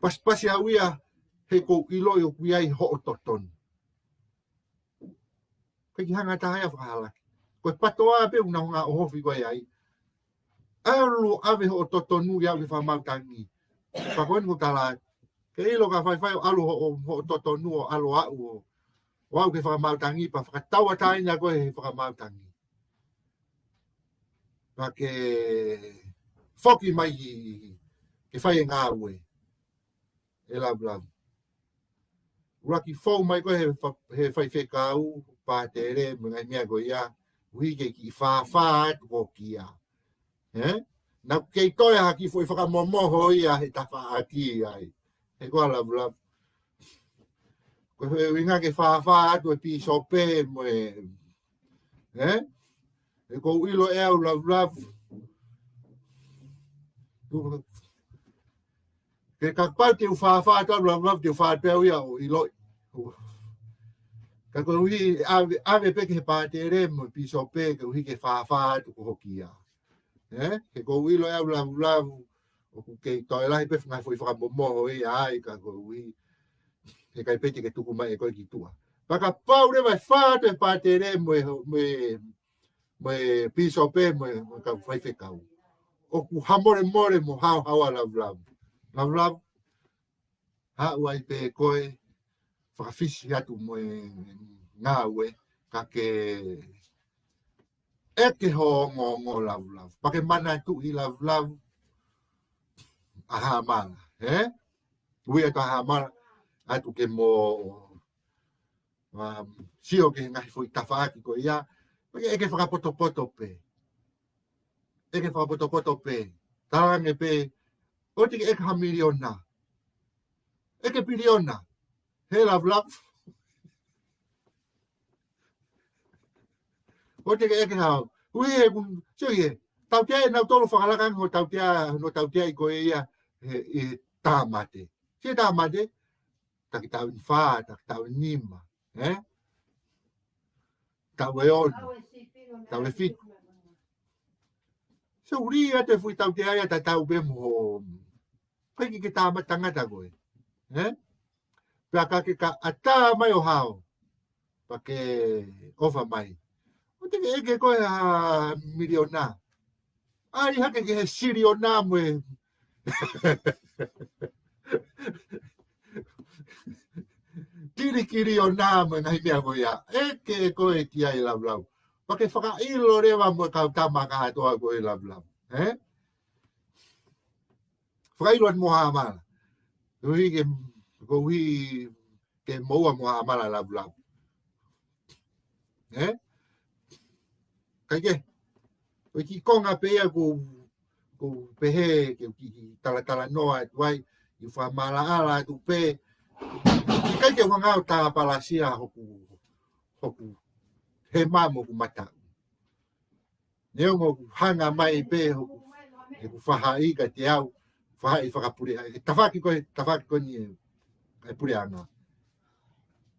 Pasipasi au ia he ʻoku ou ʻiloʻi ʻoku ʻi ai hoʻo totonu. Ke ke hanga taha ia fakahalaki. Ko e patoa pē ʻoku nau hanga ʻo ʻohofi koe ai. ʻAlu ʻave hoʻo totonu ia ki he fakamaau tangi. Pea ko eni ʻoku ou tala, ke ʻilo ka faifai ʻo ʻalu hoʻo, hoʻo totonu ʻo ʻalu aʻu ʻo, ʻo aʻu ki he fakamaau tangi, pea fakatauʻatāina koe he fakamaau tangi. Pea ke foki mai ki, ke fai e ngāue. ʻE Lavulau. ʻUluaki fou mai koe he fa-, he faifekau, pātele, mo e ngaahi meʻa ko ia, ʻuhi ke kiʻi fāfā atu ko kia. Ē? Naʻa ʻoku kei toe ha kiʻi foʻi fakamomoho ia he tafaʻaki ai. He ko e Lavulau. Ko e ʻuhinga ke fāfā atu e pīsope mo e, ē? He ʻoku ou ʻilo ʻe au Lavulau. Ke kapau te u fāfā atu Lavulau, te u fāfā atu ia ʻo ʻiloʻi. Ka koeʻuhi, ʻave, ʻave pē ki he pātele mo e pīsope, koeʻuhi ke fāfā atu ko hokia. Ē? He ʻoku ou ʻilo ʻe au Lavulau, ʻoku kei toe lahi pē ngaahi foʻi fakamomoho ia ai ka koeʻuhi. He ʻikai pē te ke tuku mai ʻe koe ki tuʻa. Pea kapau leva ʻe fā atu e pātele mo e, mo e, mo e pīsope mo e, mo e kau faifekau. ʻOku hamolemole mo haohaoa Lavulau. Lavulau, haʻu ai pē koe, fakafisi atu mo e ngāue, ka ke ʻeke hoʻo ongoongo Lavulau. Pea ke manatuʻi Lavulau, ʻa Haʻamala, ē? Ui atu ʻa Haʻamala, atu ke mo, um, sio ki he ngaahi foʻi tafaʻaki ko ia, pea ke ʻeke fakapotopoto pē. ʻEke fakapotopoto pē. Talaange pē, ʻoua te ke ʻeke ha miliona. ʻEke piliona. He Lavulau. ʻOua te ke ʻeke ha. Ui he kun, sio ʻi he. Tautea ʻe nautolu fakalaka ange hoʻo tautea, hono tautea ʻi ko ia, he, ʻi he tāmate. Sio tāmate, taki taʻu ʻe fā, taki taʻu ʻe nima, ē? Taʻu ʻe ono, taʻu ʻe fitu. So ʻuli ʻa e foʻi tautea ia tatau pē mo hoʻo. Pea ke ke tāmate tangata koe, ē? Pea ka ke ka ʻatā mai ʻo hao. Pea ke ʻofa mai. ʻOua te ke ʻeke koe ha miliona. ʻAi hake ki he siliona mo e. Kilikiliona mo e ngaahi meʻa ko ia. ʻEke koe ki ai Lavulau. Pea ke fakaʻilo leva mo e kau tama kātoa ko e Lavulau. Ē? Fakaʻilo atu mo Haʻamala. Koeʻuhi ke, koeʻuhi ke moua mo Haʻamala Lavulau. Ē? Kae kehe. Ko e kiʻi konga pē ia ʻoku, ʻoku pehē ke u kiʻi talatalanoa atu ai, ʻi he fakamaʻalaʻala atu pē, ʻikai ke u hanga ʻo tāpalasia hoku, hoku hema mo hoku mataʻu. Neongo ʻoku hanga mai pē hoku, ʻeku faʻahi kiate au, faʻahi fakapule, ʻe tafaʻaki ko e, tafaʻaki ko eni ʻe, ʻe puleʻanga.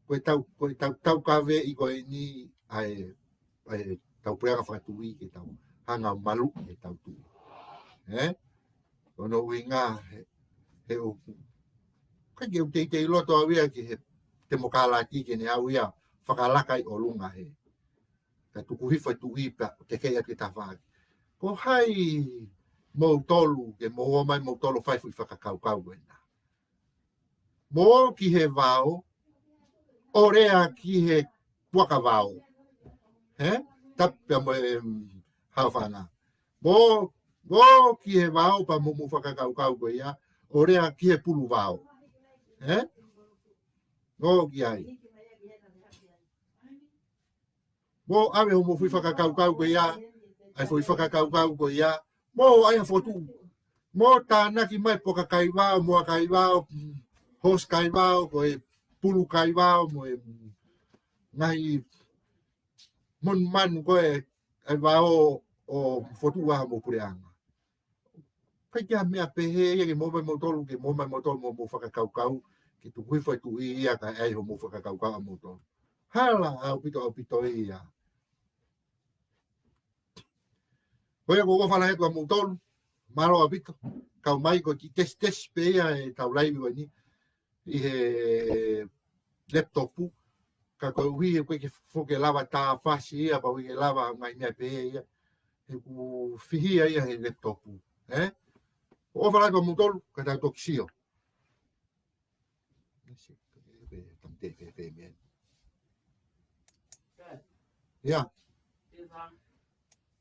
Ko e tau, ko e tau, tau kave ʻi ko eni ʻa e, ʻa e tau puleʻanga fakatuʻi ke tau hanga ʻo maluʻi ʻe tau tuʻi. Ē? Ko hono ʻuhinga he, he ʻoku. ʻIkai ke u teitei loto au ia ki he temokalati ke ne au ia fakalaka ʻi ʻolunga he. Ka tuku hifo e tuʻi pea, te kei ake tafaʻaki. Ko hai moutolu ke mou ō mai moutolu fai foʻi fakakaukau ko ena? Mou ō ki he vao, ʻo lea ki he puaka vao. He? Tapu pea mo e, mm, haofanga. Mou ō, mou ō ki he vao pea mo hoʻomou fakakaukau ko ia, ʻo lea ki he pulu vao. He? Mou ō ki ai. Mou ʻave hoʻomou foʻi fakakaukau ko ia, ʻa e foʻi fakakaukau ko ia, mou ʻai ha fokotuʻu. Mou tānaki mai puaka kai vao, moa kai vao, hoosi kai vao, ko e pulu kai vao, mo e ngaahi monumanu ko ē, ʻa e vao ʻo fokotuʻu ʻa hoʻomou puleʻanga. ʻIkai ke ʻi ai ha meʻa pehē ia ke mou ō mai moutolu, ke mou ō mai moutolu mo hoʻomou fakakaukau, ke tuku hifo e tuʻi ia kae ʻai hoʻomou fakakaukau ʻamoutolu. Hala ʻaupito, ʻaupito ia. Ko ia ʻoku ou ʻofa lahi atu kia moutolu, mālō ʻaupito, kau mai ko e kiʻi tesitesi pē ia ʻetau laivi ko eni, ʻi he laptop, ka koeʻuhi he ʻoku ʻikai ke foki ke lava tā fasi ia, pea ʻoku ʻikai ke lava ngaahi meʻa pehē ia, he ʻoku fihia ia he laptop. He? ʻOfa lahi atu kia moutolu, ka tau toki sio. Let's see. Pe, tam te fe, fe, man. Dad, Yeah. is, um,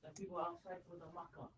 the people outside for the maka.